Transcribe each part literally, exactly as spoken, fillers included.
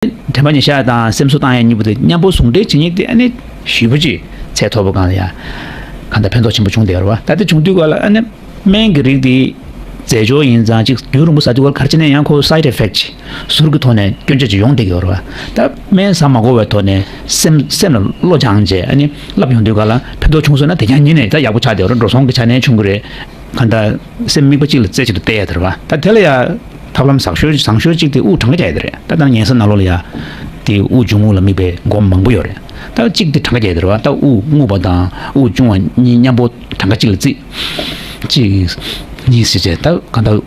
དྲན་པ་ཉེར་བཞག་དང་སེམས་གསོ་བཏང་ཡ་གཉིས་པོ་དེ་མཉམ་པོ་ཟུང་འབྲེལ་བྱེད་མཁན་དེ་ཨ་ནི་ཞེ་པོ་ཅིག་ཚད་མཐོ་པོ་སྒང་ལ་ཡ་གང་ལྟར་ཕན་ཐོགས་ཆེན་པོ་བྱུང་བསྡད་ཡོད་རེད་བ། ད་དེ་བྱུང་དུས་སྒང་ལ་ཨ་ནི་སྨན་གྱི་རིགས་དེ་རྫས་སྦྱོར་ཡིན་ཙང་ཅིག་རྒྱུན་རིང་པོ་ཟ་དུས་སྒང་ལ་ག་རེ་བྱས་ནས་ཡང་ཁོ་side effect་ཅིག་ཟུར་གྱི་ཐོག་ནས་སྐྱོན་ཆ་ཅིག་ཡོང་བསྡད་ཀྱི་ཡོད་རེད་བ། ད་སྨན་ཟ་མ་དགོས་པའི་ཐོག་ནས་སེམས་སེམས་ལ་བློ་སྦྱངས་བྱས་ཨ་ནི་བསླབ་ཡོང་དུས་སྒང་ལ་ཕན་ཐོགས་བྱུང་སོང་ན་དེ་རྐྱང་ཉིད་ནས་ད་ཡག་པོ་ཆགས་བསྡད་ཡོད་རེད། འགྲོ་སོང་གི་ཆ་ནས་བྱུང་གི་རེད། གང་ལྟར་སེམས་དམིགས་པ་གཅིག་ལ་རྩེ་གཅིག་ཏུ་གཏད་ཡ་དེ་རེད་བ། ད་དེ་ལ་ཡ་ཐབས་ལམ་བཟང་ཤོས་བཟང་ཤོས་གཅིག་དེ་དབུགས་གྲངས་ཀ་རྒྱག་ཡ་དེ་རེད། ད་ལྟ་ཉལ་ས་ནང་ལོགས་ལ་ཡ་དེ་དབུགས་འབྱུང་རྔུབ་ལ་དམིགས་པའི་སྒོམ་མང་པོ་ཡོད་རེད། ད་གཅིག་དེ་གྲངས་ཀ་རྒྱག་ཡ་དེ་རེད་བ། ད་དབུགས་རྔུབ་པ་དང་དབུགས་དབྱུང་བ་གཉིས་མཉམ་པོ་གྲངས་ཀ་གཅིག་ལ་བརྩིས། གཅིག་གཉིས་ཟེར་བྱས་ད་གང་ལྟར་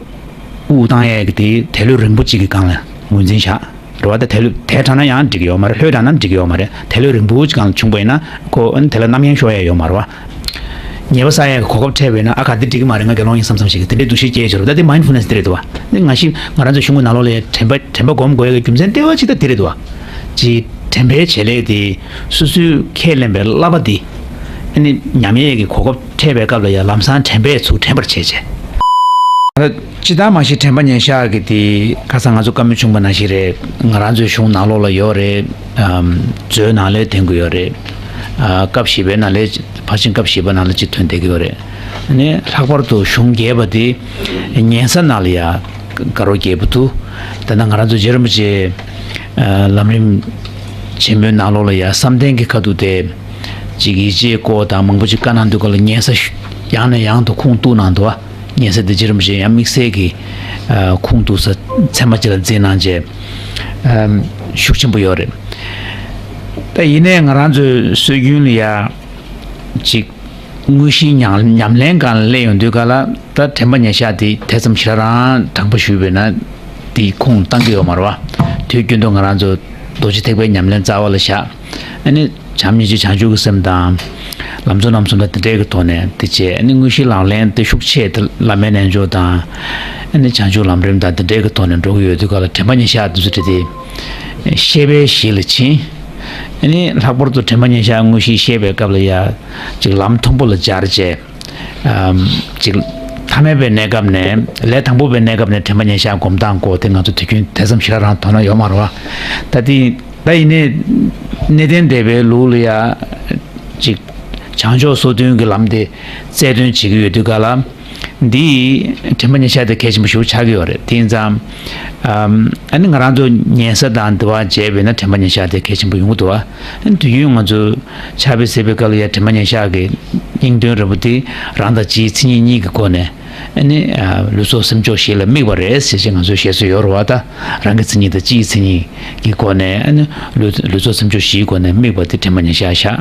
དབུགས་བཏང་ཡས་ཀྱི་དེ་དལ་ལྷོད་རིང་པོ་གཅིག་གི་སྒང་ལ་ངོས་འཛིན་བྱ། རེད་བ། ད་དལ་ལྷོད་དལ་དྲགས་ན་ཡང་འགྲིག་གི་ཡོད་མ་རེད། ལྷོད་དྲགས་ན་འགྲིག་གི་ཡོད་མ་རེད། དལ་ལྷོད་རིང་པོ་ཅིག་སྒང་ལ་བྱུང་པ་ཡིན་ན་ཁོ་ཨ་ནི་དེ་ལ་རྣམ་གཡེང་ཤོར་ཡ་ཡོད་མ་རེད་བ། ཉེས་པ་བསགས་ཡ་གི་གོ་སྐབས་འཕྲད་པ་ཡིན་ན་ཨ་ག་འདི་འགྲིག་གི་མ་རེད། ང་དགེ་སློང་ཡིན་བསམ་བསམ་ཞིག་གི་དེ་འདྲའི་འདུ་ཤེས་སྐྱེ་ཡ་ཅིག་རེད་བ། ད་དེ་mindfulness་དེ་རེད་བ། ད་ང་ཞིག་ང་རང་ཚོའི་གཞུང་གི་ནང་ལོགས་ལ་ཡ་དྲན་པ་དྲན་པ་སྒོམ་དགོས་ཡ་གི་རྒྱུ་མཚན་ལྟེ་བ་ཅིག་ད་འདི་རེད་བ། ཅིག་དྲན་པའི་བྱེད་ལས་དེ་སོ་སོས་ཁས་ལེན་པའི་བསླབ་པ་འདི་ཨ་ནི་ཉམས་ཡས་ཀྱི་གོ་སྐབས་འཕྲད་པའི་སྐབས་ལ་ཡ་ལམ་སང་དྲན་པས་ཚུར་དྲན་པར་བྱེད་བྱས། སྤྱིར་བཏང་མ་གཞི་དྲན་པ་ཉེར་བཞག་གི་དེ་ཁ་སང་ང་ཚོ་བཀའ་མོལ་བྱུང་པ་ནང་བཞིན་རེད། ང་རང་ཚོའི་གཞུང་ནང་ལོགས་ལ་ཡོད་རེད། ཨམ། མཛོད་ནང་ལ་ཐོན་གྱི་ཡོད་རེད། ཨ། སྐབས་བཞི་པའི་ནང་ལ་ཕར་ཕྱིན་སྐབས་བཞི་པ་ནང་ལ་གཅིག་ཐོན་བསྡད་ཀྱི་ཡོད་རེད། ཨ་ནི་ལྷག་པར་དུ་གཞུང་རྒྱས་པ་དེ་ཉན་ས་ནང་ལ་ཡ་དགའ་རབ་རྒྱས་པོ་འདུག་ད་ལྟ་ང་རང་ཚོ་རྗེ་རིན་པོ་ཆེ་ལམ་རིམ་ཆེན་མོའི་ནང་ལོགས་ལ་ཡ་བསམ་གཏན་གྱི་ཁ་ཐུག་དེ་ཅིག་ཡིད་ཆེས་སྐོར་དང་མང་པོ་ཅིག་བཀའ་གནང་དུས་སྐབས་ལ་ཉན་ས་ཡང་ནས་ཡང་དུ་ཁུངས་གཏུགས་གནང་འདུག་ཉན་ས་དེ་རྗེ་རིན་པོ་ཆེ་ཡང་དམིགས་བསལ་གྱི་ཨ། ཁུངས་གཏུགས་ས་ཚད་མ་ཅིག་ལ་བརྩིས་གནང་བྱས་ཨམ། ཤུགས་ཆེན་པོ་ཡོད་རེད། ད་ཡིན་ནའི་ང་རང་ཚོའི་སྲོལ་རྒྱུན་ལ་ཡ་ཅིག་དངོས་གཞིའི་ཉམས་ཉམས་ལེན་སྒང་ལ་སླེབས་ཡོང་དུས་སྐབས་ལ་ད་དྲན་པ་ཉེར་བཞག་དེ་དེ་ཙམ་ཞེ་དྲག་རང་དྲང་པོ་ཞུས་པས་ན་དེ་ཁུངས་གཏོང་གི་ཡོད་མ་རེད་བ། དུས་རྒྱུན་དུ་ང་རང་ཚོ་རྡོ་རྗེ་ཐེག་པའི་ཉམས་ལེན་རྩ་བ་ལ་བཞག་ཨ་ནི་བྱམས་སྙིང་རྗེ་བྱང་ཆུབ་ཀྱི་སེམས་དང་། ལམ་གཙོ་རྣམ་གསུམ་དང་དེ་འདྲའི་གི་ཐོག་ནས་དེ་བྱས་ཨ་ནི་དངོས་གཞིའི་ལག་ལེན་དེ་ཤུགས་ཆེ་དེ་བླ་མའི་རྣལ་འབྱོར་དང་། ཨ་ནི་བྱང་ཆུབ་ལམ་རིམ་དང་དེ་འདྲའི་གི་ཐོག་ནས་འགྲོ་གི་ཡོད་དུས་སྐབས་ལ་དྲན་པ་ཉེར་བཞག་དེ་ཚོ་དེ་དེ་ཤེས་པའི་གཞི་ལ་ཕྱིན། ཨ་ནི་ལྷག་པར་དུ་དྲན་པ་ཉེར་བཞག་དངོས་གཞི་ཤེས་པའི་སྐབས་ལ་ཡ་ཅིག་ལམ་མཐོན་པོ་ལ་སྦྱར་བྱས། ཨམ། ཅིག་ཐ་མལ་པའི་གནས་སྐབས་ནས་ལས་དང་པོ་པའི་གནས་སྐབས་ནས་དྲན་པ་ཉེར་བཞག་སྒོམ་སྟངས་སྐོར་དེ་ང་ཚོ་དུས་རྒྱུན་དེ་ཙམ་ཞེ་དྲག་རང་དོ་སྣང་ཡོད་མ་རེད་བ། ད་དེ་ད་ཡིན་ནའི་གནས་བརྟན་སྡེ་པའི་ལུགས་ལ་ཡ་ཅིག་བྱང་ཕྱོགས་སོ་བདུན་གྱི་ལམ་དེ་རྩལ་འདོན་བྱེད་ཀྱི་ཡོད་དུས་སྐབས་ལ་འདི་དྲན་པ་ཉེར་བཞག་དེ་གལ་ཆེན་པོ་ཞེ་པོ་ཆགས་ཀྱི་ཡོད་རེད། དེ་ཡིན་ཙང་ཨམ། ཨ་ནི་ང་རང་ཚོ་ཉན་ས་དང་འདི་བ་བྱས་པས་ན་དྲན་པ་ཉེར་བཞག་དེ་གལ་ཆེན་པོ་ཡོང་གི་འདུག་བ། ཨ་ནི་དུས་རྒྱུན་ང་ཚོ་ཕྱག་དཔེ་གཟིགས་པའི་སྐབས་ལ་ཡ་དྲན་པ་ཉེར་བཞག་གི་སྙིང་དོན་རེད་པོ་དེ་རང་དང་སྤྱིའི་མཚན་ཉིད་གཉིས་ཀྱི་སྒོ་ནས་ཨ་ནི་ལུས་སྲོག་སེམས་མཆོག་བཞི་ལ་དམིགས་པ་རེད་ཟེར་བྱས་ང་ཚོའི་བཤད་སྲོལ་ཡོད་རེད་བ། ད་རང་གི་མཚན་ཉིད་དང་སྤྱིའི་མཚན་ཉིད་ཀྱི་སྒོ་ནས་ཨ་ནི་ལུས་ལུས་སྲོག་སེམས་མཆོག་བཞིའི་སྒོ་ནས་དམིགས་པ་དེ་དྲན་པ་ཉེར་བཞག་བཞག་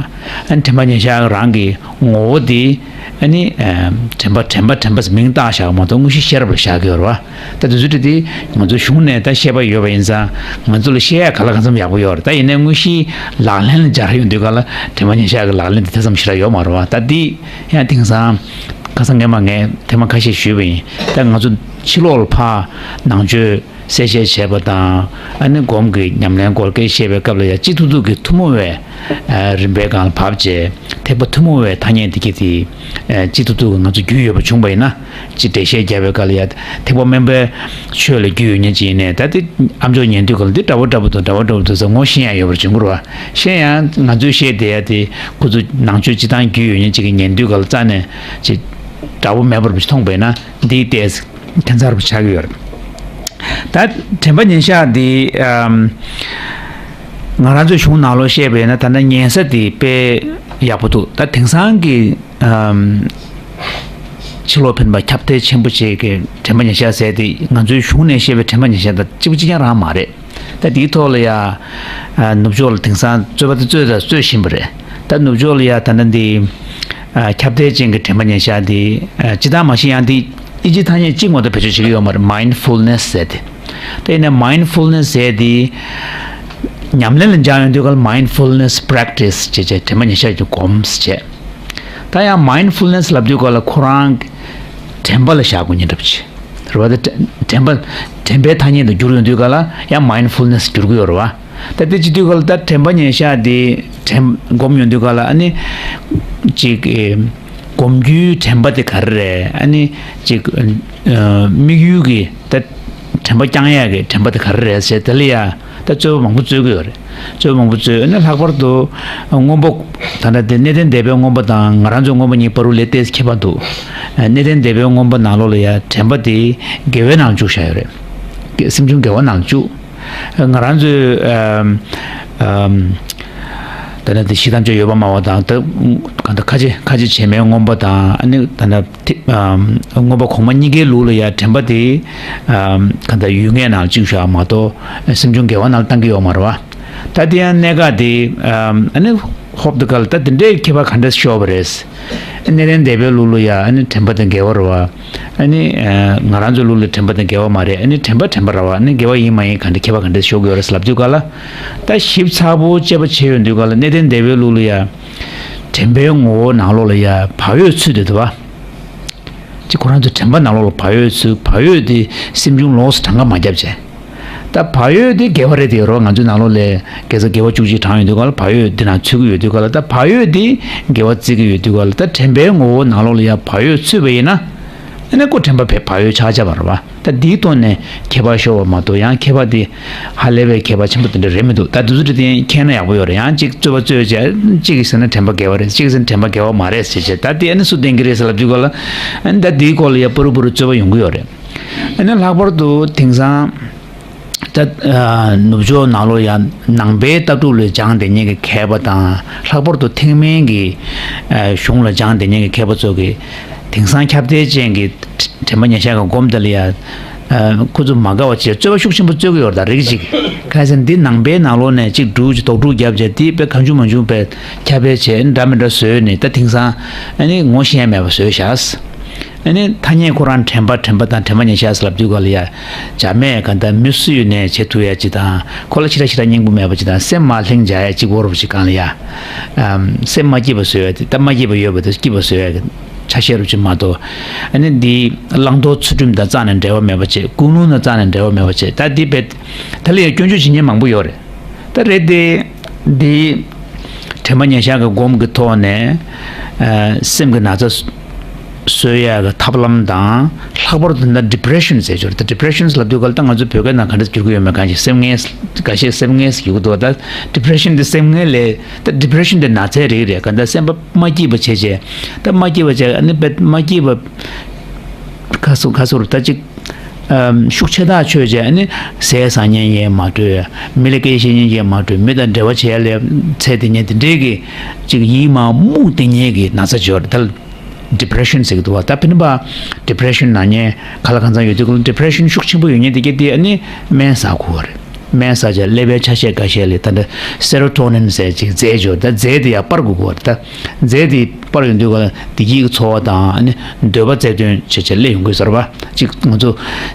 ཨ་ནི་དྲན་པ་ཉེར་བཞག་རང་གི་ངོ་བོ་དེ་ཨ་ནི་དྲན་པ་དྲན་པ་དྲན་པ་ཟེར་མིང་བཏགས་བཞག་མ་གཏོགས་དངོས་གཞི་ཤེས་རབ་ལ་བཞག་གི་ཡོད་རེད་བ། ད་དེ་ཚོ་དེ་ང་ཚོའི་གཞུང་ནས་ད་བཤད་པ་ཡོད་པ་ཡིན་ཙང་ང་ཚོ་ལ་བཤད་ཡ་ག་ལ་གང་འཚམ་ཡག་པོ་ཡོད་རེད། ད་ཡིན་ནའི་དངོས་གཞིའི་ལག་ལེན་ལ་སྦྱར་ཡོང་དུས་ག་ལ་དྲན་པ་ཉེར་བཞག་གི་ལག་ལེན་དེ་དེ་ཙམ་ཞིག་ར་ཡོད་མ་རེད་བ། ད་འདི་ཡང་དེང་སང་ཁ་སང་སྔས་མ་ངས་ཐེངས་མ་ཁ་ཤས་ཞུས་པ་ཡིན། ད་ང་ཚོ་ཕྱི་ལོགས་ལ་ཕར་ནང་ཆོས་གསལ་བཤད་བྱས་པ་དང་ཨ་ནི་སྒོམ་གྱི་ཉམས་ལེན་སྐོར་སྐད་བཤད་པའི་སྐབས་ལ་ཡང་སྤྱི་ཐུབ་ཐུབ་ཀྱི་ཐུན་མོང་བའི་རིམ་པའི་སྒང་ལ་བབས་རྗེས་ཐེག་པ་ཐུན་མོང་བའི་ཐ་སྙད་འདི་གྱིས་དེ་སྤྱི་ཐུབ་ཐུབ་ཀྱི་ང་ཚོ་རྒྱུས་ཡོད་པ་བྱུང་བ་ཡིན་ན། ཅིག་འགྲེལ་བཤད་རྒྱབ་པའི་སྐབས་ལ་ཡ་ཐེག་པ་དམན་པའི་ཆོས་ལ་རྒྱུས་ཡོད་མཁན་ཅིག་ཡིན་ནའི་ད་དེ་ཨ་མཆོག་ཉན་དུས་སྐབས་ལ་འདི་འདྲ་བོ་འདྲ་བོ་འདུག་འདྲ་བོ་འདྲ་བོ་འདུག་ཟེར་ངོ་ཤེས་ཡ་ཡོད་པར་བྱུང་གི་རེད་བ། གཞན་ཡང་ང་ཚོས་བཤད་བསྡད་ཡ་དེ་ཁོ་ཚོ་ནང་ཆོས་སྤྱི་བཏང་རྒྱུས་ཡོད་མཁན་ཅིག་གིས་ཉན་དུས་སྐབས་ལ་རྩ་ནས་ཅིག་འདྲ་བོ་མེད་པར་མཐོང་བས་ན་འདིའི་ལྟས་ཁྱད་མཚར་བ་ཆགས་ཀྱི་ཡོད་རེད། ད་དྲན་པ་ཉེར་བཞག་འདི་ཨམ། ང་རང་ཚོའི་གཞུང་ནང་ལོགས་བཤད་པས་ན་ད་ལྟ་ཉན་ས་དེ་དཔེ་ཡག་པོ་འདུག་ད་དེང་སང་གི་ཨམ། ཕྱི་ལོགས་ཕན་པ་ཁྱབ་གདལ་ཆེན་པོ་ཅིག་གི་དྲན་པ་ཉེར་བཞག་ཟེར་དེ་ང་ཚོའི་གཞུང་ནས་བཤད་པའི་དྲན་པ་ཉེར་བཞག་དང་གཅིག་པ་གཅིག་རྐྱང་རང་མ་རེད། ད་དེའི་ཐོག་ལ་ཡ་ཨ། ནུབ་ཕྱོགས་ལ་དེང་སང་རྩོད་པ་དེ་རྩོད་དང་རྩོད་བཞིན་པ་རེད། ད་ནུབ་ཕྱོགས་ལ་ཡ་ད་ལྟ་འདི་ཨ། ཁྱབ་གདལ་ཅན་གྱི་དྲན་པ་ཉེར་བཞག་འདི་ཨ། སྤྱིར་བཏང་མ་གཞི་ཡང་འདི་ཨིན་ཇིའི་ཐ་སྙད་གཅིག་མ་གཏོགས་བེད་སྤྱོད་བྱེད་ཀྱི་ཡོད་མ་རེད། Mindfulness་ཟེར་དེ། དེ་ནས་mindfulness་ཟེར་དེ་ཉམས་ལེན་ལ་སྦྱར་ཡོང་དུས་སྐབས་ལ་mindfulness practice་བྱས་བྱས་དྲན་པ་ཉེར་བཞག་གི་སྒོམ་ཟེར་བྱས། ད་ཡང་mindfulness་ལབ་དུས་སྐབས་ལ་ཁོ་རང་དྲན་པ་ལ་བཞག་དགོས་ཉེན་འདྲ་པོ་ཅིག་རེད་བ། ད་དྲན་པ་དྲན་པའི་ཐ་སྙད་དུ་བསྒྱུར་ཡོང་དུས་སྐབས་ལ་ཡང་mindfulness་བསྒྱུར་གྱི་ཡོད་རེད་བ། ད་དེ་བྱེད་དུས་སྐབས་ལ་ད་དྲན་པ་ཉེར་བཞག་དེ་དྲན་སྒོམ་ཡོང་དུས་སྐབས་ལ་ཨ་ནི་ཅིག་སྒོམ་རྒྱུའི་དྲན་པ་དེ་ག་རེ་རེད། ཨ་ནི་ཅིག་དམིགས་ཡུལ་གྱི་ད་དྲན་པ་བསྐྱང་ཡག་གི་དྲན་པ་དེ་ག་རེ་རེད་ཟེར་དེ་ལ་ཡ་ ད་རྩོད་པ་མང་པོ་རྩོད་ཀྱི་ཡོད་རེད། རྩོད་པ་མང་པོ་རྩོད་ནས་ལྷག་པར་དུ་སྔོན་པོ། ད་ལྟ་དེ་གནས་བརྟན་སྡེ་པའི་སྔོན་པོ་དང་ང་རང་ཚོའི་སྔོན་པོ་གཉིས་བར་དུ་ལས་ཏོག་ཙམ་ཁྱད་པར་འདུག་གནས་བརྟན་སྡེ་པའི་སྔོན་པོ་ནང་ལོགས་ལ་ཡ་དྲན་པ་དེ་དགེ་བའི་ནང་བཅུག་བཞག་ཡོད་རེད། སེམས་བྱུང་དགེ་བ་ནང་བཅུག་ང་རང་ཚོའི་ཨམ་ཨམ་ད་ལྟ་དེ་ཤི་དམ་བཅའ་ཡོད་པ་སྨྲ་བ་དང་། ད་གང་ལྟར་ཁ་ཆེ་ཁ་ཆེ་བྱེ་མའི་སྔོན་པོ་དང་། ཨ་ནི་ད་ལྟ་དེ་ཨམ་མངོན་པ་གོང་མ་གཉིས་ཀའི་ལུགས་ལ་ཡ་དྲན་པ་དེ་ཨམ་གང་ལྟར་ཡུལ་ངེས་ནང་བཅུག་བཞག་མ་གཏོགས་སེམས་བྱུང་དགེ་བ་ནང་བཏང་གི་ཡོད་མ་རེད་བ། ད་དེ་ཡང་གནད་འགག་དེ་ཨམ་ཨ་ནི་ཧོབ་ཏེ་ག་ལ་ད་དེ་འདྲའི་ཁྱད་པར་ག་འདྲ་ཤོར་བ་རེད། གནས་བརྟན་སྡེ་པའི་ལུགས་ལ་ཡ་ཨ་ནི་དྲན་པ་དེ་དགེ་བ་རེད་བ། ཨ་ནི་ཨ་ང་རང་ཚོའི་ལུགས་ལ་དྲན་པ་དེ་དགེ་བ་མ་རེད། ཨ་ནི་དྲན་པ་དྲན་པ་རེད་བ། ཨ་ནི་དགེ་བ་ཡིན་མ་ཡིན་ག་འདྲ་ཁྱད་པར་ག་འདྲ་ཤོར་གི་ཡོད་རེད་ལབ་དུས་ག་ལ། ད་ཞིབ་ཚགས་པོ་དཔྱད་པ་བྱས་ཡོང་དུས་ག་ལ་གནས་བརྟན་སྡེ་པའི་ལུགས་ལ་ཡ་དྲན་པའི་ངོ་བོ་ནང་ལོགས་ལ་ཡ་བག་ཡོད་ཚུད་དེ་འདུག་བ། ཅིག་ཁོ་རང་ཚོ་དྲན་པ་ནང་ལོགས་ལ་བག་ཡོད་ཚུད། བག་ཡོད་དེ་སེམས་བྱུང་ལོགས་སུ་གྲངས་ཀ་མ་བརྒྱབ་བྱས། ད་བག་ཡོད་དེ་དགེ་བ་རེད་དེ་རོ། ང་ཚོའི་ནང་ལོགས་ལ་དགེ་རྩ་དགེ་བ་བཅུ་གཅིག་བགྲངས་ཡོང་དུས་ག་ལ་བག་ཡོད་དེ་ནང་ཚུད་ཀྱི་ཡོད་དུས་ག་ལ། ད་བག་ཡོད་དེ་དགེ་བ་བརྩི་གི་ཡོད་དུས་ག་ལ། ད་དྲན་པའི་ངོ་བོ་ནང་ལོགས་ལ་ཡ་བག་ཡོད་ཚུད་པ་ཡིན་ན། ཨ་ནི་ཁོ་དྲན་པ་བས་བག་ཡོད་ཆགས་ཆགས་པ་རེད་བ། ད་འདིའི་ཐོག་ནས་ཁྱད་པར་ཤོར་བ་མ་གཏོགས་ཡང་ཁྱད་པར་དེ་ཧ་ལས་པའི་ཁྱད་པར་ཆེན་པོ་དེ་འདྲ་རེད་མི་འདུག་ད་དུས་ཚོད་དེ་མཁྱེན་ན་ཡག་པོ་ཡོད་རེད། ཡང་གཅིག་རྩོད་པ་རྩོད་བྱས། གཅིག་གིས་ཟེར་ན་དྲན་པ་དགེ་བ་རེད། གཅིག་གིས་ཟེར་ན་དྲན་པ་དགེ་བ་མ་རེད་ཟེར་བྱས། ད་དེ་ཨ་ནི་སུ་བསྟན་གྱི་རེད་ཟེར་ལབ་དུས་ག་ལ། ཨ་ནི་ད་འདིའི་སྐོར་ལ་ཡ་པུ་རུ་པུ་རུ་རྩོད་པ་ཡོང་གི་ཡོད་རེད། ཨ་ནི་ལྷག་པར་དུ་དེང་སང་ད་ཨ་ནུབ་ཕྱོགས་ནང་ལོགས་ཡ་ནང་པའི་ལྟ་གྲུབ་ལ་སྦྱངས་བསྡད་མཁན་གྱི་མཁས་པ་དང་། ལྷག་པར་དུ་ཐེག་དམན་གྱི་ཨ་གཞུང་ལ་སྦྱངས་བསྡད་མཁན་གྱི་མཁས་པ་ཚོ་གིས་དེང་སང་ཁྱབ་གདལ་ཅན་གྱི་དྲན་པ་ཉེར་བཞག་གི་སྒོམ་དེ་ལ་ཡ་ཨ་ཁོ་ཚོ་མ་དགའ་བ་བྱས་རྩོད་པ་ཤུགས་ཆེན་པོ་རྩོད་ཀྱི་ཡོད་རེད། ད་རིགས་གཅིག་ག་ཟེར་ན་འདི་ནང་པའི་ནང་ལོགས་ནས་གཅིག་སྒྲུག་ཅིག་དོགས་སྒྲུག་བརྒྱབ་བྱས། དེ་དཔེ་གང་བྱུང་མང་བྱུང་དཔེ་ཁྱབ་སྤེལ་བྱས། འདྲ་མི་འདྲ་བཟོས་ནས་ད་དེང་སང་ཨ་ནི་ངོ་ཤེས་མེད་པ་བཟོས་བཞག་ཨ་ནི་ཐ་སྙད་ཁོ་རང་དྲན་པ་དྲན་པ་དང་དྲན་པ་ཉེར་བཞག་ཟེར་ལབ་དུས་ག་ལ་ཡ། བྱ་མས་ག་ད་མི་སུ་ཡོད་ནས་བྱེད་ཐུབ་ཡ་ཅིག་དང་། ཁོ་ལ་ཕྱི་ར་ཕྱི་ར་སྙིང་པོ་མེད་པ་ཅིག་དང་། སེམས་མ་ལྷིང་བྱ་ཡ་ཅིག་བོར་བ་ཅིག་གང་ལ་ཡ། ཨམ་སེམས་མ་སྐྱིད་པ་བཟོ་ཡ་དེ། ད་མ་སྐྱིད་པ་ཡོད་པ་དེ་སྐྱིད་པ་བཟོ་ཡ་གི་ཆ་ཤས་རུ་ཅིག་མ་གཏོགས། ཨ་ནི་འདི་བླང་དོར་ཚུལ་ཁྲིམས་དང་རྩ་ནས་འབྲེལ་བ་མེད་པ་བྱས། ཀུན་སློང་དང་རྩ་ནས་འབྲེལ་བ་མེད་པ་བྱས། ད་འདི་བས་ད་ལ་ཡ་སྐྱོན་བརྗོད་བྱེད་མཁན་མང་པོ་ཡོད་རེད། ད་རེད་དེ། འདི་དྲན་པ་ཉེར་བཞག་གི་སྒོམ་གྱི་ཐོག་ནས་ཨ་སེམས་ཀྱི་ན་ཚ་གསོ་ཡག་གི་ཐབས་ལམ་དང་། ལྷག་པར་དུ་ད་ལྟ་depression་ཟེར་ཆོག་རེད། ད་depression་ལབ་དུས་ག་ལ་ད་ང་ཚོ་བོད་སྐད་ནང་ག་འདྲ་བསྒྱུར་གྱི་ཡོད་མེད་གང་ཞིག་སེམས་ངལ། འགའ་ཤས་སེམས་ངལ་ཟེར་གྱི་འདུག་ད་depression དེ་སེམས་ངལ་ལས། ད་depression དེ་ན་ཚའི་རིགས་རེད། ག་ད་སེམས་པ་མ་སྐྱིད་པ་བྱས་བྱས། ད་མ་སྐྱིད་པ་བྱས། ཨ་ནི་བེད་མ་སྐྱིད་པ། ཁ་སོ་ཁ་སོར་ད་ཅིག་ཨམ་ཤུགས་ཆེ་ཐག་ཆོད་བྱས། ཨ་ནི་ཟས་ཟ་མཁན་ཡས་མ་གྲོས། མི་ལ་སྐད་བཤད་མཁན་ཡས་མ་གྲོས། མི་དང་འབྲེལ་བ་བྱས་ལས་ཚད་དེ་ཉིད་དེ་འདྲས་ཀྱི་ཅིག་ཡིད་མ་རྨུགས་དེ་ཉིད་ཀྱི་ན་ཚ་འབྱོར། ད་depression ཟེར་གྱི་འདུག་བ། ད་ཕན་པ་depression ན་མཁན་ག་ལ་གང་ཚང་ཡོད་དུས་ཀ་ལ། depression ཤུགས་ཆེན་པོ་ཡོད་མཁན་དེ་གྱད་དེ་ཨ་ནི་སྨན་ཟ་དགོས་པ་རེད། སྨན་ཟ་བྱས་ཀླད་པའི་ཆ་ཤས་འགའ་ཤས་ལ་ད་ལྟ་serotonin ཟེར་ཅིག་རྫས་འབྱོར། ད་རྫས་དེ་ཡང་སྤར་དགོས་པ་རེད། ད་རྫས་དེ་པར་ཡོང་དུས་ག་ལ་བདེ་སྐྱིད་ཀྱི་ཚོར་བ་དང་། ཨ་ནི་འདོད་པ་རྩལ་འདོན་བྱེད་བྱེད་སླེབས་ཡོང་གི་ཟེར་བ། ཅིག་ང་ཚོ་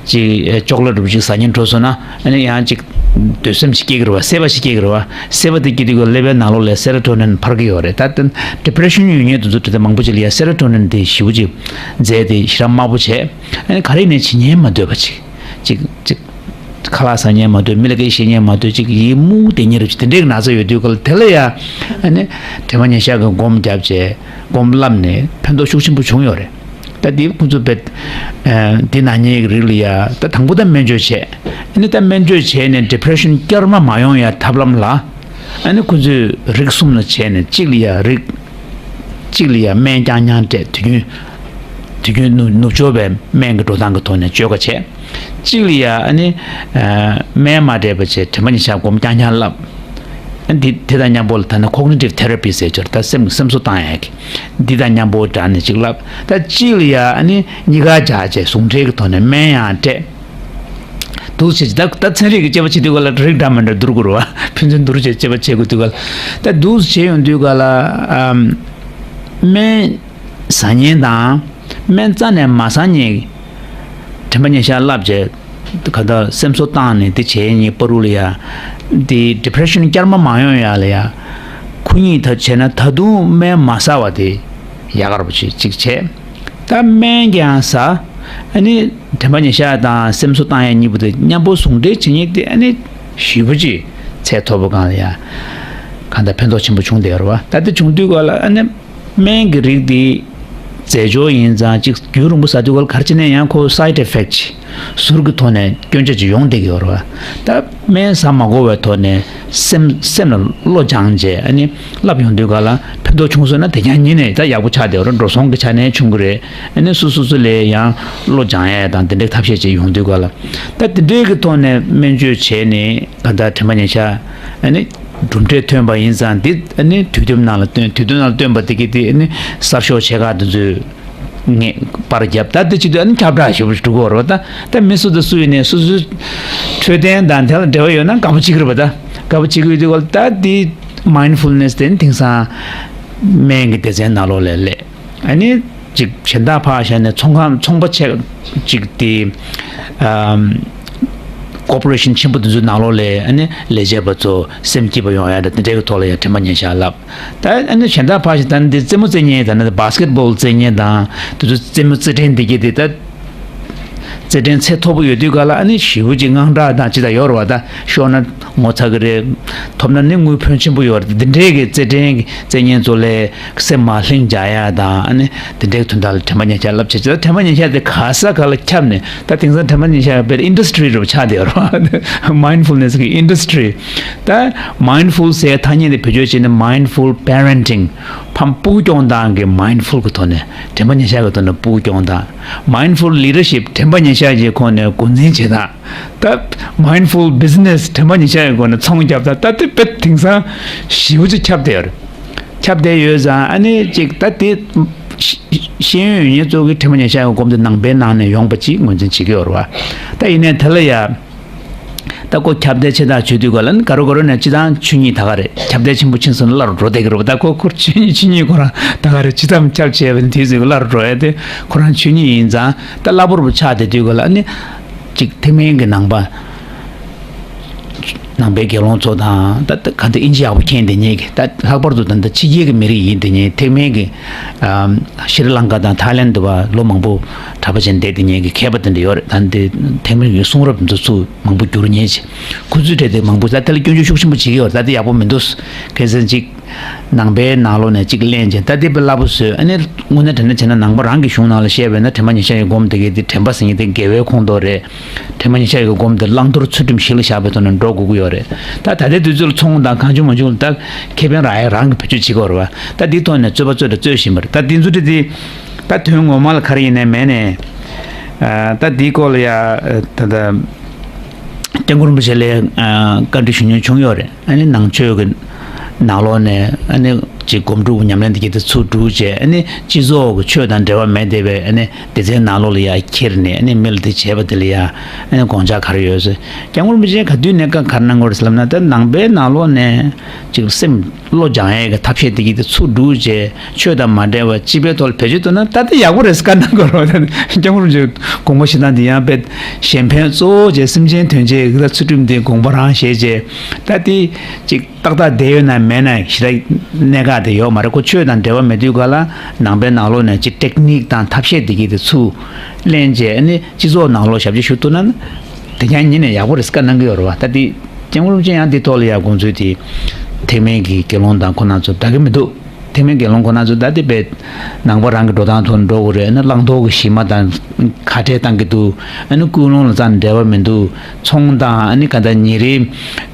ཅིག་ཅོག་ལེ་རུ་ཅིག་ཟ་སྙིང་འདོད་སོང་ན། ཨ་ནི་ཡང་ཅིག་འདོད་སེམས་ཤིག་སྐྱེ་གི་རེད་བ། སྲེད་པ་ཞིག་སྐྱེ་གི་རེད་བ། སྲེད་པ་དེ་སྐྱེ་དུས་ག་ཀླད་པའི་ནང་ལོགས་ལ་སེ་རོ་ཊོ་ནིན་འཕར་གི་ཡོད་རེད། ད་དེ་ཌི་པི་རེ་ཤན་ཡོད་མཁན་དེ་ཚོ་དེ་འདྲ་མང་པོ་ཅིག་ལ་ཡ་སེ་རོ་ཊོ་ནིན་དེ་ཞེ་པོ་ཅིག་རྫས་དེ་ཞེ་དྲག་དམའ་པོ་བྱས། ཨ་ནི་ག་རེ་ཡིན་ནའི་བྱེད་སྙིང་མ་འདོད་པ་ཅིག་ཅིག་ཅིག་ཁ་ལག་ཟ་སྙིང་མ་འདོད། མི་ལ་སྐད་བཤད་སྙིང་མ་འདོད། ཅིག་ཡིད་མུག་དེ་ཉིད་རེ་བྱེད། དེ་འདྲའི་ན་ཚ་ཡོད་དུས་ག་ལ་དེ་ལ་ཡ་ཨ་ནི་དྲན་པ་ཉེར་བཞག་གི་སྒོམ་བརྒྱབ་བྱས། སྒོམ་བསླབས་ནས་ཕན་ཐོགས་ཤུགས་ཆེན་པོ་བྱུང་ཡོད་རེད། ད་འདི་ཁོང་ཚོ་བེད་འདི་ན་མཁན་གྱི་རིགས་ལ་ཡ་ད་དང་པོ་ད་སྨན་བཅོས་བྱས། ཨ་ནི་ད་སྨན་བཅོས་བྱས་ནས་ཌི་པི་རེ་ཤན་བསྐྱར་མ་མ་ཡོང་ཡ་ཐབས་ལམ་ལ། ཨ་ནི་ཁོང་ཚོས་རིགས་གསུམ་ལ་བྱས་ནས། གཅིག་ལ་ཡ་རིགས། གཅིག་ལ་ཡ་སྨན་རྐྱང་རྐྱང་སྤྲད། དུས་རྒྱུན་དུས་རྒྱུན་ནུབ་ནུབ་ཕྱོགས་པའི་སྨན་གྱི་འགྲོ་སྟངས་ཀྱི་ཐོག་ནས་བཅོས་ཁ་བྱས། གཅིག་ལ་ཡ་ཨ་ནི་ཨ་སྨན་མ་སྤྲད་པ་བྱས། དྲན་པ་ཉེར་བཞག་སྒོམ་རྐྱང་རྐྱང་བསླབས། ཨ་འདི་དེ་དང་མཉམ་པོ་ལ་ད་ནི་ཀོག་ནི་ཊིབ་ཐེ་ར་པི་ཟེར་ཆོག་རེད། ད་སེམས་སེམས་གསོ་བཏང་ཡ་གི་འདི་དང་མཉམ་པོ་སྦྲགས་ནས་ཅིག་བསླབས། ད་གཅིག་ལ་ཡ་ཨ་ནི་གཉིས་ཀ་སྦྱར་བྱས་ཟུང་འབྲེལ་གྱི་ཐོག་ནས་སྨན་ཡང་སྤྲད། འདུག་སེ་བྱས། ད་ད་ཚན་རིག་གི་དཔྱད་པ་བྱེད་དུས་ག་ལ་རིགས་འདྲ་མི་འདྲ་བསྡུར་དགོས་རེད་བ། ཕན་ཚུན་བསྡུར་བྱས་དཔྱད་པ་བྱེད་དགོས་དུས་ག་ལ། ད་འདུག་སེ་བྱས་ཡོང་དུས་ག་ལ་ཨམ་སྨན་ཟ་མཁན་དང་སྨན་རྩ་ནས་མ་ཟ་མཁན། དྲན་པ་ཉེར་བཞག་བསླབས་བྱས། ག་ད་སེམས་གསོ་བཏང་ནས་དེ་བྱས་ནས་བར་དུ་ལ་ཡ། དེ་ཌི་པི་རེ་ཤན་བསྐྱར་མ་མ་ཡོང་ཡ་ལ་ཡ། ཁོ་གཉིས་ད་བྱས་ན་ད་དུང་སྨན་མ་ཟ་བ་དེ་ཡག་ག་ར་པོ་ཅིག་ཅིག་བྱས། ད་སྨན་ཀྱང་ཟ། ཨ་ནི་དྲན་པ་ཉེར་བཞག་དང་སེམས་གསོ་བཏང་ཡ་གཉིས་པོ་དེ་མཉམ་པོ་ཟུང་འབྲེལ་བྱེད་མཁན་དེ་ཨ་ནི་ཞེ་པོ་ཅིག་ཚད་མཐོ་པོ་སྒང་ལ་ཡ། གང་ལྟར་ཕན་ཐོགས་ཆེན་པོ་བྱུང་བསྡད་ཡོད་རེད་བ། ད་དེ་བྱུང་དུས་ག་ལ་ཨ་ནི་སྨན་གྱི་རིགས་དེ་ རྫས་སྦྱོར་ཡིན་ཙང་ཅིག་རྒྱུན་རིང་པོ་ཟ་དུས་སྐབས་ག་རེ་བྱས་ནས་ཡང་ཁོ་side effect་ཅིག་ཟུར་གྱི་ཐོག་ནས་སྐྱོན་ཆ་ཅིག་ཡོང་བསྡད་ཀྱི་ཡོད་རེད་བ། ད་སྨན་ཟ་མ་དགོས་པའི་ཐོག་ནས་སེམས་སེམས་ལ་བློ་སྦྱངས་བྱས། ཨ་ནི་ལབ་ཡོང་དུས་སྐབས་ལ་ཕན་ཐོགས་བྱུང་སོང་ན་དེ་རྐྱང་ཉིད་ནས་ད་ཡག་པོ་ཆགས་བསྡད་ཡོད་རེད། འགྲོ་སོང་གི་ཆ་ནས་བྱུང་གི་རེད། ཨ་ནི་སོ་སོ་སོ་ལ་ཡང་བློ་སྦྱང་ཡ་དང་དེ་འདྲའི་ཐབས་ཤེས་ཅིག་ཡོང་དུས་སྐབས་ལ། ད་དེ་འདྲའི་གི་ཐོག་ནས་སྨན་བཅོས་བྱས་ནས་ག་ད་དྲན་པ་ཉེ་ཆར་ཨ་ནི་གྲུབ་འབྲས་ཐོན་པ་ཡིན་ཙང་། འདི་ཨ་ནི་དུས་དེབ་ནང་ལ་བཏོན། དུས་དེབ་ནང་ལ་བཏོན་པ་དེ་གི་དེ་ཨ་ནི་གསར་ཤོག་ཆེ་ཁག་དེ་ཚོས་ངས་པར་བརྒྱབ། ད་དེ་བྱེད་དུས་ཨ་ནི་ཁྱབ་བསྒྲགས་ཞེ་པོ་ཞིག་འགྲོ་གི་ཡོད་རེད་བ། ད་ད་མི་སུ་དང་སུ་ཡིན་ནའི་སོ་སོའི་འཕྲོད་བསྟེན་དང་དེ་ལ་འབྲེལ་བ་ཡོད་ན་དགའ་པོ་བྱེད་ཀྱི་རེད་བ། ད་དགའ་པོ་བྱེད་ཀྱི་ཡོད་དུས་སྐབས་ལ་ད་འདི་mindfulness་དེ་ནི་དེང་སང་སྨན་གྱི་སྡེ་ཚན་ནང་ལོགས་ལ་སླེབས། ཨ་ནི་ཅིག་གཞན་དག་ཕར་བཞག་ནས་ཚོང་ཁང་ཚོང་པ་ཆེ་ཅིག་དེ་ཨམ་corporation་ཆེན་པོ་དེ་ཚོའི་ནང་ལོགས་ལ་ཨ་ནི་ལས་བྱེད་པ་ཚོ་སེམས་སྐྱིད་པ་ཡོང་ཡ་འདྲ་དེ་འདྲའི་གི་ཐོག་ལ་ཡང་དྲན་པ་ཉེ་ཆར་ལབ། ད་ཨ་ནི་གཞན་དག་ཕར་བཞག་ད་ནི་འདི་རྩེད་མོ་རྩེ་མཁན་དང་ནི་basketball་རྩེ་མཁན་དང་དེ་ཚོ་རྩེད་མོ་རྩེད་ཕྲན་འདི་གས་དེ་ད། རྩེད་འགྲན་ཚད་མཐོ་པོ་ཡོད་དུས་སྐབས་ལ་ཨ་ནི་ཞེ་པོ་ཅིག་དངངས་སྐྲག་དང་ཅི་དང་ཡོད་རེད་བ། ད་ཤོར་ན་ངོ་ཚ་གི་རེད། ཐོབ་ན་ནི་དངུལ་ཕོན་ཆེན་པོ་ཡོད་རེད། འདི་འདྲའི་གི་རྩེད་འགྲན་གི་རྩེད་མཁན་ཚོ་ལ་སེམས་མ་ལྷིང་འཇགས་ཡ་དང་། ཨ་ནི་འདི་འདྲའི་གི་དོན་དག་ལ་དྲན་པ་ཉེ་ཆར་ལབ་བྱས། དྲན་པ་ཉེ་ཆར་དེ་ག་ས་ག་ལ་ཁྱབ་ནས། ད་དེང་སང་དྲན་པ་ཉེ་ཆར་དཔེ་industry་རུ་ཆགས་བསྡད་ཡོད་རེད་བ། mindfulness་གི་industry། ད་mindful་ཟེར་ཐ་སྙད་དེ་བེད་སྤྱོད་བྱས་ནས་mindful parenting། ཕ་མ་སྤུ་གུ་སྐྱོང་སྟངས་ཀྱི་mindful་གི་ཐོག་ནས། དྲན་པ་ཉེ་ཆར་གི་ཐོག་ནས་སྤུ་གུ་སྐྱོང་སྟངས། mindful leadership། དྲན་པ་ཉེ་ཆར་གྱི་ཁོངས་ནས་འགོ་འཛིན་བྱེད་སྟངས། ད་mindful business། དྲན་པ་ཉེ་ཆར་གྱི་སྒོ་ནས་ཚོང་རྒྱག་སྟངས། ད་དེ་དཔེ་དེང་སང་ཞེ་པོ་ཅིག་ཁྱབ་བསྡད་ཡོད་རེད། ཁྱབ་བསྡད་ཡོད་ཙང་ཨ་ནི་ཅིག་ད་དེ་ཤེས་ཤེས་ཡོན་ཡོད་མཁན་ཚོ་གིས་དྲན་པ་ཉེ་ཆར་གྱི་སྒོམ་དེ་ནང་པའི་ནང་ནས་ཡོང་པ་ཅིག་ངོས་འཛིན་བྱེད་ཀྱི་ཡོད་རེད་བ། ད་ཡིན་ནའི་དེ་ལ་ཡ། ད་ཁོ་ཁྱབ་གདལ་ཆེ་ཐག་ཆོད་དུས་སྐབས་ལ་ནི་ག་རེ་ག་རེ་ནས་སྤྱིར་བཏང་ཆོས་ཉིད་ད་ག་རེ་ཁྱབ་གདལ་ཆེན་པོ་ཕྱིན་སོང་ན་སླར་འགྲོ་བསྡད་ཀྱི་རེད་བ། ད་ཁོ་ཁོར་ཆོས་ཉིད་ཆོས་ཉིད་ཁོ་རང་ད་ག་རེ་ཇི་ཙམ་ཁྱབ་ཆེ་བ་ནི་དེའི་ཚོད་ཀྱི་སླར་འགྲོ་ཡ་དེ་ཁོ་རང་ཆོས་ཉིད་ཡིན་ཙང་། ད་སླ་པོ་རུ་ཆགས་བསྡད་དུས་སྐབས་ལ་ནི་ཅིག་ཐེག་དམན་གྱི་ནང་པ། ནང་པའི་དགེ་སློང་ཚོ་དང་། ད་ད་ག་འདི་ཨིན་ཇི་ཡག་པོ་མཁྱེན་བསྡད་མཁན་གྱི། ད་ལྷག་པར་དུ་ད་ད་ཕྱི་རྒྱལ་གྱི་མི་རིགས་ཡིན་བསྡད་མཁན་ཐེག་དམན་གྱི། ཨམ་ཤྲི་ལང་ཀ་དང་ཐའི་ལེན་དུ་བ་ལོ་མང་པོ་གྲྭ་པ་བྱས་ནས་བསྡད་བསྡད་མཁན་གྱི་མཁས་པ་དེ་འདྲ་ཡོད་རེད། ད་འདི་ཐེག་དམན་གྱི་གསུང་རབ་འདི་ཚོ་མང་པོ་བསྒྱུར་མཁན་ཅིག་ཁོ་ཚོའི་གྲས་དེ་མང་པོ་ད་དེ་ལ་སྐྱོན་བརྗོད་ཤུགས་ཆེན་པོ་བྱེད་ཀྱི་ཡོད་རེད། ད་དེ་ཡག་པོ་མི་འདུག་གལ་སྲིད་ཅིག་ནང་པའི་ནང་ལོགས་ནས་ཅིག་གླེང་བྱས། ད་དེ་དཔེ་སླ་པོ་བཟོས། ཨ་ནི་དངོས་གནས་དྲང་གནས་བྱས་ན་ནང་པ་རང་གི་གཞུང་ནང་ལ་བཤད་པས་ན་དྲན་པ་ཉེ་ཆར་གྱི་སྒོམ་དེ་གའི་དེ་དྲན་པ་ཟེར་མཁན་དེ་དགེ་བའི་ཁོངས་གཏོགས་རེད། དྲན་པ་ཉེ་ཆར་གྱི་སྒོམ་དེ་བླང་དོར་ཚུལ་ཁྲིམས་གཞི་ལ་བཞག་པའི་ཐོག་ནས་འགྲོ་དགོས་ཀྱི་ཡོད་རེད། ད་ད་ལྟའི་དུས་ཚོད་ལ་ཚོང་དང་གང་བྱུང་མང་བྱུང་ལ་ད་ཁེ་ཕན་རག་ཡ་རང་གི་བེད་སྤྱོད་བྱེད་ཀྱི་ཡོད་རེད་བ། ད་འདིའི་ཐོག་ནས་རྩོད་པ་རྩོད་དང་རྩོད་བཞིན་པ་རེད། ད་འདི་ཚོ་དེ་དེ་ད་དོན་ངོ་མ་ལ་ག་རེ་ཡིན་ནའི་མེད་ནའི། ཨ་ད་འདིའི་སྐོར་ལ་ཡ་ད་ད་སྐྱབས་མགོན་རིན་པོ་ཆེ་ལ་ཨ་བཀའ་འདྲི་ཞུ་མྱོང་བྱུང་ཡོད་རེད། ཨ་ནི་ནང་ཆོས་ཀྱི་ནང་ལོགས་ནས་ཨ་ནི་ཅིག་སྒོམ་སྒྲུབ་ཉམས་ལེན་དེ་གྱད་དེ་ཚུར་བསྒྲུགས་བྱས། ཨ་ནི་སྤྱི་ཚོགས་ཀྱི་ཆོས་དང་འབྲེལ་བ་མེད་བསྡད་པའི་ཨ་ནི་སྡེ་ཚན་ནང་ལོགས་ལ་ཡ་ཁྱེར་ནས། ཨ་ནི་མི་ལ་དེ་བྱས་པ་དེ་ལ་ཡ་ཨ་ནི་དགོངས་འཆར་ག་རེ་ཡོད་ཟེར། སྐྱབས་མགོན་རིན་པོ་ཆེས་ག་དུས་ནས་བཀའ་ག་རེ་གནང་གི་ཡོད་རེད་ཟེར་ལབ་ན། ད་ནང་པའི་ནང་ལོགས་ནས་ཅིག་སེམས་བློ་སྦྱང་ཡས་ཀྱི་ཐབས་ཤེས་དེ་གྱད་དེ་ཚུར་བསྒྲུགས་བྱས། ཆོས་དང་མ་འབྲེལ་བ་སྤྱི་པའི་ཐོག་ལ་བེད་སྤྱོད་བཏང་ན་ད་དེ་ཡག་པོ་རེད་ཟེར་བཀའ་གནང་གི་ཡོད་རེད། སྐྱབས་མགོན་རིན་པོ་ཆེའི་དགོངས་པ་བཞེས་སྟངས་དེ་ཡང་དཔེ་གཞན་ཕན་གཙོ་བོ་བྱས། སེམས་ཅན་དོན་བྱེད་ཀྱི་ད་ཚུལ་ཁྲིམས་དེ་དགོངས་པ་རང་བཞེས་བྱས། ད་དེ་ཅིག་ཏག་ཏག་བསྡད་ཡོད་ན་མེད་ན་ཞེ་དྲག་གནད་འགག་དེ་ཡོད་མ་རེད། ཁོ་ཆོས་དང་འབྲེལ་བ་མེད་དུས་སྐབས་ལ་ནང་པའི་ནང་ལོགས་ནས་ཅིག་ཊེག་ནིག་དང་ཐབས་ཤེས་དེ་གྱད་དེ་ཚུར་ལེན་བྱས། ཨ་ནི་སྤྱི་ཚོགས་ནང་ལོགས་ཞབས་ཕྱི་ཞུ་ཐུབ་ན་དེ་རྐྱང་ཉིད་ནས་ཡག་པོ་རེད་ཟེར་བཀའ་གནང་གི་ཡོད་རེད་བ། ད་དེ་སྐྱབས་མགོན་རིན་པོ་ཆེ་ཡང་དེའི་ཐོག་ལ་ཡ་དགོངས་ཚུལ་དེ་ཐེག་དམན་གྱི་དགེ་སློང་དང་ཁོ་རང་ཚོ་འདྲ་གི་མི་འདུག་ཐེག་དམན་དགེ་སློང་ཁོ་རང་ཚོ་ད་དེ་དཔེ་ནང་པ་རང་གི་འགྲོ་སྟངས་ཐོག་ནས་འགྲོ་དགོས་རེད། ཨ་ནི་བླང་དོར་གྱི་གཞི་མ་དང་ཁ་བྲལ་བཏང་གི་འདུག་ཨ་ནི་ཀུན་སློང་ལ་རྩ་ནས་འབྲེལ་བ་མི་འདུག་ཚོང་དང་ཨ་ནི་ག་ད་ཉིན་རེའི་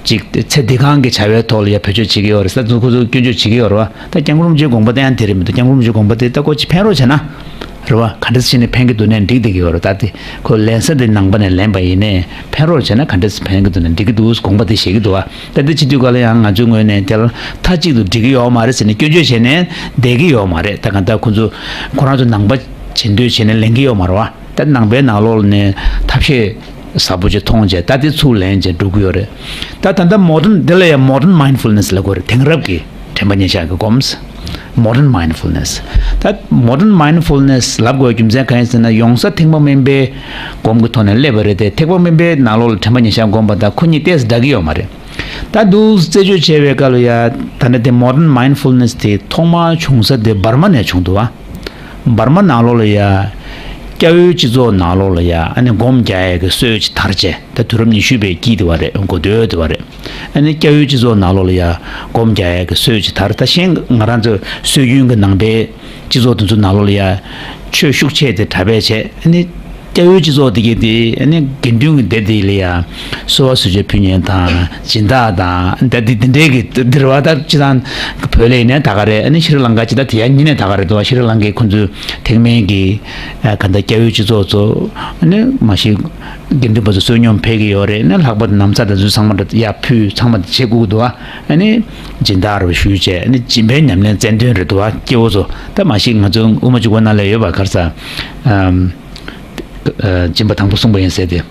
ཅིག་ཚེ་འདི་གང་གི་བྱ་བའི་ཐོག་ལ་ཡ་བེད་སྤྱོད་བྱེད་ཀྱི་ཡོད་རེད་ཟེར་ཚུལ་ཁོ་ཚོ་སྐྱོན་བརྗོད་བྱེད་ཀྱི་ཡོད་རེད་བ། ད་སྐྱབས་མགོན་རིན་པོ་ཆེའི་དགོངས་པ་དེ་ཡང་དེ་རེད་མི་འདུག་སྐྱབས་མགོན་རིན་པོ་ཆེའི་དགོངས་པ་དེ་ད་ཁོ་ཅིག་ཕན་རོགས་བྱས་ན། རེད་བ། ག་འདྲ་བྱས་ནས་ཕན་གྱི་འདུག་ནའི་འགྲིག་བསྡད་ཀྱི་ཡོད་རེད། ད་དེ་ཁོ་ལེན་ས་དེ་ནང་པ་ནས་ལེན་པ་ཡིན་ནའི་ཕན་རོགས་བྱས་ན་ག་འདྲ་ཕན་གྱི་འདུག་ནའི་འགྲིག་གི་འདུག་དགོངས་པ་དེ་བཞེས་ཀྱི་འདུག་བ། ད་དེ་བྱེད་དུས་སྐབས་ལ་ཡང་ང་ཚོའི་ངོས་ནས་དེ་ལ་མཐའ་གཅིག་ཏུ་འགྲིག་གི་ཡོད་མ་རེད་ཟེར་ནས་སྐྱོན་བརྗོད་བྱས་ནས་བསྡད་ཀྱི་ཡོད་མ་རེད། ད་གང་ལྟར་ཁོ་ཚོ་ཁོ་རང་ཚོ་ནང་པ་བྱེད་འདོད་བྱས་ནས་ལེན་གྱི་ཡོད་མ་རེད་བ། ད་ནང་པའི་ནང་ལོགས་ནས་ཐབས་ཤེས་ཟབ་པོ་ཅིག་མཐོང་བྱས། ད་དེ་ཚུར་ལེན་བྱས་འགྲོ་གི་ཡོད་རེད། ད་ད་ལྟ་མོ་ཌན་འདི་ལ་ཡང་མོ་ཌན་མའིན་ཌ་ཕུལ་ནེ་སི་ལབ་དགོས་རེད། དེང་རབས་ཀྱི་དྲན་པ་ཉེ་ཆར་གྱི་སྒོམ། Modern mindfulness། ད་modern mindfulness་ལབ་དགོས་རྒྱུ་མཚན་གང་ཡིན་ཟེར་ན། ཡོང་ས་ཐེག་པ་དམན་པའི་སྒོམ་གྱི་ཐོག་ནས་སླེབས་པ་རེད་དེ། ཐེག་པ་དམན་པའི་ནང་ལོགས་ལ་དྲན་པ་ཉེ་ཆར་སྒོམ་པ་དང་ཁོ་གཉིས་ཏོག་ཙམ་འདྲ་གི་ཡོད་མ་རེད། ད་འདུག་རྩད་གཅོད་བྱས་པའི་སྐབས་ལ་ཡ། ད་ནི་དེ་modern mindfulness་དེ་ཐོག་མར་བྱུང་ས་དེ་འབར་མ་ནས་བྱུང་འདུག་བ། འབར་མ་ནང་ལོགས་ལ་ཡ། སྐྱ་བོའི་སྤྱི་ཚོགས་ནང་ལོགས་ལ་ཡ། ཨ་ནི་སྒོམ་རྒྱག་ཡས་ཀྱི་སྲོལ་ཅིག་དར་བྱས། ད་དུས་རབས་ཉི་ཤུ་པའི་དཀྱིལ་དེ་བ་རེད། འགོ་སྟོད་དེ་བ་རེད། ཨ་ནི་སྐྱ་བོའི་སྤྱི་ཚོགས་ནང་ལོགས་ལ་ཡ་སྒོམ་རྒྱག་ཡ་གི་སྲོལ་ཅིག་དར། ད་གཞན་ང་རང་ཚོ་སྲོལ་རྒྱུན་གྱི་ནང་པའི་སྤྱི་ཚོགས་དེ་ཚོ་ནང་ལོགས་ལ་ཡ་ཆོས་ཤུགས་ཆེ་དེ་གྲྭ་པས་བྱས། ཨ་ནི་སྐྱ་བོའི་སྤྱི་ཚོགས་དེ་གའི་དེ་ཨ་ནི་དགེ་འདུན་གྱི་སྡེ་དེ་ལ་ཡ་གསོལ་བ་གསོལ་མཆོད་ཕུལ་མཁན་དང་སྦྱིན་བདག་དང་ད་དེ་དེ་འདྲའི་གི་འདིར་བ། ད་སྤྱི་བཏང་བོད་ལ་ཡིན་ནའི་ད་ག་རེད། ཨ་ནི་ཤྲི་ལང་ཀ་ཅི་ད་དེ་ཡ་ཉིན་ནས་ད་ག་རེད་དོ། ཤྲི་ལང་ཀའི་ཁོང་ཚོའི་ཐེག་དམན་གྱི་ཨ་ག་ད་སྐྱ་བོའི་སྤྱི་ཚོགས་ཚོ་ཨ་ནི་མ་གཞི་དགེ་འདུན་པ་ཚོ་བསོད་སྙོམས་ཕེབས་ཀྱི་ཡོད་རེད། ཨ་ནི་ལྷག་པར་དུ་ན་བཟའ་དང་ཚོ་ཚང་མ་ད་ཡར་ཕུལ། ཚང་མ་ད་བྱེད་དགོས་ཀྱི་འདུག་ཨ། ཨ་ནི་སྦྱིན་བདག་རུ་ཞུས་བྱས། ཨ་ནི་སྦྱིན་པའི་ཉམས་ལེན་རྩལ་འདོན་རེད་འདུག་ཨ། སྐྱེ་བོ་ཚོ་ད་མ་གཞི་ང་ཚོ་དབུ་མ་འཇུག་པ་ནང་ལ་ཡོད་པ་ག་རེ་ཟ། ཨམ། ཨ། སྦྱིན་པ་དང་པོ་གསུངས་པ་ཡིན་ཟེར་ཏེ།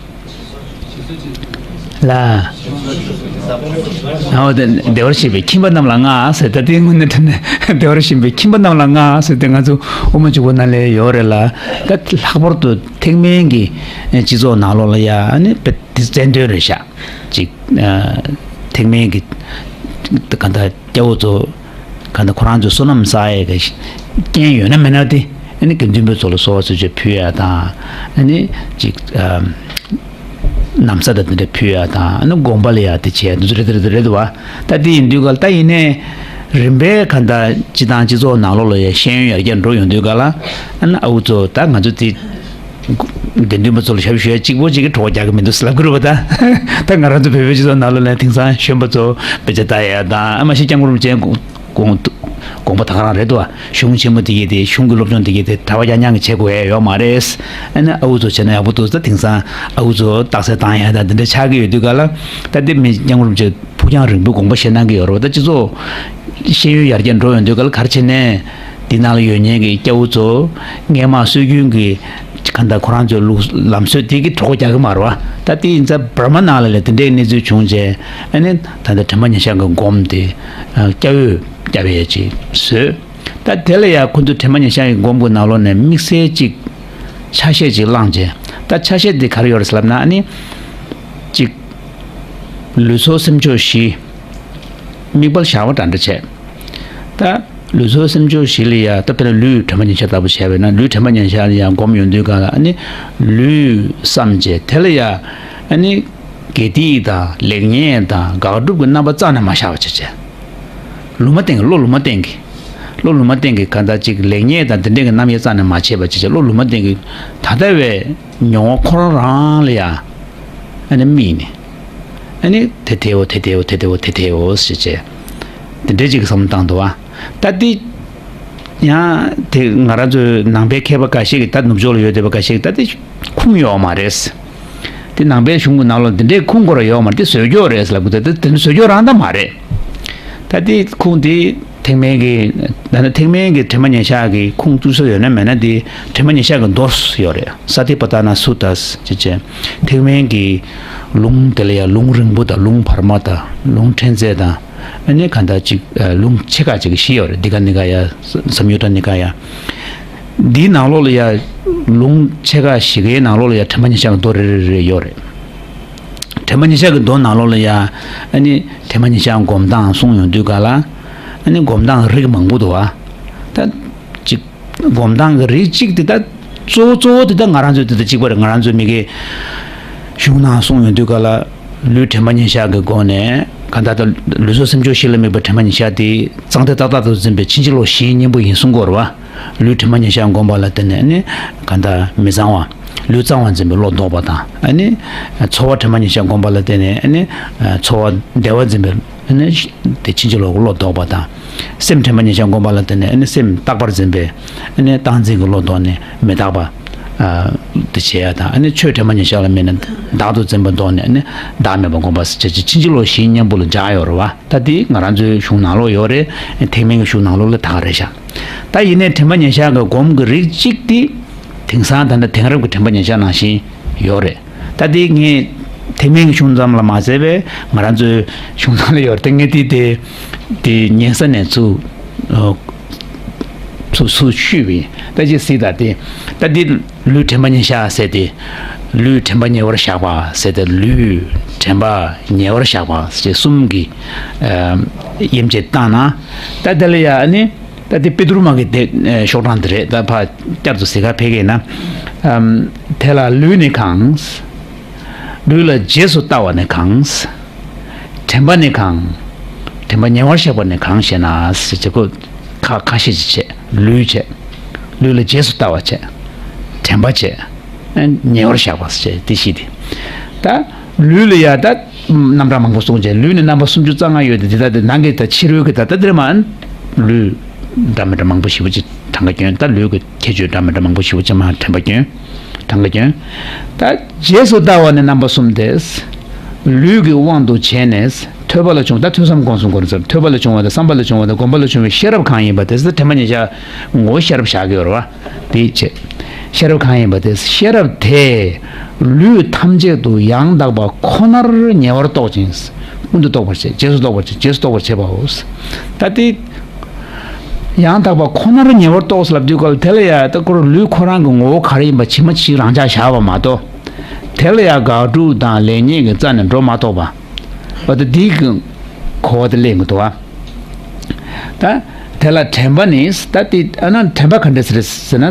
ལ། ཨོ་དེ་བདེ་བར་གཤེགས་པའི་ཁྱིམ་པ་རྣམས་ལ་མངའ་ཟེར། ད་དེའི་སྔོན་ནས་དྲན་ནས་བདེ་བར་གཤེགས་པའི་ཁྱིམ་པ་རྣམས་ལ་མངའ་ཟེར་ཏེ་ང་ཚོ་དབུ་མ་འཇུག་པ་ནང་ལ་ཡོད་རེད་ལ། ད་ལྷག་པར་དུ་ཐེག་དམན་གྱི་སྤྱི་ཚོགས་ནང་ལོགས་ལ་ཡ་ཨ་ནི་དཔེ་དེ་རྩལ་འདོན་རེད་ཤག་ཅིག། ཨ། ཐེག་དམན་གྱི་ག་ད་སྐྱ་བོ་ཚོ་ག་ད་ཁོ་རང་ཚོའི་བསོད་ནམས་བསགས་ཡས་ཀྱི་རྐྱེན་ཡོད་ན་མེད་ན་དེ་ཨ་ནི་དགེ་འདུན་པ་ཚོ་ལ་གསོལ་བ་གསོལ་མཆོད་ཕུལ་ཡ་དང་། ཨ་ནི་ཅིག། ཨ། ན་བཟའ་དང་དེ་འདྲ་ཕུལ་ཡ་དང་། ཨ་ནི་དགོན་པ་ལ་ཡ་དེ་བྱས་འདུག་རེད་རེད་རེད་བ། ད་དེ་ཡིན་དུས་ག་ལ་ད་ཡིན་ནའི་རིམ་པས་ག་ད་སྤྱི་བཏང་སྤྱི་ཚོགས་ནང་ལོགས་ལ་ཡ་ཤེས་ཡོན་ཡར་རྒྱས་འགྲོ་ཡོང་དུས་ག་ལ། ཨ་ནི་ཨ་ཁུ་ཚོ་ད་ང་ཚོ་དེ་དགེ་འདུན་པ་ཚོ་ལ་ཞབས་ཞུ་ཡ་གཅིག་པོ་གཅིག་གིས་གྲོགས་རྒྱག་གི་མི་འདུག་ཟེར་ལབ་ཀྱི་རེད་པ། ད་ད་ང་རང་ཚོ་བོད་པའི་སྤྱི་ཚོགས་ནང་ལོགས་ལ་དེང་སང་གཞོན་པ་ཚོ་དཔེ་ཆ་ལྟ་ཡ་དང་། ཨ་མ་གཞི་སྐྱབས་མགོན་རིན་པོ་ཆེའི་དགོངས་དགོངས་པ་ད་ག་རང་རེད་དོ། གཞུང་ཆེན་མོ་དེ་གའི་དེ་གཞུང་གི་སློབ་སྦྱོང་དེ་གའི་དེ་གྲྭ་པ་ཡང་ཡང་གི་བྱེད་དགོས་ཡ་ཡོད་མ་རེད། ཨ་ནི་ཨ་ཁུ་ཚོ་བྱས་ན་ཡག་པོ་འདུག་ད་དེང་སང་ཨ་ཁུ་ཚོ་རྟགས་གསལ་བཏང་ཡ་ད་འདི་འདྲ་ཆགས་ཀྱི་ཡོད་དུས་ག་ལ། ད་དེ་མི་སྐྱབས་མགོན་རིན་པོ་ཆེ་ཕུགས་རྒྱང་རིང་པོའི་དགོངས་པ་བཞེས་གནང་གི་ཡོད་རེད་པ། ད་སྤྱི་ཚོགས་ཤེས་ཡོན་ཡར་རྒྱས་འགྲོ་ཡོང་དུས་ག་ལ་ག་རེ་བྱས་ནས་འདི་ནང་ལ་ཡོད་མཁན་གྱི་སྐྱ་བོ་ཚོ་སྔས་མ་སྲོལ་རྒྱུན་གྱི་ག་ད་ཁོ་རང་ཚོའི་ལུགས་ལམ་སྲོལ་དེ་གི་གྲོགས་རྒྱག་གི་མ་རེད་པ། ད་དེ་ཡིན་ཙང་འབར་མ་ནང་ལ་ལས་དེ་འདྲའི་གནས་ཚུལ་བྱུང་རྗེས། ཨ་ནི་ད་ལྟ་དྲི་མ་ཉེར་བཞག་གི་སྒོམ་དེ་སྐྱ་བོས་སྐྱ་བོས་ཅིག་བཟོས། ད་དེ་ལ་ཡང་ཁོ་ཚོ་དྲི་མ་ཉེར་བཞག་གི་སྒོམ་གྱི་ནང་ལོགས་ནས་དམིགས་བསལ་ཅིག་ཆ་ཤས་ཅིག་བླངས་རྗེས། ད་ཆ་ཤས་དེ་ག་རེ་ཡོད་རེད་ཟེར་ལབ་ན། ཨ་ནི་ཅིག་ལུས་སྲོག་སེམས་མཆོག་བཞི། དམིགས་པ་བཞག་པ་འདྲ་འདྲ་བྱས། ད་ལུས་སྲོག་སེམས་མཆོག་བཞི་ལ་ཡ། ད་དཔེར་ན་ལུས་དྲི་མ་ཉེར་བཞག་ལྟ་བུ་བྱས་པས་ན། ལུས་དྲི་མ་ཉེར་བཞག་ལ་ཡ་སྒོམ་ཡོང་དུས་ག་ལ། ཨ་ནི་ལུས་བསམ་བྱས། དེ་ལ་ཡ་ཨ་ནི་དགེ་སྡིག་དང་ལེགས་ཉེས་དང་དགག་སྒྲུབ་ཀྱི་རྣམ་པ་རྩ་ནས་མ་བཞག་པ་བྱས་བྱས། ལུང་མ་བསྟན་གྱི། བློ་ལུང་མ་བསྟན་གྱི། བློ་ལུང་མ་བསྟན་གྱི་གང་ལྟར་ཅིག་ལེགས་ཉེས་དང་དེ་འདྲའི་གི་རྣམ་དབྱེ་རྩ་ནས་མ་ཕྱེ་བ་བྱས་བྱས། བློ་ལུང་མ་བསྟན་གྱི་ད་ལྟ་བའི་མྱོང་བ་ཁོ་རང་རང་ལ་ཡ་ཨ་ནི་དམིགས་ནས། ཨ་ནི་དེ་དེའོ་དེ་དེའོ་དེ་དེའོ་དེ་དེའོ་ཞེས་བྱས། དེ་འདྲའི་ཅིག་བསམ་བློ་བཏང་འདུག་པ། ད་འདི་ཡང་དེ་ང་རང་ཚོའི་ནང་པའི་མཁས་པ་འགའ་ཤས་ཀྱིས། ད་ནུབ་ཕྱོགས་ལ་ཡོད་བསྡད་པ་འགའ་ཤས་ཀྱིས་ད་འདི་ཁུངས་ཡོད་མ་རེད། དེ་ནང་པའི་གཞུང་གི་ནང་ལོགས་འདི་འདྲའི་ཁུངས་སྐོར་ཡོད་མ་རེད། དེ་བཟོས་ཀྱོག་རེད་ཟེར་ལབ་གི་འདུག་དེ་དེ་བཟོས་ཀྱོག་རང་ད་མ་རེད། ད་དེ་ཁུངས་དེ་ཐེག་དམན་གྱི། ད་ནི་ཐེག་དམན་གྱི་དྲི་མ་ཉེར་བཞག་གི་ཁུངས་བཙུགས་ས་ཡོད་ན་མེད་ན། དེ་དྲི་མ་ཉེར་བཞག་གི་མདོ་ཡོད་རེད། ས་ཏི་པ་ཏ་ན་སུ་ཏ་ཟེར་བྱས། ཐེག་དམན་གྱི་ལུང་དེ་ལ་ཡ་ལུང་རིང་པོ་དང་། ལུང་བར་མ་དང་། ལུང་ཕྲན་ཚེགས་དང་། ཨ་ནི་གང་ལྟར་ཅིག་ལུང་ཆེ་ཁག་ཅིག་གི་བཞི་ཡོད་རེད། དི་ཀ་ནི་ཀ་ཡ། ས་ས་ཡུ་ཏ་ནི་ཀ་ཡ། འདིའི་ནང་ལོགས་ལ་ཡ་ལུང་ཆེ་ཁག་བཞི་ཀའི་ནང་ལོགས་ལ་ཡ་དྲི་མ་ཉེར་བཞག་གི་མདོ་རེ་རེ་རེ་ཡོད་རེད། དྲི་མ་ཉེར་བཞག་གི་མདོ་ནང་ལོགས་ལ་ཡ་ཨ་ནི་དྲི་མ་ཉེར་བཞག་སྒོམ་སྟངས་གསུངས་ཡོང་དུས་ག་ལ། ཨ་ནི་སྒོམ་སྟངས་རིགས་མང་པོ་འདུག་པ། ད་ཅིག་སྒོམ་སྟངས་ཀྱི་རིགས་གཅིག་དེ་ད་གཙོ་བོ་གཙོ་བོ་དེ་ད་ང་རང་ཚོའི་དེ་ད་གཅིག་པ་རེད། ང་རང་ཚོའི་མི་དགེ་གཞུང་ནང་གསུངས་ཡོང་དུས་ག་ལ། ལུས་དྲི་མ་ཉེར་བཞག་གི་སྒོ་ནས་གང་ལྟར་ད་ལུས་སྲོག་སེམས་མཆོག་བཞི་ལ་དམིགས་པའི་དྲི་མ་ཉེར་བཞག་དེ་གཙང་སྟེ་ཏག་ཏག་ཏུ་འཛིན་པའི་ཕྱིན་ཅི་ལོག་བཞིའི་གཉེན་པོ་ཡིན་གསུང་གི་ཡོད་རེད་པ། ལུས་དྲི་མ་ཉེར་བཞག་སྒོམ་པ་ལ་བརྟེན་ནས་ཨ་ནི་གང་ལྟར་མི་གཙང་བ། ལུས་གཙང་བ་འཛིན་པའི་བློ་ལྡོག་པ་དང་། ཨ་ནི་ཚོར་བ་དྲི་མ་ཉེར་བཞག་སྒོམ་པ་ལ་བརྟེན་ནས་ཨ་ནི་ཚོར་བ་བདེ་བ་འཛིན་པའི་ཨ་ནི་དེ་ཕྱིན་ཅི་ལོག་གི་བློ་ལྡོག་པ་དང་། སེམས་དྲི་མ་ཉེར་བཞག་སྒོམ་པ་ལ་བརྟེན་ནས་ཨ་ནི་སེམས་རྟག་པར་འཛིན་པའི་ཨ་ནི་རྟག་འཛིན་གྱི་བློ་ལྡོག་ནས་མི་རྟག་པ་ཨ་དེ་བྱེད་ཡ་དང་། ཨ་ནི་ཆོས་དྲི་མ་ཉེར་བཞག་ལ་དམིགས་ནས་བདག་ཏུ་འཛིན་པ་ལྡོག་ནས་ཨ་ནི་བདག་མེད་པ་སྒོམ་པ་ཟེར་བྱས་ཕྱིན་ཅི་ལོག་བཞིའི་གཉེན་པོ་ལ་སྦྱར་ཡོད་རེད་པ། ད་དེ་ང་རང་ཚོའི་གཞུང་ནང་ལོགས་ཡོད་རེད། ཐེག་དམན་གྱི་གཞུང་ནང་ལོགས་ལ་ད་ག་རེད་ཤག། ད་ཡིན་ནའི་དྲི་མ་ཉེར་བཞག་གི་སྒོམ་གྱི་རིགས་གཅིག་དེ་དེང་སང་ད་ལྟ་དེང་རབས་ཀྱི་དྲན་པ་ཉེར་བཞག་ནང་བཞིན་ཡོད་རེད། ད་དེ་ངས་ཐེག་དམན་གྱི་གཞུང་ཙམ་ལ་མ་ཟད་པའི་ང་རང་ཚོའི་གཞུང་ནང་ལ་ཡོད་རེད། ད་ངས་དེ་དེ་དེ་ཉན་ས་ནས་ཚུར་ཨ་ཚུར་ཚུར་བཤུས་པ་ཡིན། ད་ཅིག་གཟིགས་དང་། དེ་ད་དེ་ལུས་དྲན་པ་ཉེར་བཞག་ཟེར་ཏེ། ལུས་དྲན་པ་ཉེ་བར་བཞག་པ་ཟེར་ཏེ། ལུས་དྲན་པ་ཉེ་བར་བཞག་པ་ཟེར་གསུམ་གྱི་ཨ་དབྱེ་འབྱེད་བཏང་ན། ད་དེ་ལ་ཡ་ཨ་ནི་ད་དེ་པེ་ཏ་རུ་མ་གི་དེ་ཨ་ཤོག་གྲངས་དེ་རེད། ད་ཕར་བསྐྱར་དུ་གཟིགས་ག་ཕེབས་ཀྱི་ཡིན་ན། ཨམ་དེ་ལ་ལུས་ནི་གང་། ལུས་ལ་རྗེས་སུ་ལྟ་བ་ནི་གང་། དྲན་པ་ནི་གང་། དྲན་པ་ཉེ་བར་བཞག་པ་ནི་གང་ཞེ་ན་ཟེར་བྱས་ཁོ་ཁ་ཁ་ཤས་ཅིག་བྱས། ལུས་བྱས། ལུས་ལ་རྗེས་སུ་ལྟ་བ་བྱས། དྲན་པ་བྱས། ཉེ་བར་བཞག་པ་ཟེར་བྱས་དེ་བཞི་དེ། ད་ལུས་ལ་ཡ་ད་རྣམ་གྲངས་མང་པོ་གསུངས་བྱས། ལུས་ནི་རྣམ་པ་སུམ་ཅུ་རྩ་ལྔ་ཡོད་དེ། དེ་ད་དེ་ནང་གི་ད་ཕྱི་རོལ་གྱི་ད་ད་དེར་མ་ལུས་འདྲ་མི་འདྲ་མང་པོ་ཞེ་པོ་ཅིག་གྲངས་ཀ་སྐྱོན། ད་ལུས་ཀྱི་ཁྱད་ཆོས་འདྲ་མི་འདྲ་མང་པོ་ཞེ་པོ་ཅིག་མ་དྲན་པ་སྐྱོན། གྲངས་ཀ་སྐྱོན། ད་རྗེས་སུ་ལྟ་བ་ནི་རྣམ་པ་གསུམ་སྟེ། ལུས་ཀྱི་དབང་དུ་བྱས་ནས་ཐོས་པ་ལ་བྱུང་། ད་ཐོས་བསམ་སྒོམ་གསུམ་སྐོར་ཟེར། ཐོས་པ་ལ་བྱུང་བ་དང་བསམ་པ་ལ་བྱུང་བ་དང་སྒོམ་པ་ལ་བྱུང་བའི་ཤེས་རབ་གང་ཡིན་པ་དེ་ཟེར། དྲན་པ་ཉེ་ཆར་ངོ་བོ་ཤེས་རབ་བཞག་གི་ཡོད་རེད་བ། དེའི་ཆེད། ཤེས་རབ་གང་ཡིན་པ་དེ། ཤེས་རབ་དེས་ལུས་ཐམས་ཅད་དུ་ཡང་དག་པ་ཁོ་ནར་ཉེ་བར་རྟོག་ཅིང་། ཀུན་ཏུ་རྟོག་པར་བྱེད། རྗེས་སུ་རྟོག་པར་བྱེད། རྗེས་སུ་རྟོག་པར་བྱེད་པའོ། ད་དེ་ཡང་དག་པ་ཁོ་ནར་ཉེ་བར་རྟོགས་ལབ་དུས་སྐབས་དེ་ལ་ཡ་ད་ཁོ་རང་ལུས་ཁོ་རང་གི་ངོ་བོ་ག་རེ་ཡིན་པ་ཇི་མ་ཇི་བཞིན་རང་འཇགས་བཞག་པ་མ་གཏོགས། དེ་ལ་ཡ་དགག་སྒྲུབ་དང་ལེགས་ཉེས་ཀྱི་རྩ་ནས་འགྲོ་མ་གཏོགས་པ། འོ་ད་འདི་གི་གོ་བ་དེ་ལེན་གྱི་འདུག་བ། ད་དེ་ལ་དྲན་པ་ནི། ད་དེ་ཨ་ན་དྲན་པ་ག་འདྲ་ཟེར་ཟེར་ན།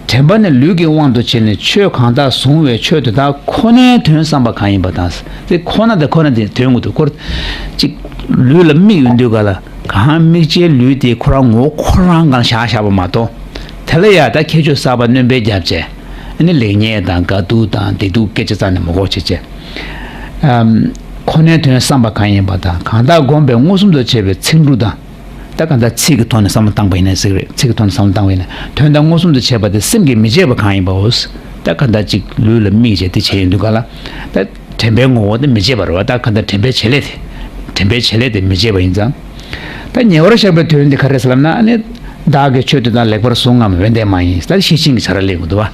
དྲན་པ་ནི་ལུས་ཀྱི་དབང་དུ་བྱས་ནས་ཆོས་གང་དག་གཟུང་བའི་ཆོས་དེ་དག་ཁོ་ནའི་དོན་བསམ་པ་གང་ཡིན་པ་དང་། དེ་ཁོ་ན་དེ་ཁོ་ན་དེ་དོན་དགོས་འདུག་ཁོ་གཅིག་ལུས་ལ་དམིགས་ཡོང་དུས་ག་ལ། གང་དམིགས་བྱའི་ལུས་དེ་ཁོ་རང་ངོ་བོ་ཁོ་རང་སྒང་བཞག་བཞག་པ་མ་གཏོགས། དེ་ལ་ཡ་ད་ཁྱད་ཆོས་གསར་པ་སྣོན་པ་བརྒྱབ་བྱས། ཨ་ནི་ལེགས་ཉེས་དང་དགའ་སྡུག་དང་བདེ་སྡུག་སྐད་ཆ་རྩ་ནས་མི་གོ་བྱེད་བྱས། ཨམ། ཁོ་ནའི་དོན་བསམ་པ་གང་ཡིན་པ་དང་། གང་དག་བསྒོམས་པས་མངོན་སུམ་དུ་བྱས་པའི་ཚིག་འབྲུ་དང་། ད་གང་ལྟར་ཚིག་གི་ཐོག་ནས་བསམ་བློ་བཏང་པ་ཡིན་ན་ཟེར་གི་རེད། ཚིག་གི་ཐོག་ནས་བསམ་བློ་བཏང་པ་ཡིན་ན། དོན་དག་མངོན་སུམ་དུ་བྱས་པ་དེ་སེམས་ཀྱིས་མི་བརྗེད་པ་གང་ཡིན་པའོ། ད་གང་ལྟར་ཅིག་ལུས་ལ་དམིགས་བྱས་དེ་བྱས་ཡོང་དུས་ག་ལ། ད་དྲན་པའི་ངོ་བོ་དེ་མི་བརྗེད་པ་རེད་བ། ད་གང་ལྟར་དྲན་པའི་བྱེད་ལས་དེ། དྲན་པའི་བྱེད་ལས་དེ་མི་བརྗེད་པ་ཡིན་ཙང་། ད་ཉེ་བར་བཞག་པའི་དོན་དེ་ག་རེ་ཟེར་ལབ་ན། ཨ་ནི་བདག་གིས་ཆོས་དེ་དག་ལེགས་པར་བཟུང་ངམ། འོན་ཏེ་མ་ཡིན། ད་ཤེར་ཕྱིན་གྱི་བྱ་ར་ལེན་དགོས་འདུག་བ།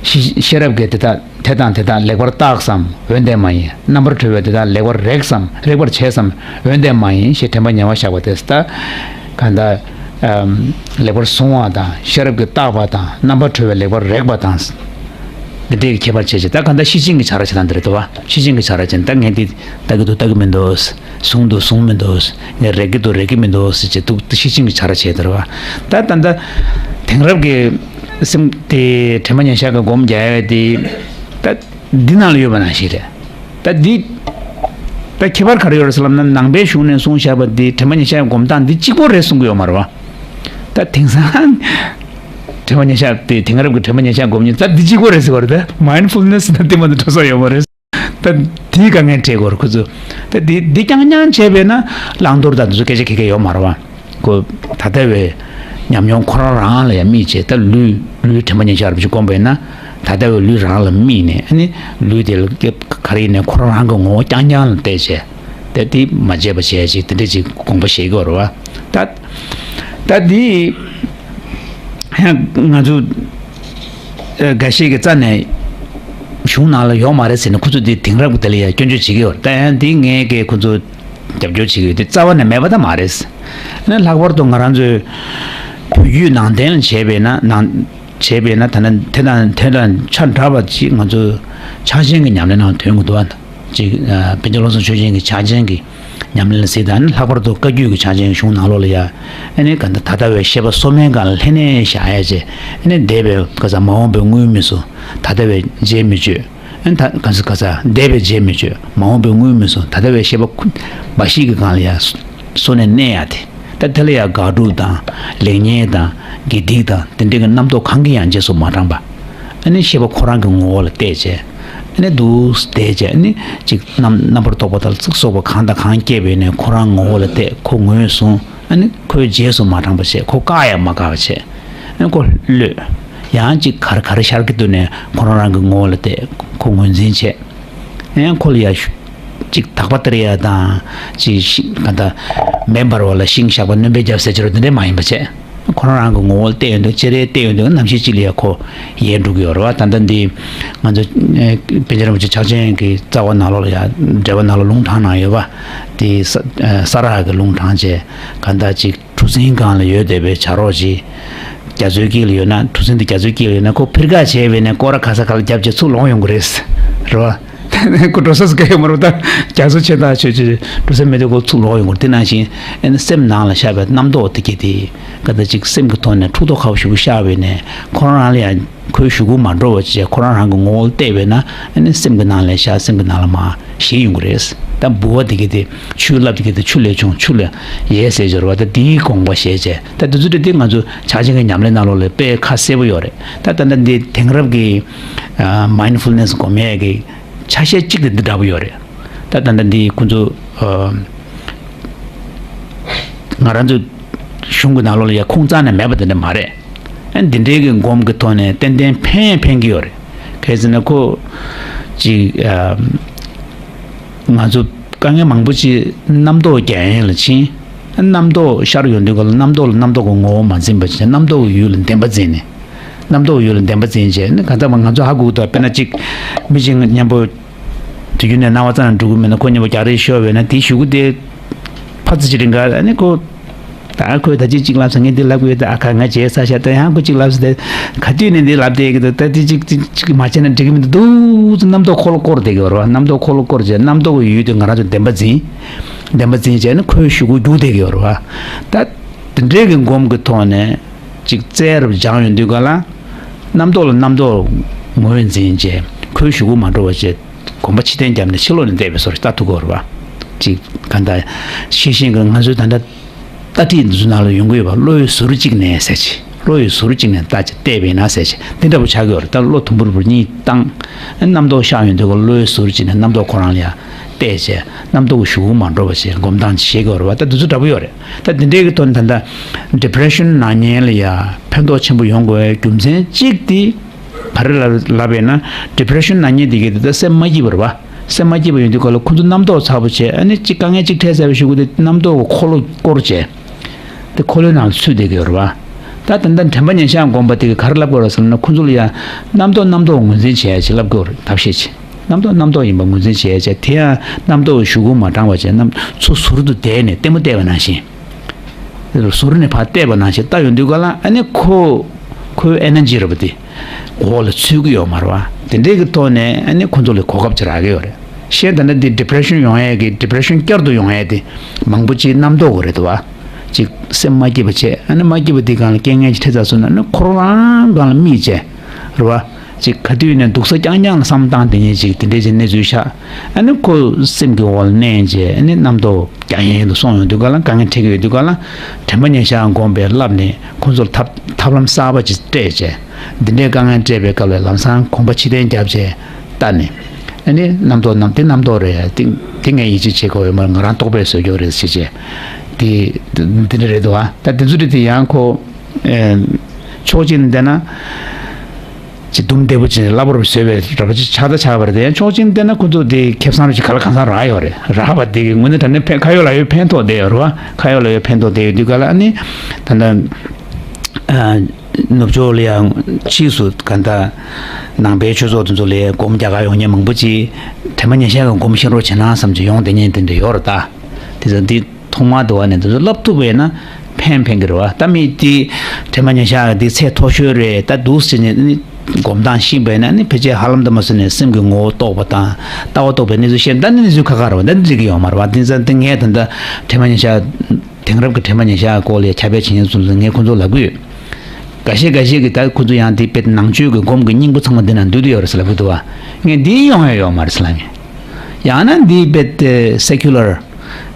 ཤེ་ཤེས་རབ་ཀྱིས་དེ་དག་དེ་དང་དེ་དག་ལེགས་པར་བརྟགས་སམ། འོན་ཏེ་མ་ཡིན། རྣམ་པར་གྲོལ་བས་དེ་དག་ལེགས་པར་རེག་སམ། རེག་པར་བྱས་སམ། འོན་ཏེ་མ་ཡིན་ཞེས་དྲན་པ་ཉེ་བར་བཞག་པ་དེ། ད་གང་ལྟར་ཨམ། ལེགས་པར་བཟུང་བ་དང་། ཤེས་རབ་ཀྱིས་བརྟགས་པ་དང་། རྣམ་པར་གྲོལ་བས་ལེགས་པར་རེག་པ་དང་། འདི་འདྲའི་ཁྱད་པར་བྱས་བྱས། ད་གང་ལྟར་ཤེར་ཕྱིན་གྱི་བྱ་ར་བྱེད་སྟངས་འདི་རེད་འདུག་བ། ཤེར་ཕྱིན་གྱི་བྱ་ར་བྱེད། ད་ངས་འདི་ལྟ་གི་འདུག་ལྟ་གི་མི་འདུག་བཟུང་འདུག་བཟུང་མི་འདུག་ངས་རེག་གི་འདུག་རེག་གི་མི་འདུག་ཟེར་བྱས་འདུག་ཤེར་ཕྱིན་གྱི་བྱ་ར་བྱས་འདུག་རེད་བ། ད་ད་ལྟ་དེང་རབས་ཀྱི་སེམས་དེ་དྲན་པ་ཉེར་བཞག་གི་སྒོམ་རྒྱག་ཡ་དེ། ད་འདི་ནང་ལ་ཡོད་པ་ནང་བཞིན་རེད། ད་འདི། ད་ཁྱད་པར་ག་རེ་ཡོད་རེད་ཟེར་ལབ་ན། ནང་པའི་གཞུང་ནས་གསུངས་བཞག་པ་འདི་དྲན་པ་ཉེར་བཞག་སྒོམ་སྟངས་འདི་གཅིག་པོ་རེད་གསུང་གི་ཡོད་མ་རེད་བ། ད་དེང་སང་དྲན་པ་ཉེར་བཞག་དེ། དེང་རབས་ཀྱི་དྲན་པ་ཉེར་བཞག་སྒོམ་མཁན་ད་འདི་གཅིག་པོ་རེད་ཟེར་བ་རེད། ད་མའིན་ཌ་ཕུལ་ནེ་སི་ན་དེ་མ་གཏོགས་འགྲོ་ས་ཡོད་མ་རེད། ད་དེའི་དཀའ་ངལ་འཕྲད་ཀྱི་ཡོད་རེད་ཁོ་ཚོ། ད་དེ་དེ་རྐྱང་རྐྱང་བྱས་པས་ན་བླང་དོར་དང་དེ་ཚོ་སྐད་ཆ་ག་གེ་ཡོད་མ་རེད་བ། ཁོ་ད་ལྟ་བའི་ཉམས་མྱོང་ཁོ་རང་རང་ལ་ཡང་དམིགས་བྱས། ད་ལུས་ལུས་དྲན་པ་ཉེར་བཞག་རབ་ཅིག་སྒོམ་པས་ན། ད་ལྟ་བའི་ལུས་རང་ལ་དམིགས་ནས། ཨ་ནི་ལུས་དེ་ལ་ག་རེ་ཡིན་ནའི་ཁོ་རང་རང་གི་ངོ་བོ་རྐྱང་རྐྱང་ལ་བལྟས་བྱས། དེ་དེ་མ་བརྗེད་པ་བྱས་ཅིག་དེ་འདྲ་ཅིག་དགོངས་པ་བཞེས་ཀྱི་ཡོད་རེད་བ། ད་ད་འདི་ང་ཚོ་འགའ་ཤས་ཀྱི་རྩ་ནས་གཞུང་ནང་ལ་ཡོད་མ་རེད་ཟེར་ནས་ཁོ་ཚོ་འདི་དེང་རབས་ཀྱི་དེ་ལ་ཡང་སྐྱོན་བརྗོད་བྱེད་ཀྱི་ཡོད་རེད། ད་ཡང་འདི་ངས་ཀྱིས་ཁོ་ཚོ་རྒྱབ་སྐྱོར་བྱེད་ཀྱི་ཡོད། དེ་རྩ་བ་ནས་མེད་པ་ད་མ་རེད། ཨ་ནི་ལྷག་པར་དུ་ང་རང་ཚོའི་བོད་བརྒྱུད་ནང་བསྟན་ལ་བྱས་པས་ན། ནང་བྱས་པས་ན། ད་ནི་དེ་དང་དེ་དང་ཆ་འདྲ་བ་ཅིག་ང་ཚོའི་ཕྱག་ཆེན་གྱི་ཉམས་ལེན་ནང་ཐོན་གྱི་འདུག་བ། ཅིག་ཨ། པཎ་ཆེན་བློ་བཟང་ཆོས་རྒྱན་གྱི་ཕྱག་ཆེན་གྱི་ཉམས་ལེན་ལ་གཟིགས་དང་། ལྷག་པར་དུ་བཀའ་བརྒྱུད་ཀྱི་ཕྱག་ཆེན་གྱི་གཞུང་ནང་ལོགས་ལ་ཡ། ཨ་ནི་ག་འདི་ད་ལྟ་བའི་ཤེས་པ་སོ་མའི་སྒང་ལ་ལྷན་ནེ་བཞག་ཡ་བྱས། ཨ་ནི་འདས་པའི་ག་ས་མ་འོངས་པའི་དངོས་མི་སོ། ད་ལྟ་བའི་རྗེས་མི་གཅོད། ཨ་ནི་ད་ག་ས་ག་ས་འདས་པའི་རྗེས་མི་གཅོད། མ་འོངས་པའི་དངོས་མི་སོ། ད་ལྟ་བའི་ཤེས་པ་ཁུ་འབའ་ཞིག་གི་སྒང་ལ་ཡ་སོ་ནས་གནས་ཡ་དེ། ད་དེ་ལ་ཡ་དགག་སྒྲུབ་དང་ལེགས་ཉེས་དང་དགེ་སྡིག་དང་དེ་འདྲ་གི་རྣམ་རྟོག་གང་གིས་ཡང་རྗེས་སུ་མ་འབྲངས་པ། ཨ་ནི་ཤེས་པ་ཁོ་རང་གི་ངོ་བོ་ལ་བལྟས་བྱས། ཨ་ནི་འདུག་བལྟས་བྱས། ཨ་ནི་ཅིག་རྣམ་རྣམ་པར་རྟོག་པ་དང་ཚིག་སོགས་པ་གང་དང་གང་སྐྱེས་པས་ནས་ཁོ་རང་ངོ་བོ་ལ་བལྟས། ཁོ་ངོས་བཟུང་། ཨ་ནི་ཁོའི་རྗེས་སུ་མ་འབྲངས་པ་བྱས། ཁོ་བཀག་ཡང་མ་བཀག་པ་བྱས། ཨ་ནི་ཁོ་གློད། ཡང་ཅིག་ག་རེ་ག་རེ་ཤར་གྱི་འདུག་ནས་ཁོ་རང་རང་གི་ངོ་བོ་ལ་བལྟས། ཁོ་ངོས་འཛིན་བྱས། ཨ་ནི་ཁོ་ལ་ཡ་ཅིག་དག་པ་སྟེར་ཡ་དང་། ཅིག་ཤི་ག་ད་མེ་འབར་བ་ལ་ཤིང་བཞག་པ་སྣོན་པ་བརྒྱབ་ཟེར་གྱི་རེད། འདི་འདྲ་མ་ཡིན་པ་བྱས། ཁོ་རང་རང་གི་ངོ་བོ་ལ་བལྟས་ཡོང་དུས། ཅེ་རེ་བལྟས་ཡོང་དུས་ནམ་ཞིག་ཅིག་ལ་ཡ་ཁོ་ཡལ་འགྲོ་གི་ཡོད་རེད་བ། ད་ལྟ་འདི་ང་ཚོ་ཨེ་པཎ་ཆེན་རིན་པོ་ཆེ་ཕྱག་ཆེན་གྱི་རྩ་བ་ནང་ལོགས་ལ་ཡ། འགྲེལ་པ་ནང་ལོགས་ལུང་དྲངས་གནང་ཡོད་པ། དེ་ས་ཨེ་ས་རཱ་གི་ལུང་དྲངས་བྱས། གང་ལྟར་ཅིག་གྲུ་གཟིངས་སྒང་ལ་ཡོད་བསྡད་པའི་བྱ་རོག་ཅིག་རྒྱ་མཚོའི་དཀྱིལ་ལ་ཡོད་ན། གྲུ་གཟིངས་དེ་རྒྱ་མཚོའི་དཀྱིལ་ལ་ཡོད་ན། ཁོ་འཕིར་ཁ་བྱས་པས་ནས་སྐོར་ར་ག་ས་ག་ལ་བརྒྱབ་བྱས་ཚུར་ལོག་ཡོང་གི་རེད། རེད་བ། ཁོ་འགྲོ་ས་སུ་ག་ཡོད་མ་རེད། ད་རྒྱ་མཚོ་ཆེ་ཐག་ཆོད་ཅིག་འགྲོ་ས་མེད་དུས་ཁོ་ཚུར་ལོག་ཡོང་གི་རེད། དེ་ནང་བཞིན་ཨ་ནི་སེམས་ནང་ལ་ཤར་བའི་རྣམ་རྟོག་དེ་གྱད་དེ་ག་ད་ཅིག་སེམས་ཀྱི་ཐོག་ནས་འཁྲུག་རྟོག་ཁ་པོ་ཞེ་པོ་ཤར་བས་ནས་ཁོ་རང་རང་ལ་ཡང་ཁོའི་གཞུག་གུ་མ་འགྲོ་བ་བྱས། ཁོ་རང་རང་གི་ངོ་བོ་ལ་བལྟས་པས་ན། ཨ་ནི་སེམས་ཀྱི་ནང་ལ་ཤར། སེམས་ཀྱི་ནང་ལ་མར་ཞིག་ཡོང་གི་རེད། ད་འབུལ་བ་དེ་གི་དེ་ཆུ་བླུགས་དེ་གི་དེ་ཆུ་ལས་བྱུང་ཆུ་ལས་ཡལ་ཟེར་གྱི་ཡོད་རེད་བ། ད་དེའི་དགོངས་པ་བཞེས་བྱས། ད་དེ་ཚོ་དེ་དེ་ང་ཚོ་ཕྱག་ཆེན་གྱི་ཉམས་ལེན་ནང་ལོགས་ལ་དཔེ་ཁ་གསལ་པོ་ཡོད་རེད། ད་ད་ལྟ་འདི་དེང་རབས་ཀྱི་ཨ་mindfulness་སྒོམ་ཡས་ཀྱི་ཆ་ཤས་གཅིག་དེ་འདི་འདྲ་པོ་ཡོད་རེད། ད་ད་ལྟ་འདི་ཁོང་ཚོ་ཨ་ང་རང་ཚོ་གཞུང་གི་ནང་ལོགས་ལ་ཡ་ཁུངས་རྩ་ནས་མེད་པ་དེ་འདྲ་མ་རེད། ཨ་འདི་འདྲའི་གི་སྒོམ་གྱི་ཐོག་ནས་ཏན་ཏན་ཕན་ཕན་གྱི་ཡོད་རེད། གལ་སྲིད་ན་ཁོ་ཅིག་ཨ་ང་ཚོ་དཀའ་ངལ་མང་པོ་ཅིག་རྣམ་རྟོག་རྒྱག་ཡས་ལ་ཕྱིན། རྣམ་རྟོག་ཤར་ཡོང་དུས་ག་ལ་རྣམ་རྟོག་ལ་རྣམ་རྟོག་གི་ངོ་བོ་མ་འཛིན་པ་བྱས། རྣམ་རྟོག་གི་ཡུལ་ལ་བདེན་པ་འཛིན་ནས། རྣམ་རྟོག་གི་ཡུལ་ལ་བདེན་པ་འཛིན་བྱས་ནི་གང་ལྟར་མ་ང་ཚོ་ཧ་གོ་གི་འདུག་དཔེར་ན་གཅིག་མི་གཅིག་མཉམ་པོ་དུས་རྒྱུན་ནས་སྣང་བ་ཙམ་འགྲོ་གི་མེད་ན། ཁོ་མཉམ་པོ་རྒྱག་རེས་ཤོར་བས་ན་དེའི་གཞུག་གུ་དེ་ཕར་ཙམ་ཅིག་རིང་ག་ཨ་ནི་ཁོ་ད་ཁོས་ད་ཅིག་ཅིག་ལབ་སོང་། ངས་འདི་ལབ་དགོས། ད་ཨ་ཁ་ང་བརྗེད་ཚར་ཤག་ད་ཡང་ཁོ་ཅིག་ལབ་སོང་། ད་ག་དུས་ནས་འདི་ལབ་བསྡད་ཀྱི་འདུག་ད་འདི་ཅིག་ཅིག་ཅིག་མ་བྱས་ན་འགྲིག་གི་མི་འདུག་འདུག་ཟེར་རྣམ་རྟོག་འཁོར་ལོ་བསྐོར་བསྡད་ཀྱི་ཡོད་རེད་བ། རྣམ་རྟོག་འཁོར་ལོ་བསྐོར་བྱས་རྣམ་རྟོག་གི་ཡུལ་དེ་ང་རང་ཚོ་བདེན་པ་འཛིན། བདེན་པ་འཛིན་བྱས་ནས་ཁོའི་གཞུག་གུ་རྒྱུག་བསྡད་ཀྱི་ཡོད་རེད་བ། ད་དེ་འདྲའི་གི་སྒོམ་གྱི་ཐོག་ནས་ཅིག་རྩལ་རབ་སྦྱངས་ཡོང་དུས་ག་ལ་རྣམ་རྟོག་ལ་རྣམ་རྟོག་ངོས་འཛིན་བྱས་ཁོའི་གཞུག་གུ་མ་འགྲོ་བ་བྱས། གོམ་པ་ཕྱིར་འཐེན་བརྒྱབ་ནས་ཕྱི་ལོགས་ནས་བལྟས་པའི་བཟོ་འདྲ་ལྟ་ཐུབ་ཀྱི་ཡོད་རེད་བ། ཅིག་གང་ལྟར་ཤེས་བཞིན་གྱི་ང་ཚོའི་ད་ལྟ་ལྟ་ཁྲིད་འདི་ཚོ་ནང་ལ་ཡོང་གི་ཡོད་པ། བློ་ཡི་ཟུར་གཅིག་ནས་ཟེར་ཅིག་བློ་ཡི་ཟུར་གཅིག་ནས་ལྟ་ཅིག་བལྟས་པས་ན་ཟེར་ཅིག་འདི་འདྲ་པོ་ཆགས་ཀྱི་ཡོད་རེད། ད་བློ་དུམ་བུར་བུར་གཉིས་བཏང་། རྣམ་རྟོག་ཤར་ཡོང་དུས་ཀ་བློ་ཡི་ཟུར་གཅིག་ནས་རྣམ་རྟོག་ཁོ་རང་ལ་ཡང་བལྟས་བྱས་རྣམ་རྟོག་གི་གཞུག་གུ་མ་འགྲོ་བ་བྱས་སྒོམ་སྟངས་ཅིག་བྱེད་ཀྱི་ཡོད་རེད་བ། ད་འདི་ཚོ་འདྲ་པོ་ཡོད་རེད། ད་འདི་འདྲའི་གི་ཐོག་ནས་ད་ལྟ་depression་ན་མཁན་ལ་ཡང་ཕན་ཐོགས་ཆེན་པོ་ཡོང་དགོས་པའི་རྒྱུ་མཚན་གཅིག་དེ། ག་རེ་ལབ་ལབ་པས་ན་depression་ན་མཁན་དེ་གས་དེ་ད་སེམས་མ་སྐྱིད་པ་རེད་བ། སེམས་མ་སྐྱིད་པ་ཡོང་དུས་ག་ལ་ཁོ་ཚོ་རྣམ་རྟོག་ཚ་པོ་བྱས། ཨ་ནི་གཅིག་དཀའ་ངལ་གཅིག་འཕྲད་ཚར་བའི་གཞུག་གུ་དེ་རྣམ་རྟོག་གི་འཁོར་ལོ་བསྐོར་བྱས། དེ་འཁོར་ལོའི་ནང་ལ་ཚུད་བསྡད་ཀྱི་ཡོད་རེད་བ། ད་ད་ལྟ་དྲན་པ་ཉེར་བཞག་སྒོམ་པ་དེ་གས་ག་རེ་ལབ་དགོས་རེད་ཟེར་ན། ཁོ་ཚོ་ལ་ཡང་རྣམ་རྟོག་རྣམ་རྟོག་ངོས་འཛིན་བྱེད་ཡ་ཅིག་ལབ་དགོས་རེད། ཐབས་ཤེས་ཅིག་རྣམ་རྟོག་རྣམ་རྟོག་ཡིན་པ་ངོས་འཛིན་བྱེད་ཡ་ཅིག་དེ་ཡང་རྣམ་རྟོག་གི་གཞུག་གུ་མ་འབྲངས་པ་བྱས། རྣམ་ཚུར་ཟུར་དུ་བསྡད་ནས་ལྟད་མོ་བལྟས་པ་ནང་བཞིན། ཟུར་ནས་ཕར་བལྟས་པ་ནང་བཞིན་ལྟ་ཡོང་དུས་ག་ལ་ཨ་ནི་ཁོ་ཁོའི་energy་རེད་པ། དེ་འོག་ལ་ཚུད་ཀྱི་ཡོད་མ་རེད་བ། དེ་འདྲའི་གི་ཐོག་ནས་ཨ་ནི་ཁོ་ཚོ་ལ་གོ་སྐབས་ཅིག་རག་གི་ཡོད་རེད། གཞན་ད་ལྟ་འདི་depression་ཡོང་ཡས་ཀྱི་depression་བསྐྱར་དུ་ཡོང་ཡས་དེ་མང་པོ་ཅིག་རྣམ་རྟོག་གི་རེད་འདུག་བ། ཅིག་སེམས་མ་སྐྱིད་པ་བྱས། ཨ་ནི་མ་སྐྱིད་པ་དེ་སྒང་ལ་རྐྱེན་ངན་ཅིག་འཕྲད་ཚར་སོང་ན་ཨ་ནི་ཁོ་རང་སྒང་ལ་དམིགས་བྱས་རེད་བ། ཅིག་ག་དུས་ནས་སྡུག་ས་རྐྱང་རྐྱང་ལ་བསམ་བློ་བཏང་བསྡད་མཁན་ཅིག་དེ་འདྲའི་ཅིག་གནས་ཚུལ་ཤར། ཨ་ནི་ཁོ་སེམས་ཀྱི་འོག་ལ་མནན་བྱས། ཨ་ནི་རྣམ་རྟོག་རྒྱག་ཡན་དུ་སོང་ཡོང་དུས་ག་ལ་དཀའ་ངལ་འཕྲད་ཀྱི་ཡོད་དུས་ག་ལ་དྲན་པ་ཉེར་བཞག་སྒོམ་པས་བསླབས་ནས་ཁོ་ཚོར་ཐབས་ཐབས་ལམ་གསར་པ་ཅིག་སྤྲད་བྱས། འདི་འདྲའི་དཀའ་ངལ་འཕྲད་པའི་སྐབས་ལ་ལམ་སང་གོམ་པ་ཕྱིར་འཐེན་བརྒྱབ་བྱས་ལྟ་ནས། ཨ་ནི་རྣམ་རྟོག་རྣམ་དེ་རྣམ་རྟོག་རེད། དེ་དེ་ངས་ཡིད་ཆེས་བྱེད་དགོས་ཡོད་མ་རེད། ང་རང་རྟོག་པས་བཟོས་ཀྱི་ཡོད་རེད་ཟེར་བྱས། དེ་དེ་འདྲ་རེད་འདུག་ཨ། ད་དེ་ཚོ་རེད། དེ་ཡང་ཁོ་ཕྱོགས་གཅིག་ནས་བལྟས་ན། ཅིག་དུམ་བདེ་པོ་ཅིག་སླ་པོར་བཟོས་པའི་འདྲ་པོ་ཅིག་ཆགས་ད་ཆགས་པ་རེད་དེ། ཕྱོགས་གཅིག་བལྟས་ན་ཁོ་ཚོ་དེ་ཁེ་བཟང་རེ་ཞིག་ག་ལ་གང་ཟག་རག་ཡོད་རེད། རག་པ་དེ་གི་དངོས་གནས་དྲང་གནས་ཕན་ཁ་ཡོད་ལག་ཡོད་ཕན་ཐོགས་བསྡད་ཡོད་རེད་བ། ཁ་ཡོད་ལག་ཡོད་ཕན་ཐོགས་བསྡད་ཡོད་དུས་ག་ལ་ཨ་ནི་ད་ལྟ་ཨ་ནུབ་ཕྱོགས་ལ་ཡང་ཕྱིས་སུ་ག་ད་ནང་པའི་ཆོས་ཚོགས་དེ་ཚོ་ལ་སྒོམ་རྒྱག་གར་ཡོང་མཁན་མང་པོ་ཅིག་དྲན་པ་ཉེར་བཞག་གི་སྒོམ་ཤེས་རོགས་བྱེད་ན་བསམ་གྱི་ཡོང་བསྡད་མཁན་དེ་འདྲ་ཡོད་རེད་ད། དེ་ཚོ་འདི། ཐོག་མར་དུ་བ་ནས་འདི་ཚོ་བསླབ་ཐུབ་པ་ཡིན་ན་ཕན་ཕན་གྱི་རེད་བ། ད་མི་དེ་དྲན་པ་ཉེར་བཞག་འདི་ཚད་མཐོ་ཤོས་རེད། ད་འདུག་ཟེར་ནས་ནི་སྒོམ་སྟངས་ཤེས་པ་ཡིན་ན་ནི་ཕལ་ཆེར་ཧ་ལམ་དུ་མ་སོང་ནས་སེམས་ཀྱི་ངོ་བོ་རྟོགས་པ་དང་ལྟ་བ་རྟོགས་པའི་གནས་ཚུལ་ཤེས། ད་ནི་གནས་ཚུལ་ཁག་ཁག་རེད་བ། ད་འགྲིག་གི་ཡོད་མ་རེད་བ། དེ་ཚོ་དེ་ངས་ད་ལྟ་དྲན་པ་ཉེར་བཞག་དེང་རབས་ཀྱི་དྲན་པ་ཉེར་བཞག་སྐོར་ལ་ཁྱབ་སྤེལ་བྱེད་མཁན་ཚོ་ལ་ངས་ཁོང་ཚོ་ལབ་ཀྱི་ཡོད། འགའ་ཤས་འགའ་ཤས་ཀྱིས་ད་ཁོང་ཚོ་ཡང་དེ་དཔེ་ནང་ཆོས་ཀྱི་སྒོམ་གྱི་སྙིང་པོ་ཚང་མ་འདི་ན་འདུས་བསྡད་ཡོད་རེད་ཟེར་ལབ་ཀྱི་འདུག་བ། ངས་འདི་ཡོང་ཡ་ཡོད་མ་རེད་ཟེར་ལབ་མཁན། ཡང་ན་འདི་དཔེ་དེ་secular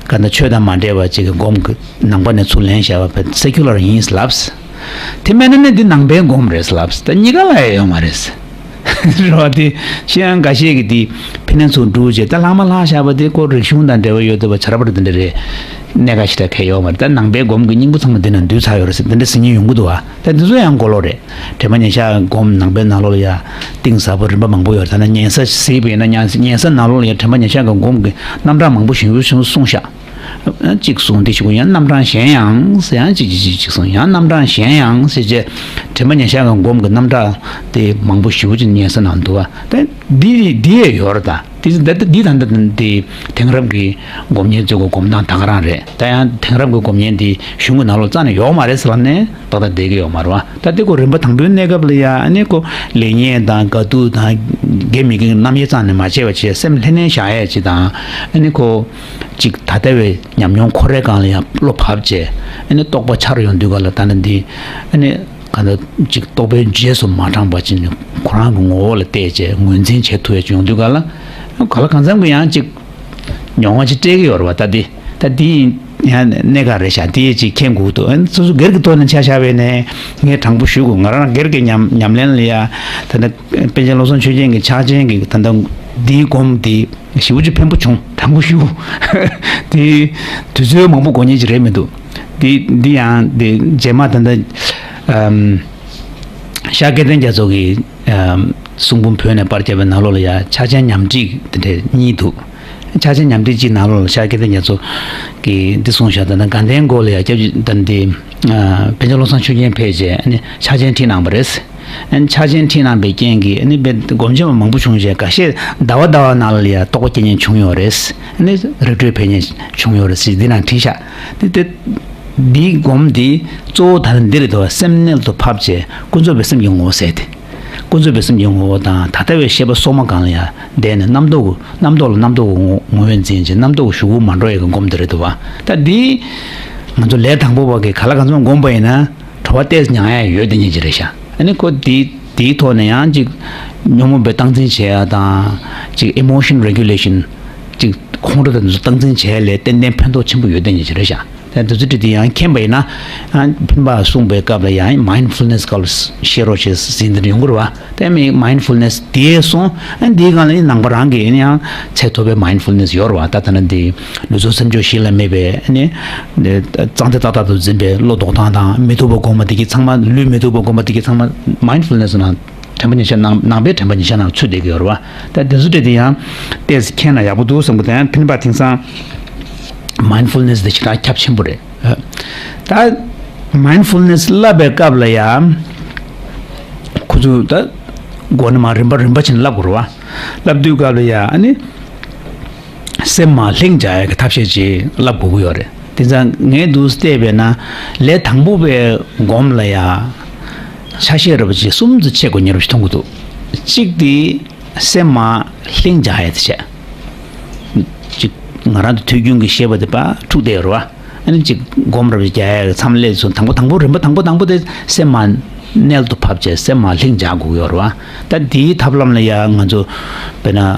ག་ད་ཆོས་དང་མ་འབྲེལ་བ་ཅིག་གི་སྒོམ་གྱི་ནང་པ་ནས་ཚུར་ལེན་བྱས་པ་དཔེ་secular་ཡིན་ལབ། དེ་མིན་ན་ནི་འདི་ནང་པའི་སྒོམ་རེད་ལབ། ད་གཉིས་ཀ་ལ་ཡ་ཡོད་མ་རེད། རེད་བ། དེ་ཤེས་ཡང་འགའ་ཤས་ཀྱིས་དེ་ཕི་ནས་ཚུར་བསྒྲུབས་བྱས་ད་ལྷག་མ་ལྷག་བཞག་པ་དེ་ཁོ་རིག་གཞུང་དང་འབྲེལ་བ་ཡོད་བསྡད་པ་བྱ་ར་པར་དེ་འདྲ་རེད། གནད་འགག་ཞེ་དྲག་གལ་ཡོད་མ་རེད། ད་ནང་པའི་སྒོམ་གྱི་སྙིང་པོ་ཚང་མ་འདི་ན་འདུས་ཚར་ཡོད་རེད་ཟེར་དེ་འདྲ་ཟེར་མཁན་ཡོང་གི་འདུག་བ། ད་འདི་ཚོ་ཡང་གོ་ལོག་རེད། དྲན་པ་ཉེར་བཞག་སྒོམ་ནང་པའི་ནང་ལོགས་ལ་ཡ་གཏིང་ཟབ་པོ་རིམ་པ་མང་པོ་ཡོད་རེད། ད་ནི་སྙན་ས་གཟིགས་པ་ཡིན་ན་སྙན་སྙན་ས་ནང་ལོགས་ལ་ཡ་དྲན་པ་ཉེར་བཞག་གི་སྒོམ་གྱི་རྣམ་གྲངས་མང་པོ་ཞིག་ཡོད་ཞིག་གསུངས་ཤག་གཅིག་གསུངས་དེ་ཞིག་ཡང་རྣམ་གྲངས་གཞན་ཡང་ཟེར་ཡང་གཅིག་གཅིག་གཅིག་གཅིག་གསུངས་ཡང་རྣམ་གྲངས་གཞན་ཡང་ཟེར་བྱས་དྲན་པ་ཉེར་བཞག་གི་སྒོམ་གྱི་རྣམ་གྲངས་དེ་མང་པོ་ཞེ་པོ་ཅིག་སྙན་ས་ནང་འདུག་བ། ད་འདི་འདི་ཡས་ཡོད་རེད་ད། དེ་ད་ལྟ་འདི་ད་ལྟ་འདི་དེང་རབས་ཀྱི་སྒོམ་ཉེར་ཚོ་གི་སྒོམ་སྟངས་ད་ག་རང་རེད། ད་ཡང་དེང་རབས་ཀྱི་སྒོམ་ཉེར་འདི་གཞུང་གི་ནང་ལོགས་རྩ་ནས་ཡོད་མ་རེད་ཟེར་ལབ་ནས་ཏག་ཏག་བསྡད་ཀྱི་ཡོད་མ་རེད་བ། ད་དེ་ཁོ་རིམ་པ་དང་པོའི་གནས་སྐབས་ལ་ཡ་ཨ་ནི་ཁོ་ལེགས་ཉེས་དང་དགའ་སྡུག་དང་དགེ་མི་དགེ་རྣམ་དབྱེ་རྩ་ནས་མ་བྱས་པ་བྱས་སེམས་ལྷན་ནེ་བཞག་ཡས་ཅིག་དང་། ཨ་ནི་ཁོ་ཅིག་ད་ལྟ་བའི་ཉམས་མྱོང་ཁོ་རའི་སྒང་ལ་ཡང་བློ་བབས་བྱས། ཨ་ནི་རྟོགས་པ་འཆར་ཡོང་དུས་ག་ལ་ད་ནི་འདི་ཨ་ནི་ག་ལ་ཅིག་རྟོགས་པའི་རྗེས་སུ་མ་འབྲངས་པ་ཅིག་ནི་ཁོ་རང་གི་ངོ་བོ་ལ་བལྟས་བྱས་ངོས་འཛིན་བྱེད་ཐུབ་ཡས་ཅིག་ཡོང་དུས་ག་ལ་ག་ལ་གང་འཚམ་གྱི་ཡང་ཅིག་མྱོང་བ་ཅིག་སྤྲད་ཀྱི་ཡོད་རེད་བ། ད་འདི་ད་འདི་ཡང་གནད་འགག་རེད་ཤག་འདི་ཅིག་མཁྱེན་དགོས་འདུག་ཨ་ནི་སོ་སོ་སྒེར་གྱི་ཐོག་ནས་ཆ་བཞག་པ་ཡིན་ན་ངས་དྲང་པོ་ཞུ་དགོས། ང་རང་སྒེར་གྱི་ཉམས་ཉམས་ལེན་ལ་ཡ་ད་ལྟ་པཎ་ཆེན་བློ་བཟང་ཆོས་རྒྱན་གྱི་ཕྱག་ཆེན་གྱི་ད་ལྟ་འདིའི་སྒོམ་འདི་ཞེ་པོ་ཅིག་ཕན་པོ་བྱུང་། དྲང་པོ་ཞུ། དེ་དུས་ཚོད་མང་པོ་འགོར་མཁན་ཅིག་རེད་མི་འདུག་འདི་འདི་ཡང་འདི་རྗེས་མ་ད་ལྟ་ཨམ། ཤར་སྐལ་ལྡན་རྒྱ་མཚོ་གི་ཨམ། གསུང་འབུམ་བོད་ནས་པར་བརྒྱབ་པའི་ནང་ལོགས་ལ་ཡང་ཕྱག་ཆེན་ཉམས་སྒྲིག་དེ་འདྲ་གཉིས་འདུག་ཕྱག་ཆེན་ཉམས་སྒྲིག་གཅིག་ནང་ལོགས་ལ་ཤར་སྐལ་ལྡན་རྒྱ་མཚོ་གིས་འདི་གསུངས་བཞག་ད་ལྟ་དགའ་ལྡན་སྒོ་ལ་ཡང་སྐྱབས་རྗེ་ད་འདི་ཨ། པཎ་ཆེན་བློ་བཟང་ཆོས་རྒྱན་ཕེབས་རྗེས་ཨ་ནི་ཕྱག་ཆེན་ཁྲིད་གནང་བ་རེད། ཨ་ནི་ཕྱག་ཆེན་ཁྲིད་གནང་པའི་རྐྱེན་གྱིས་ཨ་ནི་དཔེ་སྒོམ་ཆེན་པོ་མང་པོ་བྱུང་རྗེས་འགའ་ཤས་ཟླ་བ་ཟླ་བ་ནང་ལ་ཡང་རྟོགས་པ་སྐྱེ་མཁན་བྱུང་ཡོད་རེད། ཨ་ནི་རི་ཁྲོད་ཕེབས་མཁན་བྱུང་ཡོད་རེད་ཟེར་འདི་ནང་བྲིས་ཤག་འདི་དེ་འདིའི་སྒོམ་འདི་གཙོ་བོ་ད་ནི་འདི་རེད་དོ། སེམས་རྣལ་དུ་ཕབ་བྱས་ཀུན་རྫོབ་པའི་སེམས་ཀྱི་ངོ་བོ་ཟེར་ཏེ། ཀུན་རྫོབ་པའི་སེམས་ཀྱི་ངོ་བོ་དང་ད་ལྟ་བའི་ཤེས་པ་སོ་མ་གང་ལ་ཡང་བསྡད་ནས་རྣམ་རྟོག་རྣམ་རྟོག་ལ་རྣམ་རྟོག་གི་ངོ་བོས་འཛིན་བྱས་རྣམ་རྟོག་གི་གཞུག་གུ་མ་འགྲོ་ཡ་གི་སྒོམ་དེ་རེད་འདུག་བ། ད་འདི་ང་ཚོ་ལས་དང་པོ་བ་གི་ག་ལ་གང་འཚམ་སྒོམ་པ་ཡིན་ན་གྲོད་པ་ཏོག་ཙམ་མྱང་ཡ་ཡོད་དེ་ཉིད་ཅིག་རེད་ཤག་ཨ་ནི་ཁོ་འདི་འདིའི་ཐོག་ནས་ཡང་ཅིག་ཉོན་མོངས་པའི་སྟངས་འཛིན་བྱེད་ཡ་དང་ཅིག་emotion regulation ཅིག་ཁོང་ཁྲོ་དང་འདི་ཚོ་སྟངས་འཛིན་བྱེད་ཡ་ལས་ཏན་ཏན་ཕན་ཐོགས་ཆེན་པོ་ཡོད་དེ་ཉིད་ཅིག་རེད་ཤག་དེ་འདི་ཚོ་བྲིས་དེ་ཡང་མཁྱེན་པ་ཡིན་ན། ཨ། ཕན་པ་གསུངས་པའི་སྐབས་ལ་ཡང་mindfulness སྐབས་ལ་ཤེས་རོགས་བྱེད་ཟིན་འདིར་ཡོང་གི་རེད་བ། དེ་མིན་mindfulness དེ་སོང་ཨ་འདིའི་སྒང་ལ་ནི་ནང་པ་རང་གི་ཡིན་ཡང་ཚད་མཐོ་པའི་mindfulness ཡོད་རེད་བ། ད་ལྟ་ན་འདི་ལུས་སྲོག་སེམས་མཆོག་གཞི་ལ་དམིགས་པའི་ནི་གཙང་བདེ་ཏག་ཏག་ཏུ་འཛིན་པའི་བློ་ལྡོག་སྟངས་དང་མི་སྡུག་པ་སྒོམ་པ་དེ་གི་ཚང་མ་ལུས་མི་སྡུག་པ་སྒོམ་པ་དེ་གི་ཚང་མ་mindfulness ནང་དྲན་པ་ཉེར་བཞག་ནང་ནང་པའི་དྲན་པ་ཉེར་བཞག་ནང་ཚུད་བསྡད་ཀྱི་ཡོད་རེད་བ། ད་དེ་ཚོ་དེ་དེ་ཡང་ཏོག་ཙམ་མཁྱེན་ན་ཡག་པོ་འདུག་བསམ་གི། དེ་ཡང་ཕན་པ་དེང་སང་mindfulness དེ་ཞེ་དྲག་ཁྱབ་ཆེན་པོ་རེད། ད་mindfulness བསླབ་པའི་སྐབས་ལ་ཡང་ཁོ་ཚོ་ད་སྒོ་ནས་མར་རིམ་པ་རིམ་པ་བྱས་ནས་བསླབ་དགོས་རེད་བ། བསླབ་དུས་སྐབས་ལ་ཡང་ཨ་ནི། སེམས་མར་ལྷིང་འཇགས་ཡག་གི་ཐབས་ཤེས་ཅིག་བསླབ་དགོས་ཀྱི་ཡོད་རེད། དེ་ཙང་ངས་འདུག་བལྟས་པས་ན་ལས་དང་པོ་པའི་སྒོམ་ལ་ཡ་ཆ་ཤས་རེད་པ་ཅིག་གསུམ་དུ་ཕྱེ་དགོས་ཉེར་བཞག་མཐོང་གི་འདུག་གཅིག་དེ་སེམས་མར་ལྷིང་འཇགས་ཡག་དེ་བྱས། གཅིག་ང་རང་ཚོ་དུས་རྒྱུན་གྱི་ཤེས་པ་དེ་ཕར་འཁྲུག་བསྡད་ཡོད་རེད་བ། ཨ་ནི་གཅིག་སྒོམ་རེ་རྒྱག་ཡག་མཚམས་སླེབས་སོང་། དང་པོ་དང་པོ་རིམ་པ་དང་པོ་དང་པོ་དེ་སེམས་མར་རྣལ་དུ་ཕབ་བྱས་སེམས་མར་ལྷིང་འཇགས་དགོས་ཀྱི་ཡོད་རེད་བ། ད་དེའི་ཐབས་ལམ་ལ་ཡ་ང་ཚོ་དཔེར་ན་ཨ།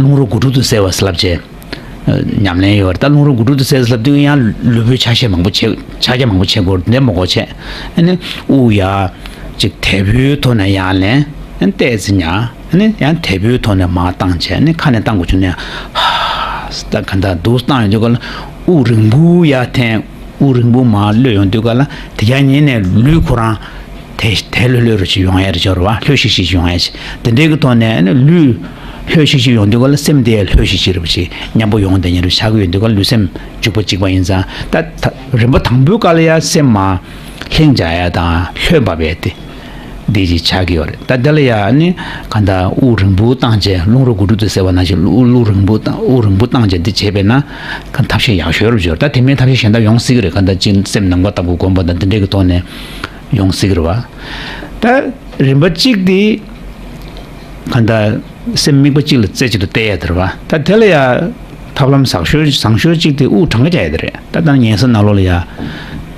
རླུང་རོ་དགུ་ཕྲུགས་དུ་གསལ་བ་ཟེར་ལབ་བྱས། ཨ། ཉམས་ལེན་ཡོད་རེད། ད་རླུང་རོ་དགུ་ཕྲུགས་དུ་གསལ་ཟེར་ལབ་དུས་ཡང་ལུས་པོའི་ཆ་ཤས་མང་པོ་བྱེད་ཆ་རྐྱེན་མང་པོ་བྱེད་དགོས་རེད། འདི་མ་གོ་བྱས། ཨ་ནི་དབུགས་ཡ་ཅིག་དལ་བུའི་ཐོག་ནས་ཡར་ལེན། ཨ་ནི་ཏོག་ཙམ་ཉར། ཨ་ནི་ཡང་དལ་བུའི་ཐོག་ནས་མར་བཏང་བྱས། ཨ་ནི་ཁ་ནས་བཏང་དགོས་བྱུང་ན་ཡང་ཧ་ད་ག་འདྲ་འདུག་བཏང་ཡོང་དུས་ག་ལ་དབུགས་རིང་པོ་ཡར་འཐེན། དབུགས་རིང་པོ་མར་གློད་ཡོང་དུས་ག་ལ་དེ་རྒྱ་ཉིན་ནས་ལུས་ཁོ་རང་དལ་དལ་ལྷོད་ལྷོད་རུ་ཅིག་ཡོང་ཡ་རེ་ཅིག་ཡོད་རེད་བ། ལྷོད་ཤིག་ཤིག་ཅིག་ཡོང་ཡ་ཅིག་དེ་འདྲའི་གི་ཐོག་ནས་ཨ་ནི་ལུས་ལྷོད་ཤིག་ཤིག་ཡོང་དུས་ག་ལ་སེམས་དེ་ལྷོད་ཤིག་ཤིག་རེ་བ་ཅིག་མཉམ་པོ་ཡོང་བསྡད་མཁན་རེ་ཆགས་ཀྱི་ཡོད་དུས་ག་ལ་ལུས་སེམས་འཇུག་པ་གཅིག་པ་ཡིན་ཙང་། ད་ད་རིམ་པ་དང་པོའི་སྐབས་ལ་ཡ་སེམས་མར་ལྷིང་འཇགས་ཡ་དང་ལྷོད་འབབ་ཡ་དེ་འདི་ཅིག་ཆགས་ཀྱི་ཡོད་རེད། ད་དེ་ལ་ཡ་ཨ་ནི་ག་འདྲ་དབུགས་རིང་པོ་བཏང་བྱས། རླུང་རོ་དགུ་ཕྲུགས་དུ་གསལ་བ་ནང་བཞིན་དབུགས་དབུགས་རིང་པོ་བཏང་དབུགས་རིང་པོ་བཏང་བྱས་འདི་བྱས་པས་ན་ག་ཐབས་ཤེས་ཡག་ཤོས་རེ་བ་ཅིག་ཡོད་རེད། ད་དེ་མིན་ཐབས་ཤེས་གཞན་དག་ཡོང་སྲིད་ཀྱི་རེད། ག་འདྲ་ཅིག་སེམས་ནམ་མཁའ་ལྟ་བུ་སྒོམ་པ་དང་འདི་འདྲའི་གི་ཐོག་ནས་ཡོང་སྲིད་ཀྱི་རེད་བ། ད་རིམ་པ་གཅིག་དེ་ག་འདྲ་སེམས་དམིགས་པ་གཅིག་ལ་རྩེ་གཅིག་ཏུ་གཏད་ཡ་དེ་རེད་བ། ད་དེ་ལ་ཡ་ཐབས་ལམ་བཟང་ཤོས་བཟང་ཤོས་གཅིག་དེ་དབུགས་གྲངས་ཀ་རྒྱག་ཡ་དེ་རེད། ད་ལྟ་ཉལ་ས་ནང་ལོགས་ལ་ཡ་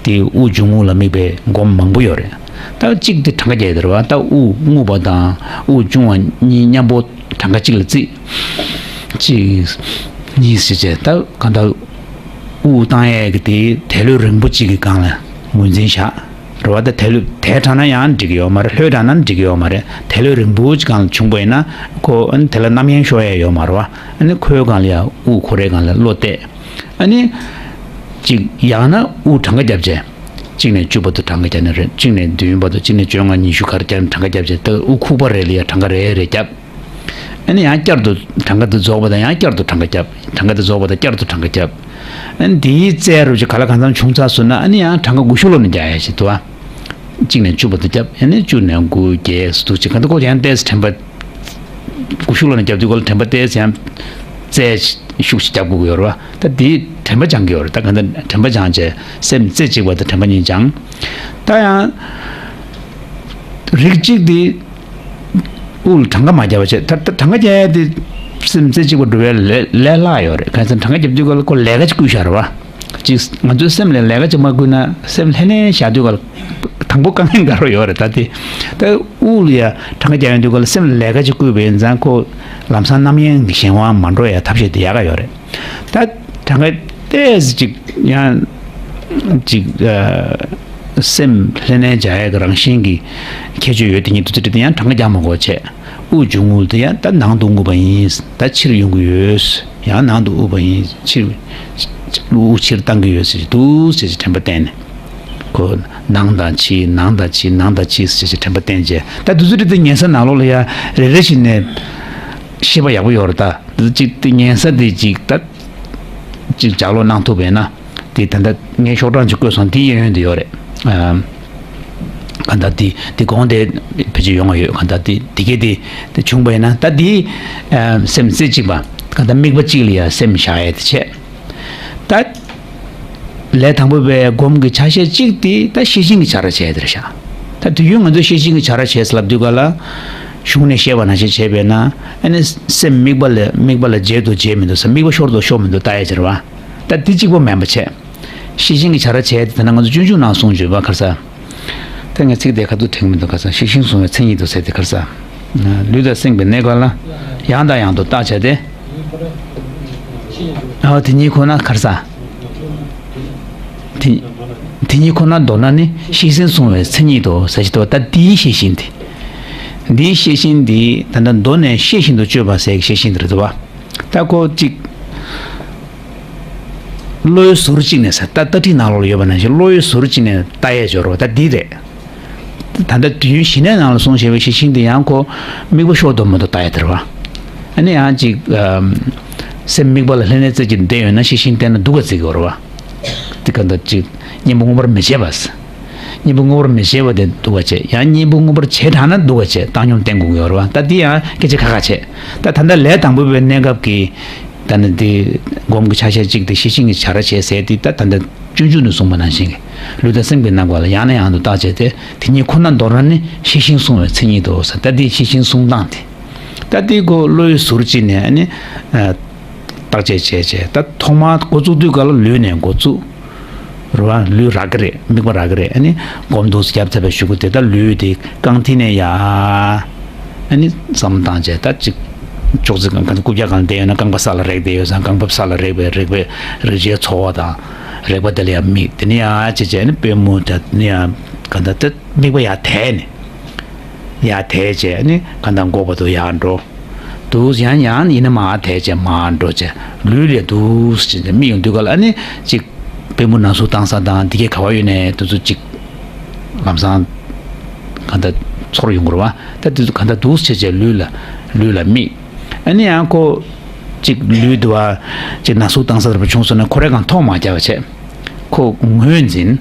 དེ་དབུགས་འབྱུང་རྔུབ་ལ་དམིགས་པའི་སྒོམ་མང་པོ་ཡོད་རེད། ད་གཅིག་དེ་གྲངས་ཀ་རྒྱག་ཡ་དེ་རེད་བ། ད་དབུགས་རྔུབ་པ་དང་དབུགས་འབྱུང་བ་གཉིས་མཉམ་པོ་གྲངས་ཀ་གཅིག་ལ་བརྩིས། གཅིག་གཉིས་ཞེས་བྱས། ད་གང་ལྟར་དབུགས་བཏང་ཡས་ཀྱི་དེ་དལ་ལྷོད་རིང་པོ་གཅིག་གི་སྒང་ལ་ངོས་འཛིན་བཞག་རེད་བ། ད་དལ་ལྷོད་དལ་དྲགས་ན་ཡང་འགྲིག་གི་ཡོད་མ་རེད། ལྷོད་དྲགས་ན་འགྲིག་གི་ཡོད་མ་རེད། དལ་ལྷོད་རིང་པོ་གཅིག་སྒང་ལ་བྱུང་པ་ཡིན་ན་ཁོ་ཨ་ནི་དེ་ལ་རྣམ་གཡེང་ཤོར་ཡས་ཡོད་མ་རེད་བ། ཨ་ནི་ཁོའི་སྒང་ལ་ཡང་དབུགས་ཁོ་རའི་སྒང་ལ་བློ་གཏད། ཨ་ནི་གཅིག་ཡང་ན་དབུགས་གྲངས་ཀ་བརྒྱབ་བྱས། གཅིག་ནས་བཅུ་བར་དུ་གྲངས་ཀ་བརྒྱབ་ན་རེད། གཅིག་ནས་བདུན་བར་དུ། གཅིག་ནས་བཅོ་ལྔ། ཉི་ཤུ་ག་རེ་བརྒྱབ་ན་གྲངས་ཀ་བརྒྱབ་བྱས། ད་དབུགས་ཁུག་པ་རེ་ལ་ཡ་གྲངས་ཀ་རེ་རེ་བརྒྱབ། ཨ་ནི་ཡང་བསྐྱར་དུ་གྲངས་ཀ་དེ་རྫོགས་པ་དང་ཡང་བསྐྱར་དུ་གྲངས་ཀ་བརྒྱབ། གྲངས་ཀ་དེ་རྫོགས་པ་དང་བསྐྱར་དུ་གྲངས་ཀ་བརྒྱབ། ཨ་ནི་དེའི་རྩལ་རུ་ཅིག་ག་ལ་གང་འཚམ་བྱུང་ཚར་སོང་ན་ཨ་ནི་ཡང་གྲངས་ཀ་དགུ་བཅུ་ལོ་ནས་རྒྱག་ཡ་ཞིག་འདུག་ཨ། གཅིག་ནས་བཅུ་བར་དུ་བརྒྱབ། ཨ་ནི་བཅུ་ནས་དགུ། བརྒྱད་ཟེར་དུས་ཅིག་ག་འདུག་གོ། ཡང་ཏོག་ཙམ་དྲན་པ་དགུ་བཅུ་ལོ་ནས་བརྒྱབ་དུས་ག་ལ་དྲན་པ་ཏོག་ཙམ་ཡང་རྩལ་ཤུགས་ཤིག་རྒྱབ་དགོས་ཀྱི་ཡོད་རེད་བ། ད་དེ་དྲན་པ་སྦྱང་གི་ཡོད་རེད། ད་གང་ལྟར་དྲན་པ་སྦྱངས་བྱས་སེམས་རྩེ་གཅིག་པ་དང་དྲན་པ་གཉིས་སྦྱངས། ད་ཡང་རིགས་གཅིག་དེ་དབུགས་ལ་གྲངས་ཀ་མ་བརྒྱབ་པ་བྱས། ད་ད་གྲངས་ཀ་རྒྱག་ཡ་དེ་སེམས་རྩེ་གཅིག་པ་འགྲོ་བའི་ལས་ལས་སླ་ཡོད་རེད། གང་ཟེར་ན་གྲངས་ཀ་རྒྱབ་དུས་ག་ལ་ཁོ་ལས་ཀ་ཅིག་བསྐུལ་བཞག་རེད་བ། ཅིག་ང་ཚོའི་སེམས་ལ་ལས་ཀ་ཅིག་མ་བསྐུལ་ན་སེམས་ལྷོད་ལྷོད་བཞག་དུས་ག་ལ་ དང་པོ་དཀའ་ངལ་འགའ་རེ་ཡོད་རེད། ད་དེ་ད་དབུགས་ལ་ཡ་གྲངས་ཀ་རྒྱག་ཡོང་དུས་སྐབས་ལ་སེམས་ལ་ལས་ཀ་ཅིག་བསྐུལ་བ་ཡིན་ཙང་ཁོ་ལམ་སང་རྣམ་གཡེང་གི་གཞན་དབང་མ་འགྲོ་ཡ་ཐབས་ཤེས་དེ་ཡག་ག་ཡོད་རེད། ད་གྲངས་ཀ་ཏོག་ཙམ་ཅིག་ཡང་ཅིག་ཨ་སེམས་ལྷོད་གནས་བྱ་ཡ་གི་རང་བཞིན་གྱི་ཁྱད་ཆོས་ཡོད་དེ་ཉིད་དུ་ཚུལ་ཁྲིམས་དེ་ཡང་གྲངས་ཀ་རྒྱག་མ་དགོས་བྱས། དབུགས་འབྱུང་རྔུབ་དེ་ཡང་ད་ནང་དུ་རྔུབ་པ་ཡིན། ད་ཕྱིར་ཡོང་གི་ཡོད། ཡང་ནང་དུ་དབུགས་པ་ཡིན། ཕྱིར་དབུགས་ཕྱིར་བཏང་གི་ཡོད་ཟེར་གྱི་འདུག་ཟེར་གྱི་དྲན་པ་བསྟེན་ནས། ཁོ་ནང་དང་ཕྱི་ནང་དང་ཕྱི་ནང་དང་ཕྱི་ཟེར་གྱི་དྲན་པ་བསྟེན་བྱས། ད་དུས་ཚོད་དེ་ཉལ་ས་ནང་ལོགས་ལ་ཡ་རེ་རེ་བཞིན་ནས་ཤེས་པ་ཡག་པོ་ཡོད་རེད། ད་ཅིག་དེ་ཉལ་ས་དེ་ཅིག་ད་ཅིག་ལྗགས་ཀློག་གནང་ཐུབ་པ་ཡིན་ན། དེ་ད་ལྟ་ངས་ཤོག་གྲངས་ཅིག་བཀོད་སོང་། དེ་གཡས་གཡོན་དུ་ཡོད་རེད། ཨ། གང་ལྟར་དེ་དེ་གོང་དེ་ཕལ་ཆེར་ཡོང་བ་ཡོད། གང་ལྟར་དེ་དེ་གས་དེ་དེ་བྱུང་བ་ཡིན་ན། ད་དེ་ཨ་སེམས་རྩེ་གཅིག་པ། གང་ལྟར་དམིགས་པ་གཅིག་ལ་ཡ་སེམས་བཞག་ཡས་དེ་བྱས། ད་ལས་དང་པོ་པའི་སྒོམ་གྱི་ཆ་ཤས་གཅིག་དེ་ད་ཤེས་བཞིན་གྱི་བྱ་ར་བྱས་དེ་རེད་ཤག་ད་དུས་རྒྱུན་ང་ཚོས་ཤེས་བཞིན་གྱི་བྱ་ར་བྱས་ལབ་དུས་ག་ལ། གཞུང་ནས་བཤད་པ་ནང་བཞིན་བྱས་པས་ན། ཨ་ནི་སེམས་དམིགས་པ་ལ་དམིགས་པ་ལ་བརྗེད་འདུག་བརྗེད་མི་འདུག་ཟེར། དམིགས་པ་ཤོར་འདུག་ཤོར་མི་འདུག་ལྟ་ཡས་ཅིག་རེད་བ། ད་འདི་གཅིག་པོ་མིན་པ་བྱས། ཤེས་བཞིན་གྱི་བྱ་ར་བྱས་ཏེ། ད་ནང་ང་ཚོ་སྤྱོད་འཇུག་ནང་གསུངས་ཡོད་པ། ཁར་ས། ད་ངས་ཚིག་དེ་ཁ་ཐུག་དྲན་མི་འདུག་ཁར་ས། ཤེས་བཞིན་བཟུང་བའི་མཚན་ཉིད་དུ་ཟེར་ཏེ། ཁར་ས། ལུས་དང་སེམས་ཀྱི་གནས་སྐབས་ལ་ཡང་དང་ཡང་དུ་བརྟག་བྱས་ཏེ། ཨ། དེ་ཉིད་ཁོ་ན། ཁར་ས། དེ་དེ་ཉིད་ཁོ་ན་མདོར་ན་ནི་ཤེས་བཞིན་བཟུང་བའི་མཚན་ཉིད་དུ་ཟེར་གྱི་འདུག་ད་འདིའི་ཤེས་བཞིན་དེ། འདིའི་ཤེས་བཞིན་འདི་ད་ལྟ་མདོ་ནས་ཤེས་བཞིན་དུ་དཔྱོད་པ་ཟེར་གྱི་ཤེས་བཞིན་དེ་རེད་འདུག་བ། ད་ཁོ་གཅིག་བློའི་ཟུར་གཅིག་ནས་ཟེར། ད་ལྟ་ཁྲིད་ནང་ལོགས་ལ་ཡོད་པ་ནང་བཞིན་བློའི་ཟུར་གཅིག་ནས་ལྟ་ཡས་སྦྱོར་བ་ད་འདི་རེད། ད་ལྟ་དུས་ཡུན་ཞི་གནས་ནང་ལ་གསུངས་བཞག་པའི་ཤེས་བཞིན་དེ་ཡང་ཁོ་དམིགས་པ་ཤོར་འདུག་མི་འདུག་ལྟ་ཡས་དེ་རེད་བ། ཨ་ནི་ཡང་གཅིག་ཨམ། སེམས་དམིགས་པ་ལ་ལྷོད་གནས་རྩེ་གཅིག་བསྡད་ཡོད་ན་ཤེས་བཞིན་བསྟེན་ན་སྡུག་ག་བརྩི་གི་ཡོད་རེད་བ། དེ་ག་འདྲ་གཅིག་གཉེན་པོ་མངོན་པར་མི་བྱེད་པ། གཉེན་པོ་མངོན་པར་མི་བྱེད་པ་དེ་སྡུག་ག་བྱེད། ཡང་གཉེན་པོ་མངོན་པར་བྱེད་དྲགས་ན་སྡུག་ག་བྱེད། བཏང་སྙོམས་བསྟེན་དགོས་ཀྱི་ཡོད་རེད་བ། ད་འདི་ཡང་སྐད་ཆ་ཁ་ཁ་བྱེད། ད་ད་ལྟ་ལས་དང་པོ་པའི་གནས་སྐབས་ཀྱི་ད་ནི་འདི་སྒོམ་གྱི་ཆ་ཤས་གཅིག་དེ་ཤེས་བཞིན་གྱི་བྱ་ར་བྱེད་ཟེར་དེ། ད་ད་ལྟ་སྤྱོད་འཇུག་ནས་གསུངས་པ་ནང་བཞིན་གྱི་ལུས་དང་སེམས་ཀྱི་སྣང་བ་ལ་ཡང་ནས་ཡང་དུ་བརྟག་བྱས་ཏེ། དེ་ཉིད་ཁོ་ན་མདོར་ན་ནི་ཤེས་བཞིན་བཟུང་བའི་མཚན་ཉིད་དོ་ཟེར། ད་འདི་ཤེས་བཞིན་བཟུང་སྟངས་དེ། ད་འདི་ཁོ་བློའི་ཟུར་གཅིག་ནས་ཨ་ནི་ཨ་བརྟག་དཔྱད་བྱས་བྱས། ད་ཐོག་མར་འགོ་བཙུགས་དུས་ག་ལ་ལུས་ནས་འགོ་བཙུགས། རེད་བ། ལུས་རག་གི་རེད། དམིགས་པ་རག་གི་རེད། ཨ་ནི་སྒོམ་འདུག་རྒྱབ་ཚར་བའི་གཞུག་གུ་དེ་ད་ལུས་དེ་རྐང་མཐིལ་ནས་ཡར། ཨ་ནི་བསམ་བློ་བཏང་བྱས། ད་ཅིག་ཅོག་ཙེ་སྒང་ག་རྐུབ་བཀྱག་སྒང་བསྡད་ཡོད་ན་རྐང་པ་ས་ལ་རེག་བསྡད་ཡོད་ཙང་རྐང་པ་ས་ལ་རེག་པའི་རེག་པའི་རེག་བྱའི་ཚོར་བ་དང་། རེག་པ་དེ་ལ་ཡང་དམིགས། དེ་ནས་ཡར་བྱས་བྱས་ཨ་ནི་པུས་མོ་དེ་ནས་ཡར་ག་འདྲ་དེ་དམིགས་པ་ཡར་དེད་ནས། ཡར་དེད་བྱས་ཨ་ནི་ག་འདྲ་འགོག་པ་དུ་ཡར་འགྲོ། འདུག་ཡང་ཡང་ཡིན་ན་མར་དེད་བྱས་མར་འགྲོ་བྱས། ལུས་ལ་འདུག་ཅིག་དམིགས་ཡོང་དུས་ག་ལ་ཨ་ནི་ཅིག་པུས་མོ་ནང་བཟུང་བཏང་ས་དང་འདི་གས་ག་བ་ཡོད་ནས་དུས་ཚོད་ཅིག་ལམ་སང་ག་འདྲ་ཚོར་ཡོང་གི་རེད་བ། ད་དུས་ཚོད་ག་འདྲ་འདུག་བྱས་བྱས་ལུས་ལ་ལུས་ལ་དམིགས། ཨ་ནི་ཡང་ཁོ་ཅིག་ལུས་འདུག་བ། ཅིག་ན་ཟུག་བཏང་ས་འདྲ་པོ་བྱུང་སོང་ན་ཁོ་རང་གང་ཐོག་མ་རྒྱབ་བྱས། ཁོ་ངོས་འཛིན།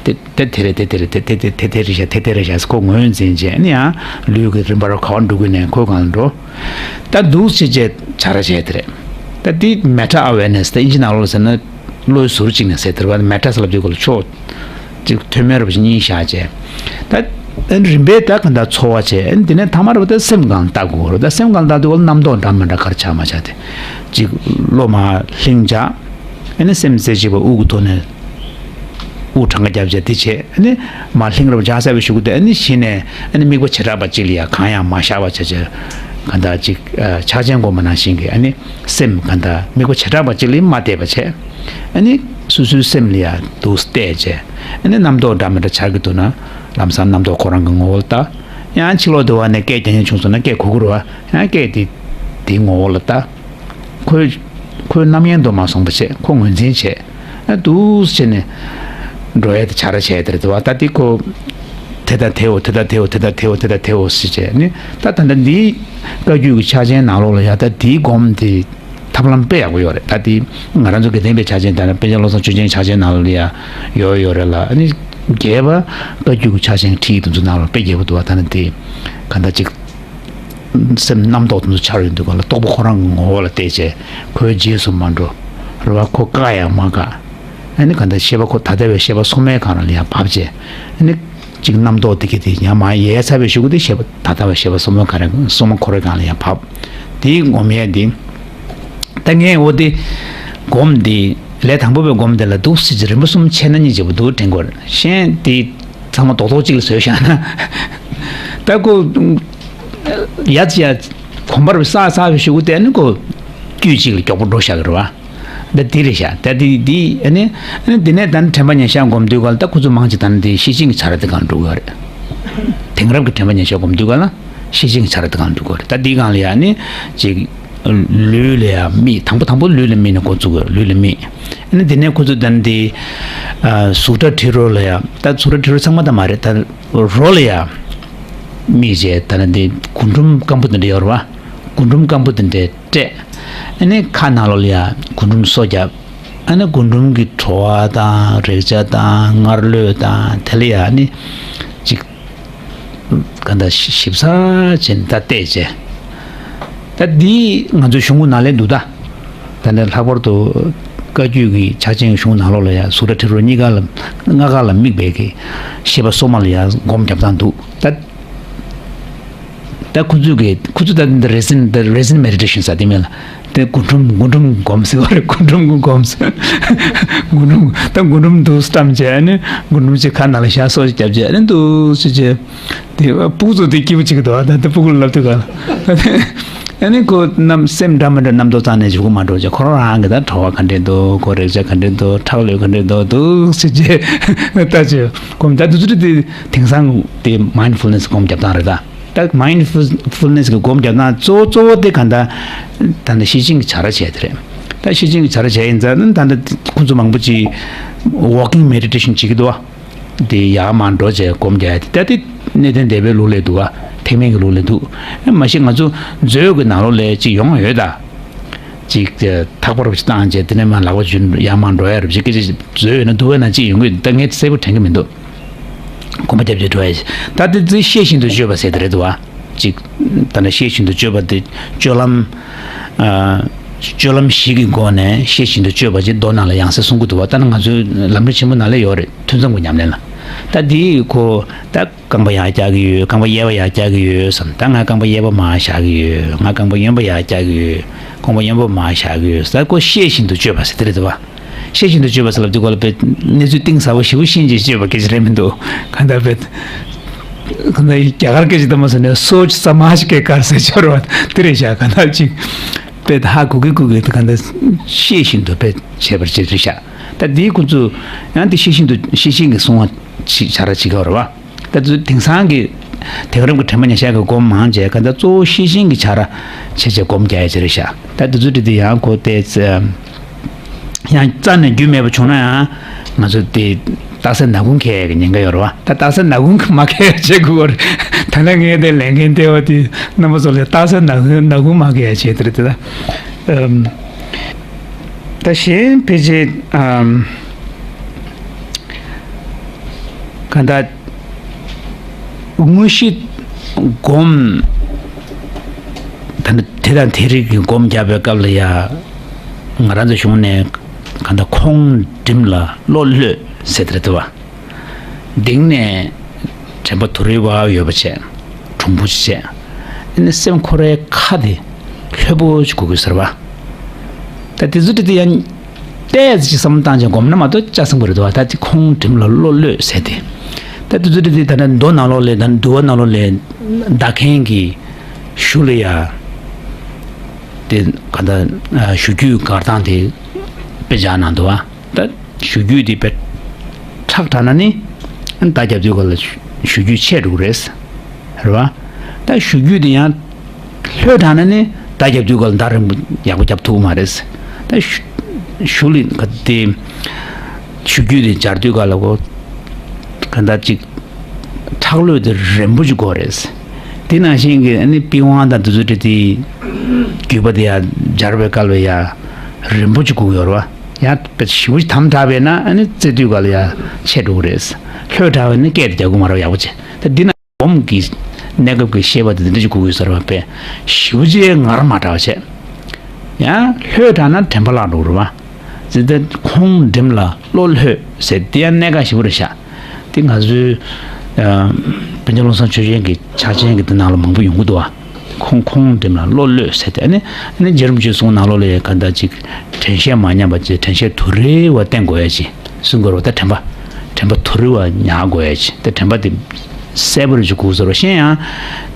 དེ་དེ་དེ་རེད། དེ་དེ་རེད། དེ་དེ་དེ་དེ་དེ་རེད་ཤག་དེ་དེ་རེད་ཤག་ཁོ་ངོས་འཛིན་བྱས་ཨ་ནི་ཡང་ལུས་ཀྱི་རིམ་པར་ག་བ་འགྲོ་དགོས་ནས་ཁོའི་སྒང་ལ་འགྲོ། ད་འདུག་བྱས་བྱས་བྱ་ར་བྱས་དེ་རེད། ད་འདི་meta awareness ད་ཨིན་ཇི་ནང་ལོགས་ཟེར་ན་བློའི་ཟུར་གཅིག་ནས་ཟེར་དེ་རེད་བ། meta ཟེར་ལབ་དུས་ག་ལ་ཕྱོགས་གཅིག་མཐོ་དམན་རུ་གཉིས་བཞག་བྱས། ད་རིམ་པས་ད་ག་འདྲ་ཚོར་བ་བྱས། དེ་ནས་ཐ་མ་རུ་ད་སེམས་སྒང་ལ་ལྟ་དགོས་རེད། ད་སེམས་སྒང་ལ་ལྟ་དུས་ག་ལ་རྣམ་རྟོག་འདྲ་མི་འདྲ་ག་རེ་ཆགས་མ་ཆགས་དེ། གཅིག་བློ་མར་ལྷིང་བྱ། ཨ་ནི་སེམས་རྩེ་གཅིག་པ་དབུགས་ཀྱི་ཐོག་ནས་དབུགས་གྲངས་ཀ་བརྒྱབ་བྱས་དེ་བྱས། ཨ་ནི་མར་ལྷིང་རུ་བྱ་ཟེར་བའི་གཞུག་གུ་དེ། ཨ་ནི་གཞི་ནས་ཨ་ནི་དམིགས་པ་བྱེ་བྲག་པ་གཅིག་ལ་ཡ་གང་ཡང་མ་བཞག་པ་བྱས་བྱས། གང་ལྟར་ཅིག་ཨ་ཕྱག་ཆེན་སྒོམ་པ་ནང་བཞིན་གྱི་ཨ་ནི་སེམས་གང་ལྟར་དམིགས་པ་བྱེ་བྲག་པ་གཅིག་ལ་མ་གཏད་པ་བྱས། ཨ་ནི་སོ་སོའི་སེམས་ལ་ཡ་འདུག་གཏད་བྱས། ཨ་ནི་རྣམ་རྟོག་འདྲ་མི་འདྲ་འཆར་གྱི་འདུག་ན་ལམ་སང་རྣམ་རྟོག་ཁོ་རང་གི་ངོ་བོ་ལ་ལྟ། ཡང་ཕྱི་ལོགས་དུ་བ་ནས་སྐད་རྒྱག་མཁན་བྱུང་སོང་ན་སྐད་གོ་གི་རེད་བ། ཡང་སྐད་དེ་དེའི་ངོ་བོ་ལ་ལྟ། ཁོའི་ཁོའི་རྣམ་གཡེང་དུ་མ་སོང་བ་བྱས། ཁོ་ངོས་འཛིན་བྱས། ཨ་འདུག་བྱས་ནས་འགྲོ་ཡ་དེ་བྱ་ར་བྱས་དེ་རེད་དོ། ད་དེ་ཁོ་དེ་ལྟ་དེའོ། དེ་ལྟ་དེའོ། དེ་ལྟ་དེའོ། དེ་ལྟ་དེའོ་ཟེར་བྱས་ནི། ད་ད་ལྟ་འདིའི་བཀའ་བརྒྱུད་ཀྱི་ཕྱག་ཆེན་ནང་ལོགས་ལ་ཡ་ད་དེའི་སྒོམ་དེ་ཐབས་ལམ་དཔེ་ཡག་པོ་ཡོད་རེད། ད་དེ་ང་རང་ཚོ་དགེ་ལྡན་པའི་ཕྱག་ཆེན་དང་པཎ་ཆེན་བློ་བཟང་ཆོས་རྒྱན་ཕྱག་ཆེན་ནང་ལོགས་ལ་ཡ་ཡོད་ཡོད་རེད་ལ། ཨ་ནི་རྒྱས་པ་བཀའ་བརྒྱུད་ཀྱི་ཕྱག་ཆེན་ཁྲིད་དེ་ཚོ་ནང་ལ་དཔེ་རྒྱས་པོ་འདུག་བ། ད་ནི་དེ་ག་འདྲ་ཅིག་སེམས་རྣམ་རྟོག་དེ་ཚོ་འཆར་ཡོང་དུས་ག་ལ་རྟོག་པ་ཁོ་རང་གི་ངོ་བོ་ལ་བལྟས་བྱས། ཁོའི་རྗེས་སུ་མ་འགྲོ། རེད་བ། ཁོ་བཀག་ཡང་མ་བཀག་ཨ་ནི་ག་འདྲ་ཤེས་པ་ཁོ་ད་ལྟ་བའི་ཤེས་པ་སོ་མའི་སྒང་ལ་ཡང་བབས་བྱས། ཨ་ནི་ཅིག་རྣམ་རྟོག་དེ་གི་དེ་ཡང་མར་ཡལ་ཚར་བའི་གཞུག་གུ་དེ་ཤེས་པ་ད་ལྟ་བའི་ཤེས་པ་སོ་མ་ག་རེ་སོ་མ་ཁོ་རའི་སྒང་ལ་ཡང་བབས། དེའི་སྒོམ་ཡས་དེ། ད་ངས་འོ་དེ་སྒོམ་དེ་ལས་དང་པོ་པའི་སྒོམ་དེ་ལ་འདུག་སེ་ཅིག་རིམ་པ་གསུམ་ཕྱེ་ན་སྙིང་རྗེ་པོ་འདུག་དྲན་གྱི་ཡོད་རེད། གཞན་དེ། ཚང་མ་རྡོག་རྡོག་གཅིག་ལ་བཟོས་བཞག་ན། ད་ཁོ་ཡ་ཙི་ཡ་གོམ་པར་བསགས་བསགས་པའི་གཞུག་གུ་དེ་ནི་ཁོ་དཀྱུས་གཅིག་ལ་མགྱོགས་པོ་འགྲོ་བཞག་གི་རེད་བ། ད་འདི་རེད་ཤག་ད་འདི་འདི་ཨ་ནི་ཨ་ནི་འདི་ནས་ད་ནི་དྲན་པ་ཉེར་བཞག་སྒོམ་དུས་ག་ལ་ད་ཁོ་ཚོ་མང་ཆེ་ད་ནི་འདི་ཤེར་ཕྱིན་གྱི་བྱ་ར་དེ་ག་ལ་འགྲོ་གི་ཡོད་རེད། དེང་རབས་ཀྱི་དྲན་པ་ཉེར་བཞག་སྒོམ་དུས་ག་ལ་ཤེར་ཕྱིན་གྱི་བྱ་ར་དེ་ག་ལ་འགྲོ་གི་ཡོད་རེད། ད་འདི་སྒང་ལ་ཡ་ནི་ཅིག་ལུས་ལ་ཡ་དམིགས། དང་པོ་དང་པོ་ལུས་ལ་དམིགས་ནས་འགོ་བཙུགས་དགོས། ལུས་ལ་དམིགས། ཨ་ནི་འདི་ནས་ཁོ་ཚོ་ད་ནི་འདི་གཟུགས་སྒྲ་དྲི་རོ་ལ་ཡ། ད་གཟུགས་སྒྲ་དྲི་རོ་ཚང་མ་ད་མ་རེད། ད་རོ་ལ་ཡ་དམིགས་བྱས་ད་ནི་འདི་རྒུན་འབྲུམ་སྐམ་པོ་དེ་འདྲ་ཡོད་རེད་བ། རྒུན་འབྲུམ་སྐམ་པོ་དེ་འདྲ་སྤྲད། ཨ་ནི་ཁ་ནང་ལོགས་ལ་ཡ་རྒུན་འབྲུམ་སོ་བརྒྱབ། ཨ་ནི་རྒུན་འབྲུམ་གྱི་བྲོ་བ་དང་རེག་བྱ་དང་ངར་གློད་དང་དེ་ལ་ཡ་ཨ་ནི་ཅིག་ག་འདྲ་ཞིབ་ཚགས་བྱས་ནས་ད་བལྟས་བྱས། ད་འདི་ང་ཚོའི་གཞུང་གི་ནང་ལ་འདུག་ད། ད་ནི་ལྷག་པར་དུ་བཀའ་བརྒྱུད་ཀྱི་ཕྱག་ཆེན་གྱི་གཞུང་ནང་ལོགས་ལ་ཡ་གཟུགས་སྒྲ་དྲི་རོ་གཉིས་ཀ་ལ། ལྔ་ཀ་ལ་དམིགས་པའི་གི་ཤེས་པ་སོ་མ་ལ་ཡ་སྒོམ་རྒྱབ་སྟངས་འདུག་ད། ད་ཁོ་ཚོས་གི་ཁོ་ཚོས་ད་འདི་རེ་སིན། འདི་རེ་སིན་མེ་ཌི་ཊེ་ཤན་ཟེར་དེ་མིན་ལ། དེ་རྒུན་འབྲུམ་རྒུན་འབྲུམ་སྒོམ་ཟེར་བ་རེད། རྒུན་འབྲུམ་སྒོམ་ཟེར། རྒུན་འབྲུམ། ད་རྒུན་འབྲུམ་འདུག་སེ་བཀྲམ་བྱས་ནས་རྒུན་འབྲུམ་ཅིག་ཁ་ནང་ལ་བཞག་སོ་ཞིག་བརྒྱབ་བྱས་ནས་འདུག་སེ་བྱས། དེ་སྤུ་གུ་ཚོ་དེ་སྐྱིད་པོ་བྱེད་ཀྱི་འདུག་ད་ལྟ་སྤུ་གུ་ལ་ལབ་དུས་ག་ལ། ཨ་ནི་ཁོ་རྣམ་སེམས་འདྲ་མི་འདྲ་རྣམ་རྟོག་རྩ་ནས་འཇུག་གི་མ་འགྲོ་བྱས། ཁོ་རང་རང་གི་ད་བྲོ་བ་ག་འདྲས་འདུག་ཁོ་རེག་བྱ་ག་འདྲས་འདུག་ཁྲག་ལུས་ག་འདྲས་འདུག་འདུག་སེ་བྱས་ལྟ་བྱས། སྒོམ་ད་དུས་ཚོད་དེ་དེང་སང་དེ་མའིན་ཌ་ཕུལ་ནེ་སི་སྒོམ་རྒྱབ་སྟངས་རེད་ད། ད་མའིན་ཌ་ཕུལ་ནེ་སི་གི་སྒོམ་རྒྱབ་སྟངས་གཙོ་བོ་གཙོ་བོ་དེ་ག་ད་ད་ནི་ཤེར་ཕྱིན་གྱི་བྱ་ར་བྱས་དེ་རེད། ད་ཤེར་ཕྱིན་གྱི་བྱ་ར་བྱས་ཡིན་ཙང་ད་ད་ཁོང་ཚོ་མང་པོ་ཅིག་ཝོག་ཀིང་མེ་ཌི་ཊེ་ཤན་བྱེད་ཀྱི་འདུག་བ། དེ་ཡར་མར་འགྲོ་བྱས་སྒོམ་རྒྱག་ཡ་དེ། ད་དེ་གནས་བརྟན་སྡེ་པའི་ལུགས་ལས་འདུག་བ། ཐེག་དམན་གྱི་ལུགས་ལས་འདུག་མ་གཞི་ང་ཚོ་མཛོད་ཀྱི་ནང་ལོགས་ལ་ཅིག་ཡོང་ཡོད་ད། ཅིག་ཐག་པ་རུ་བཏང་བྱས་དེ་ནས་མར་ལག་པ་འཇུ་ཡར་མར་འགྲོ་ཡ་རུ་ཅིག་སྐད་ཆ་མཛོད་ཡོད་ན་འདུག་བས་ན་ཅིག་ཡོང་གི་ད་ངས་གསལ་པོ་དྲན་གི་མི་འདུག་གོམ་པ་རྒྱབ་ཀྱི་འགྲོ་ཡ། ད་དེ་ཚོ་ཤེས་བཞིན་དུ་སྤྱོད་པ་ཟེར་དེ་རེད་འདུག་བ། ཅིག་ད་ནི་ཤེས་བཞིན་དུ་སྤྱོད་པ་དེ་སྤྱོད་ལམ། ཨ། སྤྱོད་ལམ་བཞི་གི་སྒོ་ནས་ཤེས་བཞིན་དུ་སྤྱོད་པ་ཅེས་མདོ་ནང་ལ་ཡང་སེ་གསུང་གི་འདུག་བ། ད་ནི་ང་ཚོའི་ལམ་རིམ་ཆེན་མོ་ནང་ལ་ཡོད་རེད། ཐུན་མཚམས་ཀྱི་ཉམས་ལེན་ལ། ད་དེ་ཁོ་ད་རྐང་པ་ཡར་བཀྱག་གི་ཡོད། རྐང་པ་གཡས་པ་ཡར་བཀྱག་གི་ཡོད་བསམ། ད་ང་རྐང་པ་གཡས་པ་མར་བཞག་གི་ཡོད། ང་རྐང་པ་གཡོན་པ་ཡར་བཀྱག་གི་ཡོད། རྐང་པ་གཡོན་པ་མར་བཞག་གི་ཡོད། ད་ཁོ་ཤེས་བཞིན་དུ་སྤྱོད་པ་ཟེར་དེ་རེད་འདུག་བ། ཤེས་བཞིན་དུ་སྤྱོད་པ་ཟེར་ལབ་དུས་སྐོར་ལ་དཔེ་གནས་ཚུལ་གཏིང་ཟབ་པོ་ཞེ་པོ་ཤེས་བྱས་སྤྱོད་པ་སྐད་ཆ་རེད་མི་འདུག་གང་ལྟར་དཔེ་གང་ལྟར་རྒྱ་གར་སྐད་ཆ་ལྟ་མ་སོང་ནས་སོ་ཅི་ས་མ་ཞིག་སྐད་གར་ཟེར་ཆོར་བ་དེ་རེད་ཤག་གང་ལྟར་ཅིག་དཔེ་ཧ་གོ་གི་གོ་གི་དེ་གང་ལྟར་ཤེས་བཞིན་དུ་དཔེ་བྱས་པར་བྱེད་རེད་ཤག་ད་འདིའི་ཁོ་ཚོ་ཡང་དེ་ཤེས་བཞིན་དུ་ཤེས་བཞིན་གྱི་གསུང་བ་ཅིག་བྱ་ར་ཅིག་ག་རེད་བ། ད་དུ་དེང་སང་གི་དེང་རབས་ཀྱི་དྲན་པ་ཉེར་བཞག་གི་སྒོམ་མང་བྱས་ག་ད་གཙོ་བོ་ཤེས་བཞིན་གྱི་བྱ་ར་བྱས་བྱས་སྒོམ་རྒྱག་ཡ་ཅིག་རེད་ཤག་ད་དུ་ཚོད་དེ་ཡང་ཁོ་དེ་ཡང་རྩ་ནས་རྒྱུས་མེད་པ་བྱུང་ན་ཡང་ང་ཚོ་དེ་རྟགས་གསལ་ནག་ཁུང་འཁེལ་ཡ་གི་ཉེན་ཁ་ཡོད་རེད་བ། ད་རྟགས་གསལ་ནག་ཁུང་མ་འཁེལ་ཡ་བྱེད་དགོས་པ་རེད། ད་ནང་ངས་དེ་ལས་འགན་དེ་བ་དེ་རྣམ་པ་ཚོ་ལ་རྟགས་གསལ་ནག་ཁུང་ནག་ཁུང་མ་འཁེལ་ཡ་བྱེད་དེ་རེད་དེ་ད། ད་གཞན་ཕལ་ཆེར་ཨམ། གང་ལྟར་དངོས་གཞི་སྒོམ། ད་ནི་དེ་དང་དེ་རིགས་ཀྱི་སྒོམ་རྒྱག་པའི་སྐབས་ལ་ཡ། ང་རང་ཚོ་གཞུང་ནས་གང་ལྟར་ཁོང་འགྲིམ་ལ་བློ་གློད་ཟེར་དེ་རེད་བ། གཏིང་ནས་དྲན་པ་དུ་རེ་བ་ཡོད་པ་བྱས། གྲུང་པོ་ཅིག་བྱས། ཨ་ནི་སེམས་ཁོ་རའི་ཁ་དེ་ལྷོད་པོ་ཅིག་དགོས་ཀྱི་ཟེར་བ། ད་དེ་ཚོ་དེ་དེ་ཡང་ཏོག་ཙམ་ཅིག་བསམ་བློ་བཏང་བྱས་སྒོམ་ན་མ་གཏོགས་ཆ་ཚང་པོ་རེད་འདུག་བ། ད་དེ་ཁོང་འགྲིམ་ལ་བློ་གློད་ཟེར་དེ། ད་དེ་ཚོ་དེ་དེ་ད་ནི་མདོ་ནང་ལོགས་ལས་ད་ནི་འདུལ་བ་ནང་ལོགས་ལས་བདག་མཁན་གྱི་གཞུག་ལ་ཡ། དེ་ག་ད་ཞུ་རྒྱུའི་གར་སྟངས་དེ་དཔེ་བཞག་གནང་འདུག་བ། ད་ཞུ་རྒྱུ་དེ་དཔེ་ཁྲག་དྲག་ན་ནི་མདའ་རྒྱབ་དུས་ག་ལ་ཞུ་རྒྱུ་ཆད་འགྲོ་གི་རེད། རེད་བ། ད་ཞུ་རྒྱུ་དེ་ཡང་ལྷོད་དྲགས་ན་ནི་མདའ་རྒྱབ་དུས་ག་ལ་མདའ་རིང་པོ་ཡག་པོ་རྒྱབ་ཐུབ་ཀྱི་མ་རེད། ད་ཞུ་ཞུ་ལི་ག་དེ་ཞུ་རྒྱུ་དེ་སྦྱར་དུས་ག་ལ་གོ་ག་འདྲ་ཅིག་ཁྲག་ལོས་དེ་རིང་པོ་ཅིག་དགོས་རེད། དེ་ནང་བཞིན་གྱི་ཨ་ནི་པི་ཝང་དང་དེ་ཚོ་དེ་དེ་རྒྱུད་པ་དེ་ཡ་སྦྱར་བའི་སྐབས་ལ་ཡ་རིང་པོ་ཅིག་དགོས་ཀྱི་ཡོད་རེད་བ། ཡང་དཔེ་ཞེ་པོ་ཅིག་དམ་དྲགས་པས་ན་ཨ་ནི་རྩེ་དུས་ག་ལ་ཡ་ཆད་འགྲོ་གི་རེད། ལྷོད་དྲགས་པས་ན་སྐད་དེ་རྒྱག་གི་མ་རེད་ཡག་པོ་བྱས། ད་འདི་ན་སྒོམ་གྱི་གནས་སྐབས་ཀྱི་ཤེས་པ་དེ་འདི་འདྲ་ཅིག་དགོས་ཀྱི་ཡོད་ས་རེད་བ། དཔེ་ཞེ་པོ་ཅིག་ངར་མ་དྲགས་བྱས། ཡང་ལྷོད་དྲགས་ན་དྲན་པ་བརླག་འགྲོ་གི་རེད་བ། ཟེར་ཏེ་ཁོང་འགྲིམ་ལ་བློ་ལྷོད་ཟེར་དེ་ཡང་གནད་འགག་ཞེ་པོ་རེད་ཤག་དེ་ང་ཚོའི་ཨ་པཎ་ཆེན་བློ་བཟང་ཆོས་རྒྱན་གྱི་ཕྱག་ཆེན་གྱི་དེ་ནང་ལ་མང་པོ་ཡོང་གི་འདུག་བ། ཁོང་ཁོང་འགྲིམ་ལ་བློ་གློད་ཟེར་ཏེ་ཨ་ནི་ཨ་ནི་རྗེ་རིན་པོ་ཆེའི་གསུང་ནང་ལོགས་ལ་ཡང་ག་འདྲ་ཅིག་དྲན་ཤེས་མ་ཉམས་པ་བྱས། དྲན་ཤེས་དུ་རེ་བ་བསྟེན་དགོས་ཡ་ཅིག་གསུང་དགོས་རེད་བ། ད་དྲན་པ་ དྲན་པ་དུ་རུ་བ་ཉར་དགོས་ཡ་ཅིག་དེ་དྲན་པ་དེ་གསལ་པོ་རུ་ཅིག་དགོས་ཟེར་བ་ཤེས་ཡང་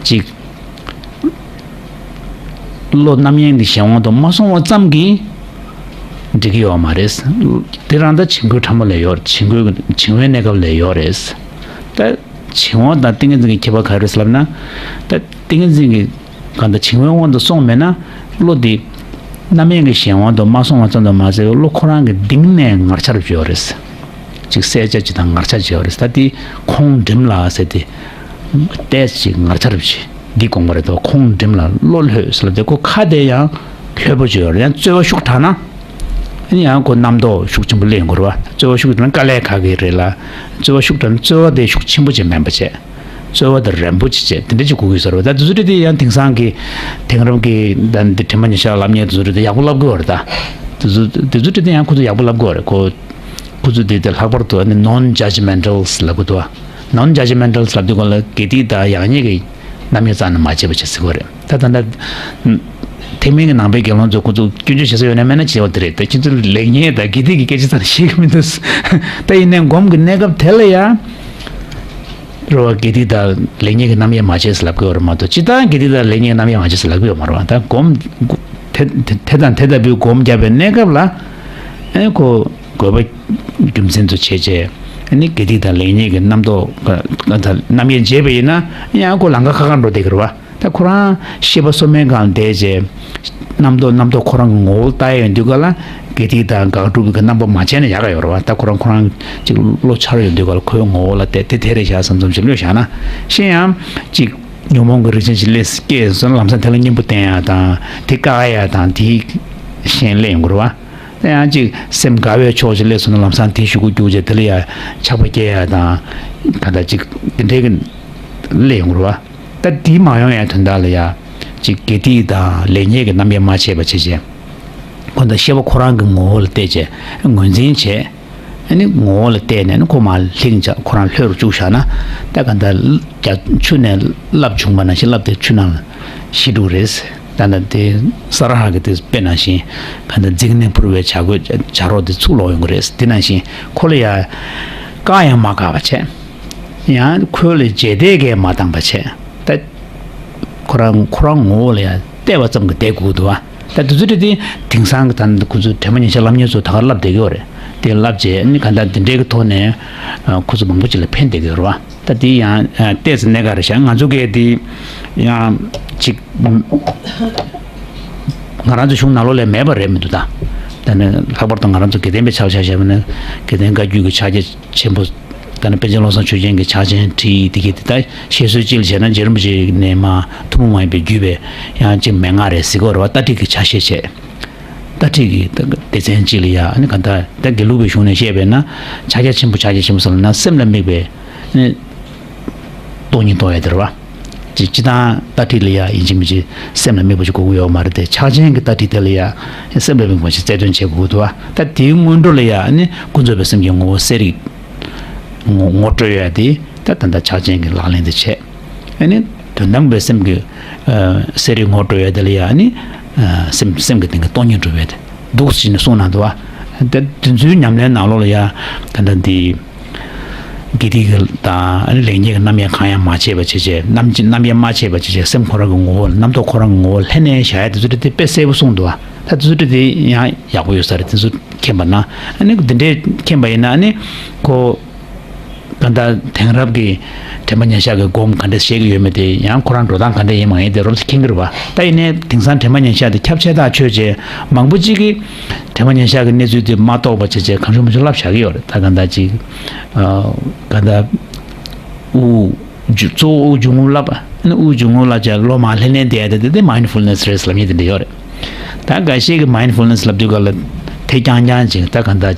ཅིག་བློ་རྣམ་གཡེང་དེ་གཞན་དབང་དུ་མ་སོང་བ་ཙམ་གྱིས་འགྲིག་གི་ཡོད་མ་རེད། དེ་རང་ད་བྱིང་རྒོད་ཕྲ་མོ་ལས་ཡོད་རེད། བྱིང་རྒོད་བྱིང་བའི་གནས་སྐབས་ལས་ཡོད་རེད། ད་བྱིང་བ་དང་ཏིང་ངེ་འཛིན་གྱི་ཁྱད་པར་ག་རེ་རེད་ལབ་ན། ད་ཏིང་ངེ་འཛིན་གྱི་གང་ལྟར་བྱིང་བའི་དབང་དུ་སོང་མེད་ན་བློ་དེ་རྣམ་གཡེང་གི་གཞན་དབང་དུ་མ་སོང་བ་ཙམ་དུ་མ་ཟད་བློ་ཁོ་རང་གི་གཏིང་ནས་ངར་ཆ་རུ་ཡོད་རེད། ཅིག་གསལ་ཆ་ཅིག་དང་ངར་ཆ་ཅིག་ཡོད་རེད། ད་དེ་ཁོང་འགྲིམ་ལ་ཟེར་ཏེ་ཏོག་ཙམ་ཅིག་ངར་ཆ་རུ་ཅིག་འདི་དགོངས་པ་རེད་དོ། ཁོང་འགྲིམ་ལ་བློ་ལྷོད་ཟེར་ལ་དེ་ཁོ་ཁ་དེ་ཡང་ལྷོད་པོ་ཅིག་ཡོད་རེད། ཡང་རྩོལ་བ་ཤུགས་དྲག་ན་ཨ་ནི་ཡང་ཁོ་རྣམ་རྟོག་ཤུགས་ཆེན་པོ་སླེབས་ཡོང་གི་རེད་བ། རྩོལ་བ་ཤུགས་དྲག་ན་དཀའ་ལས་ཁག་གི་རེད་ལ། རྩོལ་བ་ཤུགས་དྲག་ན་རྩོལ་བ་དེ་ཤུགས་ཆེན་པོ་ཅིག་མིན་པ་བྱས། རྩོལ་བ་དང་རན་པོ་ཅིག་བྱས་དེ་འདྲ་ཅིག་དགོས་ཀྱི་ཟེར་བ། ད་དེ་ཚོ་འདྲ་དེ་ཡང་དེང་སང་གི་དེང་རབས་ཀྱི་ད་འདི་དྲན་པ་ཉེར་ཞག་ལབ་མཁན་དེ་ཚོ་འདྲ་དེ་ཡག་པོ་ལབ་དགོས་པ་རེད། ད་དེ་ཚོ་དེ་ཚོ་འདྲ་དེ་ཡང་ཁོ་ཚོ་ཡག་པོ་ལབ་དགོས་པ་རེད། ཁོ་ཁོ་ཚོ་དེ་དེ་ལྷག་པར་དུ་ཨ་ནི་non-judgmental ལབ་དགོས་འདུག་བ། Non-judgmental ལབ་དུས་སྒང་ལ་དགེ་སྡིག་དང་ཡག་ཉེས་ཀྱི་རྣམ་དབྱེ་རྩ་ནས་མ་བྱེད་པ་བྱེད་ཟེར་དགོས་རེད། ད་ད་ལྟ་ཐེག་དམན་གྱི་ནང་པའི་དགེ་སློང་ཚོ་ཁོ་ཚོ་སྐྱོན་བརྗོད་བྱེད་ས་ཡོད་ན་མེད་ན་བྱེད་པ་དེ་རེད། ད་ཁྱེད་ཚོ་ལེགས་ཉེས་དང་དགེ་སྡིག་གི་སྐད་ཆ་ཙམ་ཞིག་མི་འདུག་ད་ཡིན་ནའི་སྒོམ་གྱི་གནས་སྐབས་དེ་ལ་ཡང་རེད་བ། དགེ་སྡིག་དང་ལེགས་ཉེས་ཀྱི་རྣམ་དབྱེ་མ་བྱེད་ཟེར་ལབ་ཀྱི་ཡོད་རེད་མ་གཏོགས། སྤྱིར་བཏང་དགེ་སྡིག་དང་ལེགས་ཉེས་ཀྱི་རྣམ་དབྱེ་མ་བྱེད་ཟེར་ལབ་ཀྱི་ཡོད་མ་རེད་བ། ད་སྒོམ་དེ་དེ་དང་དེ་ལྟ་བུའི་སྒོམ་བརྒྱབ་པའི་གནས་སྐབས་ལ་ཨེ་ཁོ་དགོས་པ་རྒྱུ་མཚན་དུ་བྱས་བྱས་ཨ་ནི་དགེ་སྡིག་དང་ལེགས་ཉེས་ཀྱི་རྣམ་རྟོག་རྣམ་དབྱེ་བྱས་པ་ཡིན་ན་ཡང་ཁོ་ལམ་ཁ་ཁ་ཁ་འགྲོ་བསྡད་ཀྱི་རེད་བ། ད་ཁོ་རང་ཤེས་པ་སོ་མའི་སྒང་བསྡད་བྱས་རྣམ་རྟོག་རྣམ་རྟོག་ཁོ་རང་གི་ངོ་བོ་ལྟ་ཡ་ཡོང་དུས་སྒང་ལ་དགེ་སྡིག་དང་དགག་སྒྲུབ་ཀྱི་རྣམ་པ་མ་བྱས་ན་ཡག་ག་ཡོད་རེད་བ། ད་ཁོ་རང་ཁོ་རང་ཅིག་བློ་འཆར་ཡོང་དུས་སྒང་ལ་ཁོའི་ངོ་བོ་ལ་བལྟས་དེ་དེ་རེད་བཞག་བསམ་བསམ་ཞིག་བློས་བཞག་ན། གཞན་ཡང་ཅིག་ཉོན་མོངས་ཀྱི་རིགས་ཅན་ཞིག་སླེབས་སྐྱེས་སོང་ན་ལམ་སང་དེ་ལ་གཉེན་པོ་བསྟེན་ཡ་དང་དེ་བཀག་ཡ་དང་དེ་གཞན་སླེབས་ཡོང་གི་རེད་བ། ད་ཡང་ཅིག་སེམས་དགའ་བའི་ཕྱོགས་ཤིག་སླེབས་སོང་ན་ལམ་སང་དེ་གཞུག་གུ་རྒྱུག་བྱས་དེ་ལ་ཡ་ཆགས་པ་སྐྱེ་ཡ་དང་ག་ད་ཅིག་དེ་འདྲའི་གི་སླེབས་ཡོང་གི་རེད་བ། ད་དེ་མ་ཡོང་ཡ་དོན་དག་ལ་ཡ་ཅིག་དགེ་སྡིག་དང་ལེགས་ཉེས་ཀྱི་རྣམ་དབྱེ་མ་བྱས་པ་བྱས་བྱས་ཁོ་ད་ཤེས་པ་ཁོ་རང་གི་ངོ་བོ་ལ་བལྟས་བྱས་ངོས་འཛིན་བྱས། ཨ་ནི་ངོ་བོ་ལ་བལྟས་ནས་ཨ་ནི་ཁོ་མར་ལྷིང་བྱས་ཁོ་རང་ལྷོད་རུ་བཅུག་བཞག་ན། ད་ག་ད་རྒྱ་ཆུ་ནས་རླབས་བྱུང་བ་ནང་བཞིན་རླབས་དེ་ཆུ་ནང་ལ་ཤི་འགྲོ་རེད། ད་ད་དེ་ས་ར་ཧ་གི་དེ་དཔེ་ནང་བཞིན་ག་ད་རྫིང་ནས་འཕུར་བའི་བྱ་རྒོད་བྱ་རོག་དེ་ཚུར་ལོག་ཡོང་གི་རེད། དེ་ནང་བཞིན་ཁོ་ལ་ཡ་བཀག་ཡང་མ་བཀག་པ་བྱས། ཡང་ཁོ་ལ་རྗེས་འདེད་གས་མ་བཏང་པ་བྱས། ད་ཁོ་རང་ཁོ་རང་ངོ་བོ་ལ་ཡ་བལྟས་པ་ཙམ་གྱིས་བསྡད་དགོས་འདུག་བ། ད་དེ་ཚོ་དེ་དེ་དེང་སང་གི་ད་ཁོ་ཚོ་དྲན་པ་ཉེར་ཞག་ལབ་མཁན་ཚོ་ད་ག་ལབ་བསྡད་ཀྱི་ཡོད་རེད། དེ་ལབ་རྗེས་ནི་ག་ད་དེ་འདྲའི་གི་ཐོག་ནས་ཁོ་ཚོ་མང་པོ་ཅིག་ལ་ཕན་བསྡད་ཀྱི་ཡོད་རེད་བ། ད་དེ་ཡང་ཏོག་ཙམ་གནད་འགག་རེད་ཤག་ང་ཚོ་གས་དེ་ཡང་ཅིག་ང་རང་ཚོ་གཞུང་ནང་ལོགས་ལ་མེད་པ་རེད་མི་འདུག་ད་ད་ནི་ལྷག་པར་དུ་ང་རང་ཚོ་དགེ་ལྡན་པའི་ཕྱག་ཆ་བྱས་པ་ན་དགེ་ལྡན་བཀའ་བརྒྱུད་ཀྱི་ཕྱག་རྒྱ་ཆེན་པོ། ད་ནི་པཎ་ཆེན་བློ་བཟང་ཆོས་རྒྱན་གྱི་ཕྱག་ཆེན་ཁྲིད་དེ་གི་དེ་ལྟར་བཤད་སྲོལ་ཅིག་ལ་བྱས་ན་རྗེ་རིན་པོ་ཆེ་ནས་མ་ཐུན་མོང་མ་ཡིན་པའི་བརྒྱུད་པའི་ཡང་ཅིག་མན་ངག་རེད་ཟེར་གྱི་ཡོད་རེད་བ། ལྟ་ཁྲིད་ཀྱི་ཕྱག་བཞེས་བྱས། ལྟ་ཁྲིད་ཀྱི་སྡེ་ཚན་ཅིག་ལ་ཡ་ཨ་ནི་ག་ད་ད་དགེ་ལུགས་པའི་གཞུང་ནས་བཤད་པས་ན་ཕྱག་རྒྱ་ཆེན་པོ་ཕྱག་རྒྱ་ཆེན་པོ་ཟེར་ལབ་ན་སེམས་ལ་དམིགས་པའི་ནི་སྟོང་ཉིད་རྟོགས་ཡ་དེ་རེད་བ། ཅིག་སྤྱིར་བཏང་ལྟ་ཁྲིད་ལ་ཡ་ཡིན་གཅིག་མིན་གཅིག་སེམས་ལ་དམིགས་པ་ཞིག་དགོས་ཀྱི་ཡོད་མ་རེད་དེ། ཕྱག་ཆེན་གྱི་ལྟ་ཁྲིད་དེ་ལ་ཡ་སེམས་ལ་དམིགས་པ་ཞིག་རྩལ་འདོན་བྱེད་དགོས་འདུག་བ། ད་དེའི་སྔོན་འགྲོ་ལ་ཡ་ཨ་ནི་ཀུན་རྫོབ་པའི་སེམས་ཀྱི་ངོ་བོ་གསལ་རིག་ངོ་ངོ་སྤྲོད་ཡ་དེ་ད་ད་ལྟ་ཕྱག་ཆེན་གྱི་ལག་ལེན་དེ་བྱས། ཨ་ནི་དོན་དམ་པའི་སེམས་ཀྱི་ཨ་གསལ་རིག་ངོ་སྤྲོད་ཡ་དེ་ལ་ཡ་ཨ་ནི་ཨ་སེམས་སེམས་ཀྱི་སྟེང་གི་སྟོང་ཉིད་སྒྲུབ་ཡ་དེ་འདུག་ཟེར་ནས་གསུངས་གནང་འདུག་བ། ད་དེ་ཚོའི་ཉམས་ལེན་ནང་ལོགས་ལ་ཡ་ད་ལྟ་འདི་དགེ་སྡིག་གི་དང་ཨ་ནི་ལེགས་ཉེས་ཀྱི་རྣམ་དབྱེ་གང་ཡང་མ་བྱས་པ་བྱས་བྱས་རྣམ་རྣམ་དབྱེ་མ་བྱས་པ་བྱས་བྱས་སེམས་ཁོ་རང་གི་ངོ་བོ་རྣམ་རྟོག་ཁོ་རང་གི་ངོ་བོ་ལྷན་ནེ་བཞག་ཡ་དེ་ཚོ་དེ་དཔེ་གསལ་པོ་གསུངས་འདུག་བ། ད་དེ་ཚོ་དེ་ཡང་ཡག་པོ་ཡོད་ས་རེད། དེ་ཚོ་མཁྱེན་པ་ན་ཨ་ནི་འདི་འདྲས་མཁྱེན་པ་ཡིན་ན་ཨ་ནི་ཁོ་གང་ལྟར་དེང་རབས་ཀྱི་དྲན་པ་ཉེར་ཞག་གི་སྒོམ་ག་འདྲ་བྱེད་ཀྱི་ཡོད་མེད་དེ་ཡང་ཁོ་རང་འགྲོ་སྟངས་ག་འདྲ་ཡིན་མ་ཡིན་དེ་རོབ་ཙམ་མཁྱེན་གྱི་རེད་བ། ད་ཡིན་ནའི་དེང་སང་དྲན་པ་ཉེར་ཞག་དེ་ཁྱབ་ཆེ་ཐག་ཆོད་བྱས་མང་པོ་གཅིག་གིས་དྲན་པ་ཉེར་ཞག་གི་གནས་ཚུལ་དེ་མ་རྟོགས་པ་བྱས་བྱས་གང་བྱུང་མང་བྱུང་ལབ་བཞག་གི་ཡོད་རེད། ད་གང་ལྟར་ཅིག་ཨ་གང་ལྟར་དབུགས་རྒྱུ་གཙོ་བོ་དབུགས་འབྱུང་རྔུབ་ལབ་པ་ནི་དབུགས་འབྱུང་རྔུབ་ལབ་བྱས་བློ་མར་ལྷན་ལྷན་བསྡད་ཡ་དེ་དེ་དེ་མའིན་ཌ་ཕུལ་ནེ་སི་རེད་ལབ་མཁན་དེ་འདྲ་ཡོད་རེད། ད་འགའ་ཤས་ཀྱིས་མའིན་ཌ་ཕུལ་ནེ་སི་ལབ་དུས་སྒང་ལ་དེ་རྐྱང་རྐྱང་ཅིག་ད་གང་ལྟར་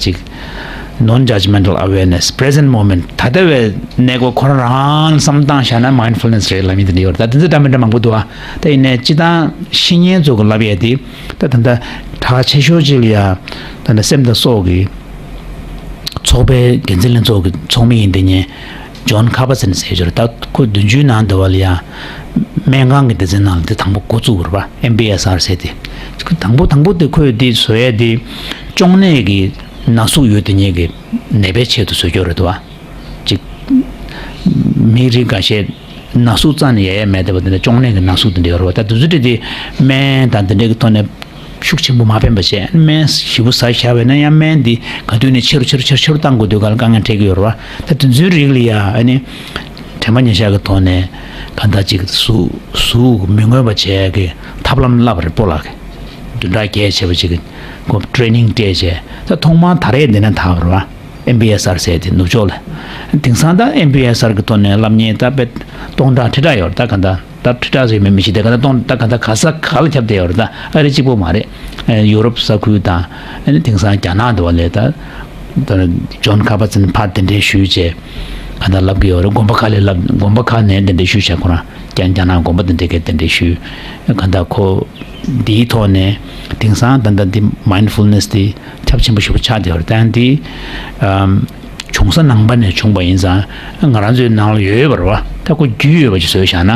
ཅིག་non-judgmental awareness, present moment ད་ལྟ་བའི་གནས་སྐབས་ཁོ་རང་རང་ལ་བསམ་བློ་བཏང་བཞག་ན་མའིན་ཌ་ཕུལ་ནེ་སི་རེད་ལབ་མཁན་དེ་འདྲ་ཡོད་རེད། ད་དེ་ཚོ་འདྲ་མི་འདྲ་མང་པོ་འདུག་ཨ། ད་ཡིན་ནའི་སྤྱིར་བཏང་བཤེས་གཉེན་ཚོ་གི་ལབ་ཡས་དེ་ད་ད་ལྟ་གྲགས་ཆེ་ཤོས་ཅིག་ལ་ཡ་ད་ལྟ་སེམས་དང་སྲོག་གི་ཚོགས་པའི་འགན་འཛིན་ལྷན་ཚོགས་ཀྱི་ཚོགས་མི་ཡིན་དེ་ཉིད་ཇོན་ཁ་པ་སན་ཟེར་ཡོད་རེད། ད་ཁོ་བདུན་ཅུའི་ནང་འདི་བ་ལ་ཡ་སྨན་ཁང་གི་སྡེ་ཚན་ནང་ལ་དེ་དང་པོ་འགོ་བཙུགས་པ་རེད་པ། ཨེམ་བྷི་ཨེས་ཨར་ཟེར་དེ། ཁོ་དང་པོ་དང་པོ་དེ་ཁོས་དེ་བཟོ་ཡས་དེ་གཅོང་ནད་ཀྱི་ན་ཟུག་ཡོད་དེ་ཉིད་ཀྱི་ནད་པའི་ཆེད་དུ་བཟོ་རྒྱུ་རེད་དོ། མི་རིགས་འགའ་ཤས་ན་ཟུག་རྩ་ནས་ཡལ་ཡ་མེད་བསྡད་པ་དེ་འདྲ། གཅོང་ནད་ཀྱི་ན་ཟུག་དེ་འདྲ་ཡོད་རེད་བ། ད་དེ་ཚོ་དེ་དེ་སྨན་དང་དེ་འདྲ་གི་ཐོག་ནས་ཤུགས་ཆེན་པོ་མ་ཕན་པ་བྱས། སྨན་ཞིབ་པོ་ཟ་བཞག་པ་ཡིན་ན་ཡང་སྨན་འདི་ག་དུས་ནས་ཆེ་རུ་ཆེ་རུ་ཆེ་རུ་ཆེ་རུ་བཏང་དགོས་དུས་ག་ལ་དཀའ་ངལ་འཕྲད་ཀྱི་ཡོད་རེད་བ། ད་དེ་ཚོའི་རིགས་ལ་ཡ་ཨ་ནི་དྲན་པ་ཉེར་བཞག་གི་ཐོག་ནས་གང་ལྟར་ཅིག་ཟུག་ཟུག་མི་མངོན་པ་བྱེད་ཡ་གི་ཐབས་ལམ་བསླབས་པ་རེད། སྤོ་ལགས་ཀྱིས་བདུན་ཕྲག་བརྒྱད་བྱས་པ་ཅིག་གི་ཁོ་ཊེ་ནིང་སྤྲད་བྱས། ད་ཐོག་མར་ད་རེས་འདི་ནས་ད་བར་བ་ཨེམ་བྷི་ཨེས་ཨར་ཟེར་དེ་ནུབ་ཕྱོགས་ལ། དེང་སང་ད་ཨེམ་བྷི་ཨེས་ཨར་གི་ཐོག་ནས་བསླབ་མཁན་ད་དཔེ་སྟོང་ཕྲག་ཁྲི་ཕྲག་ཡོད་རེད། ད་ག་ད་ད་ཁྲི་ཕྲག་ཟེར་མི་མི་ཤེས། དེ་ག་ད་སྟོང་ད་ག་ད་ག་ས་ག་ལ་ཁྱབ་བསྡད་ཡོད་རེད། ད་ཨ་རི་གཅིག་པོ་མ་རེད། ཨ་ཡུ་རོབ་ས་ཁུལ་དང་ཨ་ནི་དེང་སང་རྒྱ་ནག་འདི་བ་ལས་ད་ད་ཇོན་ཁ་པར་ཙིན་ཕར་གདན་འདྲེན་ཞུས་བྱས་ག་ད་ལབ་གི་ཡོད་རེད། དགོན་པ་ཁག་ལ་ལབ། དགོན་པ་ཁག་ནས་གདན་འདྲེན་ཞུས་བྱས། ཁོ་རང་རྒྱ་རྒྱ་ནག་དགོན་པ་དེ་འདྲ་གི་གདན་འདྲེན་ཞུས། ག་ད་ཁོ་འདིའི་ཐོག་ནས་དེང་སང་ད་ད་འདི་མའིན་ཌ་ཕུལ་ནེས་དེ་ཁྱབ་ཆེན་པོ་ཞིག་ཆགས་བསྡད་ཡོད་རེད། ད་འདི་ཨམ་བྱུང་ས་ནང་པ་ནས་བྱུང་བ་ཡིན་ཙང་ང་རང་ཚོའི་ནང་ལ་ཡོད་པ་རེད་བ། ད་ཁོ་རྒྱུས་ཡོད་པ་ཅིག་བཟོས་བཞག་ན་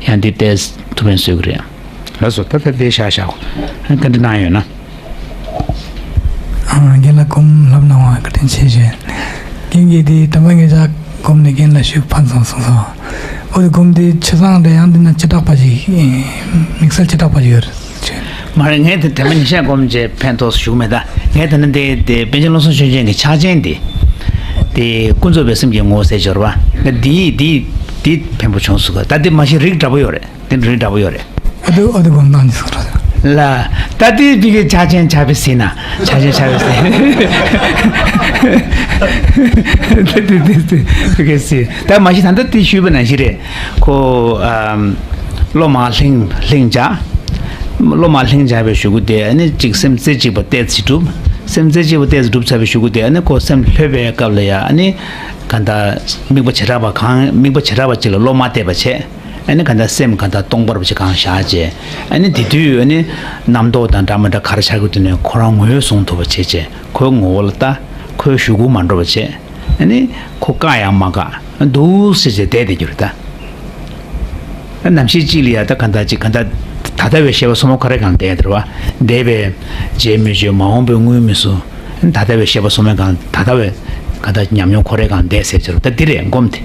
ཡང་འདི་ཏོག་ཙམ་ཐུགས་ཕན་གསོས་ཀྱི་རེད། ལགས་སོ། ད་ལྟ་དེ་བཞག་བཞག་གོ། བཀའ་འདྲི་གནང་ཡོད་ན། ཨ། རྒན་ལགས་སྒོམ་ལབ་གནང་བ་བཀའ་དྲིན་ཆེ་ཞུ། རྒན་གྱིས་དེ་དམ་པ་ངེད་ཅག་སྒོམ་ནས་རྒན་ལ་ཞུ་ཕན་སོང་གསུངས་སོང་། འོ་དེ་སྒོམ་དེ་ཆ་ཚང་རེད། ཡང་འདི་ན་བྱེ་བྲག་པ་ཞིག་དམིགས་བསལ་བྱེ་བྲག་པ་ཞིག་ཡོད་རེད། མ་རེད། ངས་དེ་དེ་མ་ཉི་ཤས་སྒོམ་བྱས་ཕན་ཐོགས་ཞུ་མེད། ད་ངས་ད་ནི་དེ་དེ་པཎ་ཆེན་བློ་བཟང་ཆོས་རྒྱན་གྱི་ཕྱག་ཆེན་དེ་དེ་ཀུན་རྫོབ་པའི་སེམས་ཀྱི་ངོ་བོ་ཟེར་སྦྱོར་བ་འདི་འདི་འདི་ཕན་པོ་བྱུང་སོང་ག། ད་འདི་མ་གཞི་རིགས་འདྲ་པོ་ཡོད་རེད། དེ་འདྲའི་འདྲ་པོ་ཡོད་རེད། ཨ་དུ་ཨ་དུ་གོང་ནང་གི་སོ་ར། ལ། ད་དེ་བི་གའི་ཆ་ཅན་ཆ་བི་སི་ན། ཆ་ཅན་ཆ་བི་སི། དེ་དེ་དེ་དེ་བི་གའི་སི། ད་མ་གཞི་ད་ལྟ་དེ་ཞུས་པ་ནང་བཞིན་རེད། ཁོ་ཨམ། སློབ་མ་ལྷིང་ལྷིང་འཇགས། སློབ་མ་ལྷིང་འཇགས་པའི་གཞུག་གུ་དེ་ཨ་ནི་གཅིག་སེམས་རྩེ་གཅིག་པ་ཏོག་ཙམ་གྲུབ། སེམས་རྩེ་གཅིག་པ་ཏོག་ཙམ་གྲུབ་ཚར་བའི་གཞུག་གུ་དེ་ཨ་ནི་ཁོ་སེམས་ལྷོད་པའི་སྐབས་ལ་ཡ་ཨ་ནི་གང་ལྟར་དམིགས་པ་བྱེ་བྲག་པ་གང་དམིགས་པ་བྱེ་བྲག་པ་གཅིག་ལ་བློ་མ་གཏད་པ་བྱས། ཨ་ནི་གང་ལྟར་སེམས་གང་ལྟར་སྟོང་པར་བྱེད་གང་བཞག་བྱས། ཨ་ནི་དེ་དུས་ཨ་ནི་རྣམ་རྟོག་དང་འདྲ་མི་འདྲ་ག་རེ་ཆགས་ཀྱི་འདུག་ནས་ཁོ་རང་ངོས་བཟུང་ཐུབ་པ་བྱེད་བྱས། ཁོའི་ངོ་བོ་ལ་ལྟ། ཁོའི་གཞུག་གུ་མ་འགྲོ་བ་བྱས། ཨ་ནི་ཁོ་བཀག་ཡང་མ་བཀག་འདུག་སེ་བྱས་བསྡད་བསྡད་རྒྱུ་རེད་ད། ཨ་ནམ་ཞིག་ཅིག་ལ་ཡ་ད་གང་ལྟར་ཅིག་གང་ལྟར་ད་ལྟ་བའི་ཤེས་པ་སོ་མོ་ཁོ་རང་གང་བསྡད་དེ་རེད་བ། འདས་པའི་རྗེས་མི་བརྗོད། མ་འོངས་པའི་སྔོན་མི་ཟུར། ད་ལྟ་བའི་ཤེས་པ་སོ་མོའི་སྒང་ད་ལྟ་བའི་གང་ལྟར་ཉམས་མྱོང་ཁོ་རའི་སྒང་བསྡད་ཟེར་ཅིག་ད་འདི་རེད་སྒོམ་དེ།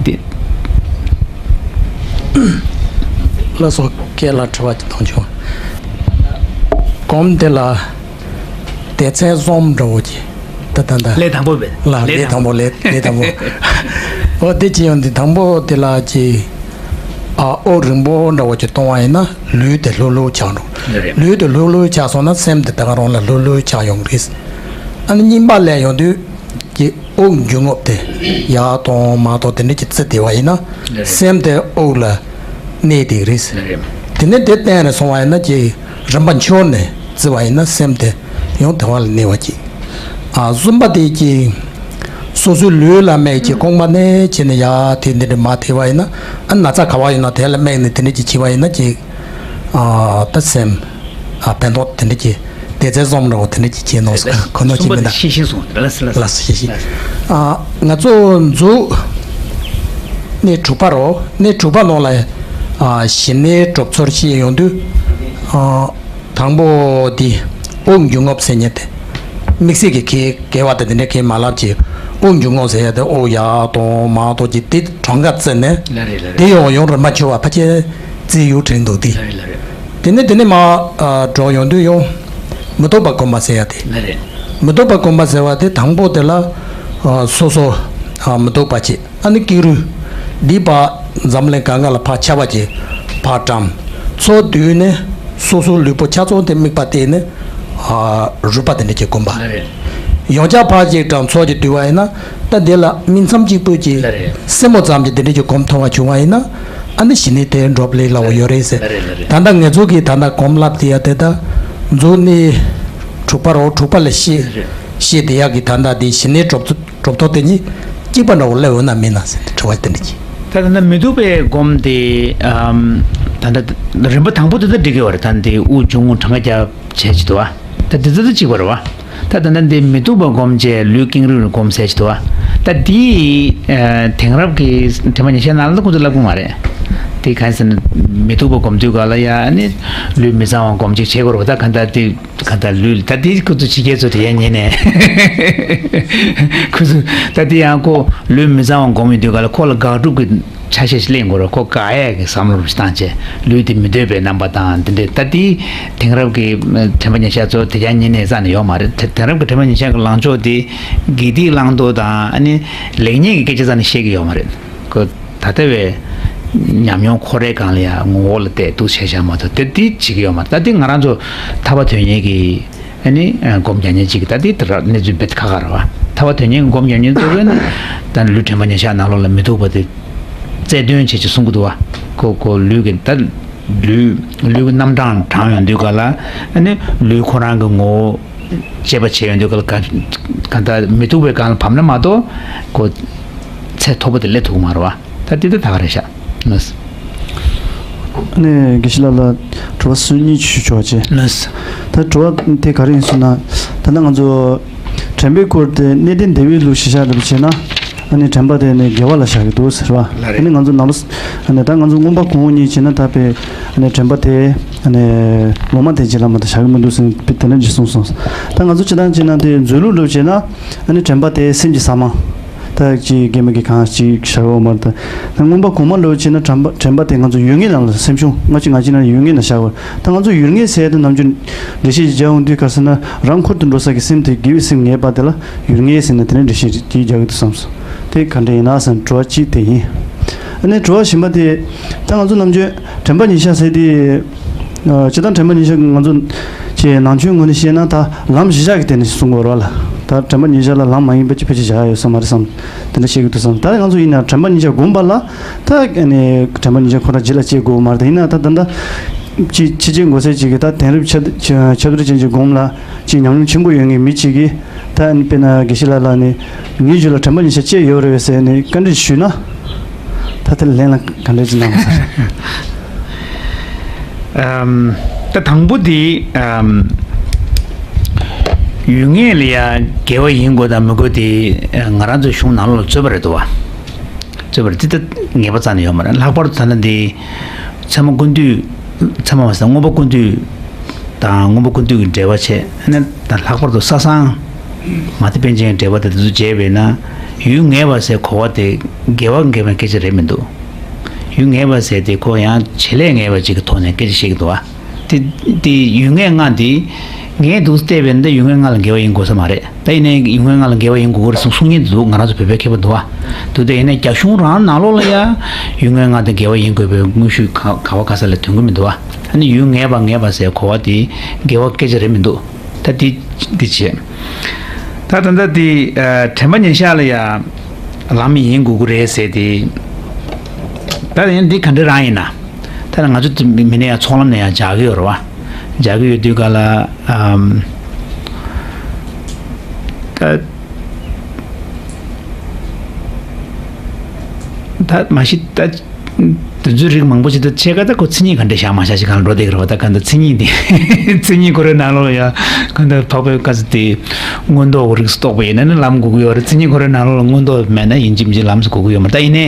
འདི། ལགས་སོ། སྐད་ལ་དྲི་བ་ཅིག་གཏོང་བྱུང་། སྒོམ་དེ་ལ་སྡེ་ཚན་གསུམ་འདྲ་བོ་ཅིག་ད་ད་ད། ལས་དང་པོ་བས། ལ་ལས་དང་པོ་ལས་ལས་དང་པོ། འོ་དེ་ཅི་ཡོང་དེ་དང་པོ་དེ་ལ་ཅིག་ཨ་དབུགས་རིང་པོ་འདྲ་བོ་ཅིག་གཏོང་བ་ཡིན་ན་ལུས་དེ་ལྷོད་ལྷོད་ཆགས་འགྲོ། ལུས་དེ་ལྷོད་ལྷོད་ཆགས་སོང་ན་སེམས་དེ་ད་ག་རང་ལ་ལྷོད་ལྷོད་ཆགས་ཡོང་གི་རེད། ཨ་ནི་གཉིས་པ་ལས་ཡོང་དུས་ཀྱི་དབུགས་འབྱུང་རྔུབ་དེ་ཡར་གཏོང་མར་གཏོང་དེ་འདྲ་ཅིག་བརྩི་བསྡད་པ་ཡིན་ན་སེམས་དེ་དབུགས་ལ་གནས་བསྡད་ཀྱི་རེད། དེ་ནས་དེ་གཏན་ནས་སོང་བ་ཡིན་ན་ཀྱི་རིམ་པ་འཆོར་ནས་བརྩི་བ་ཡིན་ན་སེམས་དེ་ཡང་དེ་བ་ལ་གནས་པ་ཅིག་ཨ་གསུམ་པ་དེ་ཀྱི་སོ་སོའི་ལུས་ལ་དམིགས་ཀྱི་རྐང་པ་ནས་བྱས་ནས་ཡར་དེ་འདི་འདྲ་མར་དེ་བ་ཡིན་ན་ཨ་ན་ཚ་ག་བ་ཡིན་ན་དེ་ལ་དམིགས་ནས་དེ་འདྲ་ཅིག་བྱས་པ་ཡིན་ན་ཀྱི་ཨ་ད་སེམས་ཨ་ཕན་ཐོགས་དེ་འདྲ་ཅིག་སྡེ་ཚན་གསུམ་འདྲ་བོ་དེ་འདྲ་ཅིག་བྱས་ནོ་ཟེར་ཁོ་ནོ་ཅིག་མིན་ད། ཤེས་ཤེས་སོང་། ལགས་སོ་ལགས་སོ། ལགས་སོ་ཤེས་ཤེས། ཨ་ང་ཚོ་གཟུགས་གནས་དྲུག་པ་རོ། གནས་དྲུག་པ་ནང་ལ་ཨ་ཞི་གནས་གྲུབ་ཚུལ་ཤེས་ཡོང་དུས་ཨ། དང་པོ་འདི་དབུགས་འབྱུང་རྔུབ་ཟེར་མཁན་དེ། དམིགས་བསལ་གྱི་གལ་གལ་བ་དང་དེ་འདྲ་གལ་མ་ལབ་ཀྱི་དབུགས་འབྱུང་རྔུབ་ཟེར་ཡ་དེ་དབུགས་ཡར་གཏོང་མར་གཏོང་གྱི་དེ་གྲངས་ཀ་བརྩིས་ནས། ལ་རེད་ལ་རེད། དེ་ཡང་ཡང་རིམ་པ་འཆོར་བ་ཕལ་ཆེར་བརྩི་ཡུལ་དྲན་འདུག་དེ། ལ་རེད་ལ་རེད། དེ་ནས་དེ་ནས་མར་ཨ་འགྲོ་ཡོང་དུས་ཡང་མི་ལྡོག་པ་སྒོམ་པ་ཟེར་ཡ་དེ། ལ་རེད། མི་ལྡོག་པ་སྒོམ་པ་ཟེར་བ་དེ་དང་པོ་དེ་ལ་ཨ་སོ་སོ་ཨ་མི་ལྡོག་པ་བྱེད། ཨ་ནི་ཀེང་རུས་འདི་ཕར་འཛམ་གླིང་གང་ག་ལ་ཕར་ཆར་པ་ཅིག་ཕར་བཀྲམ། ཚུར་བསྡུས་ནས་སོ་སོའི་ལུས་པོ་ཆ་ཚང་དེ་དམིགས་པ་གཏད་ནས་ཨ་རུས་པ་དེ་འདྲ་ཅིག་བསྒོམ་པ། ལ་རེད། ཡང་བསྐྱར་ཕར་ཅིག་བཀྲམ་ཚུར་ཅིག་བསྡུས་པ་ཡིན་ན་ད་འདི་ལ་སྨིན་མཚམས་གཅིག་པུ་ཅིག་ལ་རེད། སེན་མོ་ཙམ་ཅིག་དེ་འདྲ་ཅིག་བསྒོམ་ཐུབ་པ་བྱུང་བ་ཡིན་ན་ཨ་ནི་ཞི་གནས་དེ་འགྲུབ་ལེ་སླ་བོ་ཡོད་རེད་ཟེར། ལ་རེད་ལ་རེད། ད་ལྟ་ང་ཚོ་གིས་ད་ལྟ་སྒོམ་ལབ་དེ་ཡ་དེ་ད་གཟུགས་གནས་དྲུག་པ་རོ། དྲུག་པ་ལ་ཤེས། ལ་རེད། ཤེས་དེ་ཡ་གི་ད་ལྟ་དེ་ཞི་གནས་གྲུབ་ཚུལ། གྲུབ་ཐོབ་དེ་གཉིས་གཅིག་པ་འདྲ་བོ་སླེབས་འོང་ན་མིན་ན་ཟེར་ཏེ་དྲི་བ་དེ་འདྲ་གྱིས། ད་ད་ལྟ་མི་སྡུག་པའི་སྒོམ་དེ་ཨམ། ད་ལྟ་རིམ་པ་དང་པོ་དེ་ད་འགྲིག་གི་ཡོད་རེད། ད་འདི་དབུགས་འབྱུང་རྔུབ་གྲངས་ཀ་རྒྱབ་བྱས་ཀྱི་འདུག་བ། ད་དེ་ཚོ་ད་གཅིག་པ་རེད་བ། ད་ད་ལྟ་འདི་མི་སྡུག་པ་སྒོམ་བྱས་ལུས་ཀེང་རུས་ལ་སྒོམ་ཟེར་གྱི་འདུག་བ། ད་འདི་ཨ་དེང་རབས་ཀྱི་དྲི་བ་ཉེར་བཞག་ནང་ལ་ཁོང་ཚོས་ལབ་ཀྱི་མ་རེད། དེ་གང་ཟེར་ན་མི་སྡུག་པ་སྒོམ་དུས་ག་ལ་ཡ་ཨ་ནི་ལུས་མི་གཙང་བ་སྒོམ་ཅིག་བྱེད་དགོས་རེད་པ། ད་ག་ད་དེ་ག་ད་ལུས་ད་དེ་ཁོ་ཚོ་ཕྱི་རྒྱལ་ཚོ་དེ་ཡ་ཉན་ནས་ཁོ་ཚོ་ད་དེ་ཡང་ཁོ་ལུས་མི་གཙང་བ་སྒོམ་ཡོང་དུས་ག་ལ་ཁོ་ལ་དགག་སྒྲུབ་ཀྱི་ཆ་ཤས་ཤིག་ལེན་དགོས་རེད། ཁོ་དགག་ཡས་ཀྱི་བསམ་བློ་རུ་བཏང་བྱས་ལུས་དེ་མི་འདོད་པའི་རྣམ་པ་དང་དེ་འདྲས། ད་དེ་དེང་རབས་ཀྱི་དྲན་པ་ཉེར་ཞག་ཚོ་དེ་ཡ་ཉན་ནས་རྩ་ནས་ཡོད་མ་རེད། དེ་དེང་རབས་ཀྱི་དྲན་པ་ཉེར་ཞག་གི་ལངས་ཕྱོགས་དེ་དགེ་སྡིག་བླང་དོར་དང་ཨ་ནི་ལེགས་ཉེས་ཀྱི་སྐད་ཆ་རྩ་ནས་བཤད་ཀྱི་ཡོད་མ་རེད། ཁོ་ད་ལྟ་བའི་ཉམས་མྱོང་ཁོ་རའི་སྒང་ལ་ཡང་ངོ་བོ་ལ་བལྟས་འདུག་བྱས་བཞག་མ་གཏོགས་དེ་དེ་བྱེད་ཀྱི་ཡོད་མ་རེད། ད་དེ་ང་རང་ཚོ་ཐར་པ་དོན་གཉེར་གྱི་ཨ་ནི་སྒོམ་རྒྱག་མཁན་གཅིག་གིས་ད་དེ་དེ་ར་གནས་ཚུལ་རྦད་ཁག་ཁག་རེད་བ། ཐར་པ་དོན་གཉེར་གྱི་སྒོམ་རྒྱག་མཁན་ཚོ་གིས་ནི་ད་ལུས་དྲན་པ་ཉེར་ཞག་ནང་ལོགས་ལ་མི་སྡུག་པ་དེ་རྩལ་འདོན་བྱེད་ཅེས་གསུང་གི་འདུག་བ། ཁོ་ཁོ་ལུས་ཀྱི་ད་ལུས་ལུས་ཀྱི་རྣམ་གྲངས་བགྲང་ཡོང་དུས་ག་ལ་ཨ་ནི་ལུས་ཁོ་རང་གི་ངོ་བོ། དཔྱད་པ་བྱས་ཡོང་དུས་ག་ལ་ག་ག་ད་མི་སྡུག་པའི་སྒང་ལ་བབས་ན་མ་གཏོགས་ཁོ་ཚད་མཐོ་པོ་དེ་སླེབས་ཐུབ་ཀྱི་མ་རེད་བ། ད་དེ་ད་ད་ག་རེད་ཤག་ལགས། ཨ་ནི་དགེ་བཤེས་ལགས་ལ་དྲི་བ་གསུམ་གཉིས་ཅིག་ཞུ་ཆོག་ཅེས། ལགས། ད་དྲི་བ་དེ་ག་རེ་ཡིན་ཟེར་ན། ད་ལྟ་ང་ཚོ་དྲན་པའི་སྐོར་དེ་གནས་བརྟན་བདེ་བའི་ལུགས་ཞེས་བྱ་འདྲ་པོ་བྱས་ན། ཨ་ནི་དྲན་པ་དེ་ནི་དགེ་བ་ལ་བཞག་གི་འདུག་ཟེར་བ། ལགས་རེད། ཨ་ནི་ང་ཚོ་ནམ་ཨ་ནི་ད་ང་ཚོ་མངོན་པ་གོང་འོག་གཉིས་བྱས་ན་ད་དཔེ་ཨ་ནི་དྲན་པ་དེ་ཨ་ནི་ལོག་སྨྲ་དེ་རྗེས་ལ་མ་ད་བཞག་གི་མི་འདུག་ཟེར་དཔེ་དེ་འདྲ་ཅིག་གསུངས་སོང་། ད་ང་ཚོ་སྤྱིར་བཏང་བྱས་ན་དེ་མཛོད་ལུགས་འདྲ་བྱས་ན་ཨ་ནི་དྲན་པ་དེ་སེམས་ཀྱི་ཟ་མ། ད་ཅིག་དགེ་མི་དགེ་གང་ཅིག་བཞག་ཡོད་མ་རེད། ད་མངོན་པ་གོང་མ་འདྲ་བྱས་ན་དྲན་པ་དྲན་པ་དེ་ང་ཚོ་ཡུལ་ངེས་ནང་ལ་སེམས་བྱུང་ང་ཅིག་ང་ཅིག་ན་ཡུལ་ངེས་ན་བཞག་ཡོད། ད་ང་ཚོ་ཡུལ་ངེས་ཟེར་དེ་ནམ་རྒྱུན་འགྲེལ་བཤད་ཅིག་རྒྱག་ཡོང་དུས་ག་ཟེར་ན་རང་འཁོར་དུ་འགྲོ་ས་གི་སེམས་དེ་དགེ་བའི་སེམས་ངེས་པ་དེ་ལ་ཡུལ་ངེས་ཟེར་ནས་དེ་འདྲ་འགྲེལ་བཤད་ཅིག་རྒྱག་གི་འདུག་བསམས་སོང་། དེ་ག་འདྲ་ཡིན་ན་བསམ་དྲི་བ་གཅིག་དེ་ཡིན། ཨ་ནི་དྲི་བ་གཞན་པ་དེ་ད་ང་ཚོ་ནམ་རྒྱུན་དྲན་པ་ཉེར་ཞག་ཟེར་དེ། ཨ་སྤྱིར་བཏང་དྲན་པ་ཉེར་ཞག་ང་ཚོ་ཅེས་ནང་ཆོས་ངོས་ནས་བཤད་ན་ད་ལམ་གཞི་བཞག་གི་སྟེང་ནས་གསུང་དགོས་རེད་ལ། ད་དྲན་པ་ཉེར་ཞག་ལ་ལམ་མ་ཡིན་པ་ཅིག་ཕལ་ཆེར་བཞག་ཡོད་ས་མ་རེད་བསམ། དེ་འདྲ་བཤད་གི་འདུག་བསམ། ད་ང་ཚོ་ཡིན་ན་དྲན་པ་ཉེར་ཞག་སྒོམ་པ་ལ་ད་ཨ་ནི་དྲན་པ་ཉེར་ཞག་ཁོ་རང་རྗེས་ལ་སྐྱེ་དགོས་མ་རེད། ད་ཡིན་ན་ད་ད་ལྟ་ཅིག་ཕྱི་རྒྱལ་འགོ་ཚད་ཅིག་གིས་ད་དེང་རབས་ཆབ་ཆབ་སྲིད་ཅན་གྱི་སྒོམ་ལ་ཅིག་ཉམས་མྱོང་ཆེན་པོ་ཡོད་མཁན་མི་ཅིག་གིས། ད་ཨ་ནི་དཔེར་ན་དགེ་བཤེས་ལགས་ལ་ནི་ངའི་རྒྱུད་ལ་དྲན་པ་ཉེར་ཞག་སྐྱེས་ཡོད་རེད་པས་ཟེར་ནས་བཀའ་འདྲི་ཞུས་ན། ད་དེ་ལན་ལ་ག་འདྲ་ཅིག་གནང་དགོས་ས་རེད། ཨམ། ད་དང་པོ་དེ་ཨམ། ཡུལ་ངེས་ལ་ཡ་དགེ་བ་ཡིན་དགོས་དང་མི་དགོས་དེ་ང་རང་ཚོའི་གཞུང་ནང་ལོགས་ལ་རྩོད་པ་རེད་འདུག་བ། རྩོད་པ་རེད་དེ་ད་ངེས་པ་རྩ་ནས་ཡོད་མ་རེད། ལྷག་པར་དུ་ད་ལྟ་འདི་ཚད་མ་ཀུན་བཏུས་ཚད་མ་མ་ཟད་མངོན་པ་ཀུན་བཏུས་དང་མངོན་པ་ཀུན་བཏུས་ཀྱི་འགྲེལ་པ་བྱས་ཨ་ནི་ད་ལྷག་པར་དུ་ས་སངས། མ་ཏི་པཎ་ཆེན་གྱི་འགྲེལ་པ་དེ་དེ་ཚོ་མཇལ་བས་ན་ཡུལ་ངེས་པ་ཟེར་གོ་བ་དེ་དགེ་བ་འགེབས་པའི་སྐད་ཆ་རེད་མི་འདུག་ཡུལ་ངེས་པ་ཟེར་དེ་ཁོ་ཡང་བྱེད་ལས་ངེས་པ་ཅིག་གི་ཐོག་ནས་སྐད་ཆ་བཤད་ཀྱི་འདུག་བ། དེ་དེ་ཡུལ་ངེས་ལྔ་དེ་ངེས་འདུག་བལྟས་པས་ན་ད་ཡུལ་ངེས་ལྔ་ལ་དགེ་བ་ཡིན་དགོས་ས་མ་རེད། ད་ཡིན་ནའི་ཡུལ་ངེས་ལྔ་ལ་དགེ་བ་ཡིན་དགོས་ཀྱི་རེད་གསུང་གསུང་མཁན་འདུག་ང་རང་ཚོ་བོད་པའི་མཁས་པ་འདུག་བ། འདུག་སྟེ་ཡིན་ནའི་རྒྱ་གཞུང་རང་ནང་ལོགས་ལ་ཡང་ཡུལ་ངེས་ལྔ་དེ་དགེ་བ་ཡིན་དགོས་པའི་དངོས་ཤུགས་ག་ག་བ་ག་ས་ལ་ཐོན་གྱི་མི་འདུག་བ། ཨ་ནི་ཡུལ་ངེས་པ་ངེས་པ་ཟེར་གོ་བ་དེ་དགེ་བ་སྐད་ཆ་རེད་མི་འདུག་ད་དེ་འདི་བྱས། ད་ད་ལྟ་དེ་ཨ་དྲན་པ་ཉེར་ཞག་ལ་ཡ་ལམ་ཡིན་དགོས་ཀྱི་རེད་ཟེར་ཏེ། ད་ཡང་འདི་ག་འདྲ་རང་ཡིན་ན། ད་ང་ཚོ་དེ་མི་མི་ནས་ཡང་ཚོགས་ལམ་ནས་ཡང་སྦྱར་གི་ཡོད་རེད་བ། སྦྱར་གི་ཡོད་དུས་ག་ལ་ཨམ། ད་ད་མ་གཞི་ད། དེ་ཚོའི་རིགས་མང་པོ་ཞིག་ཏུ་ཕྱེད་ཀ་ད་ཁོ་མཚན་ཉིད་ག་འདྲ་བཞག་མ་བཞག་ཅིག་གང་འགྲོ་བསྡད་ཀྱི་རེད་བ། ད་ག་འདྲ་མཚན་ཉིད་དེ་མཚན་ཉིད་ཁོ་རའི་ནང་ལོགས་ཡ་ག་འདྲ་འཕགས་པའི་བཀའ་ཚོ་དེ་མངོན་རྟོགས་རིགས་སུ་གཏོགས་པ་ཡིན་ན་ནི་ལམ་དགོས་ཀྱི་ཡོད་རེད། མཚན་ཉིད་ཁོ་རའི་ནང་ལོགས་ལ་མངོན་རྟོགས་མེད་ན་ཡིན་གཅིག་མིན་གཅིག་ལམ་སུ་གོ་གི་ཡོད་མ་རེད། ད་ཡིན་ནའི་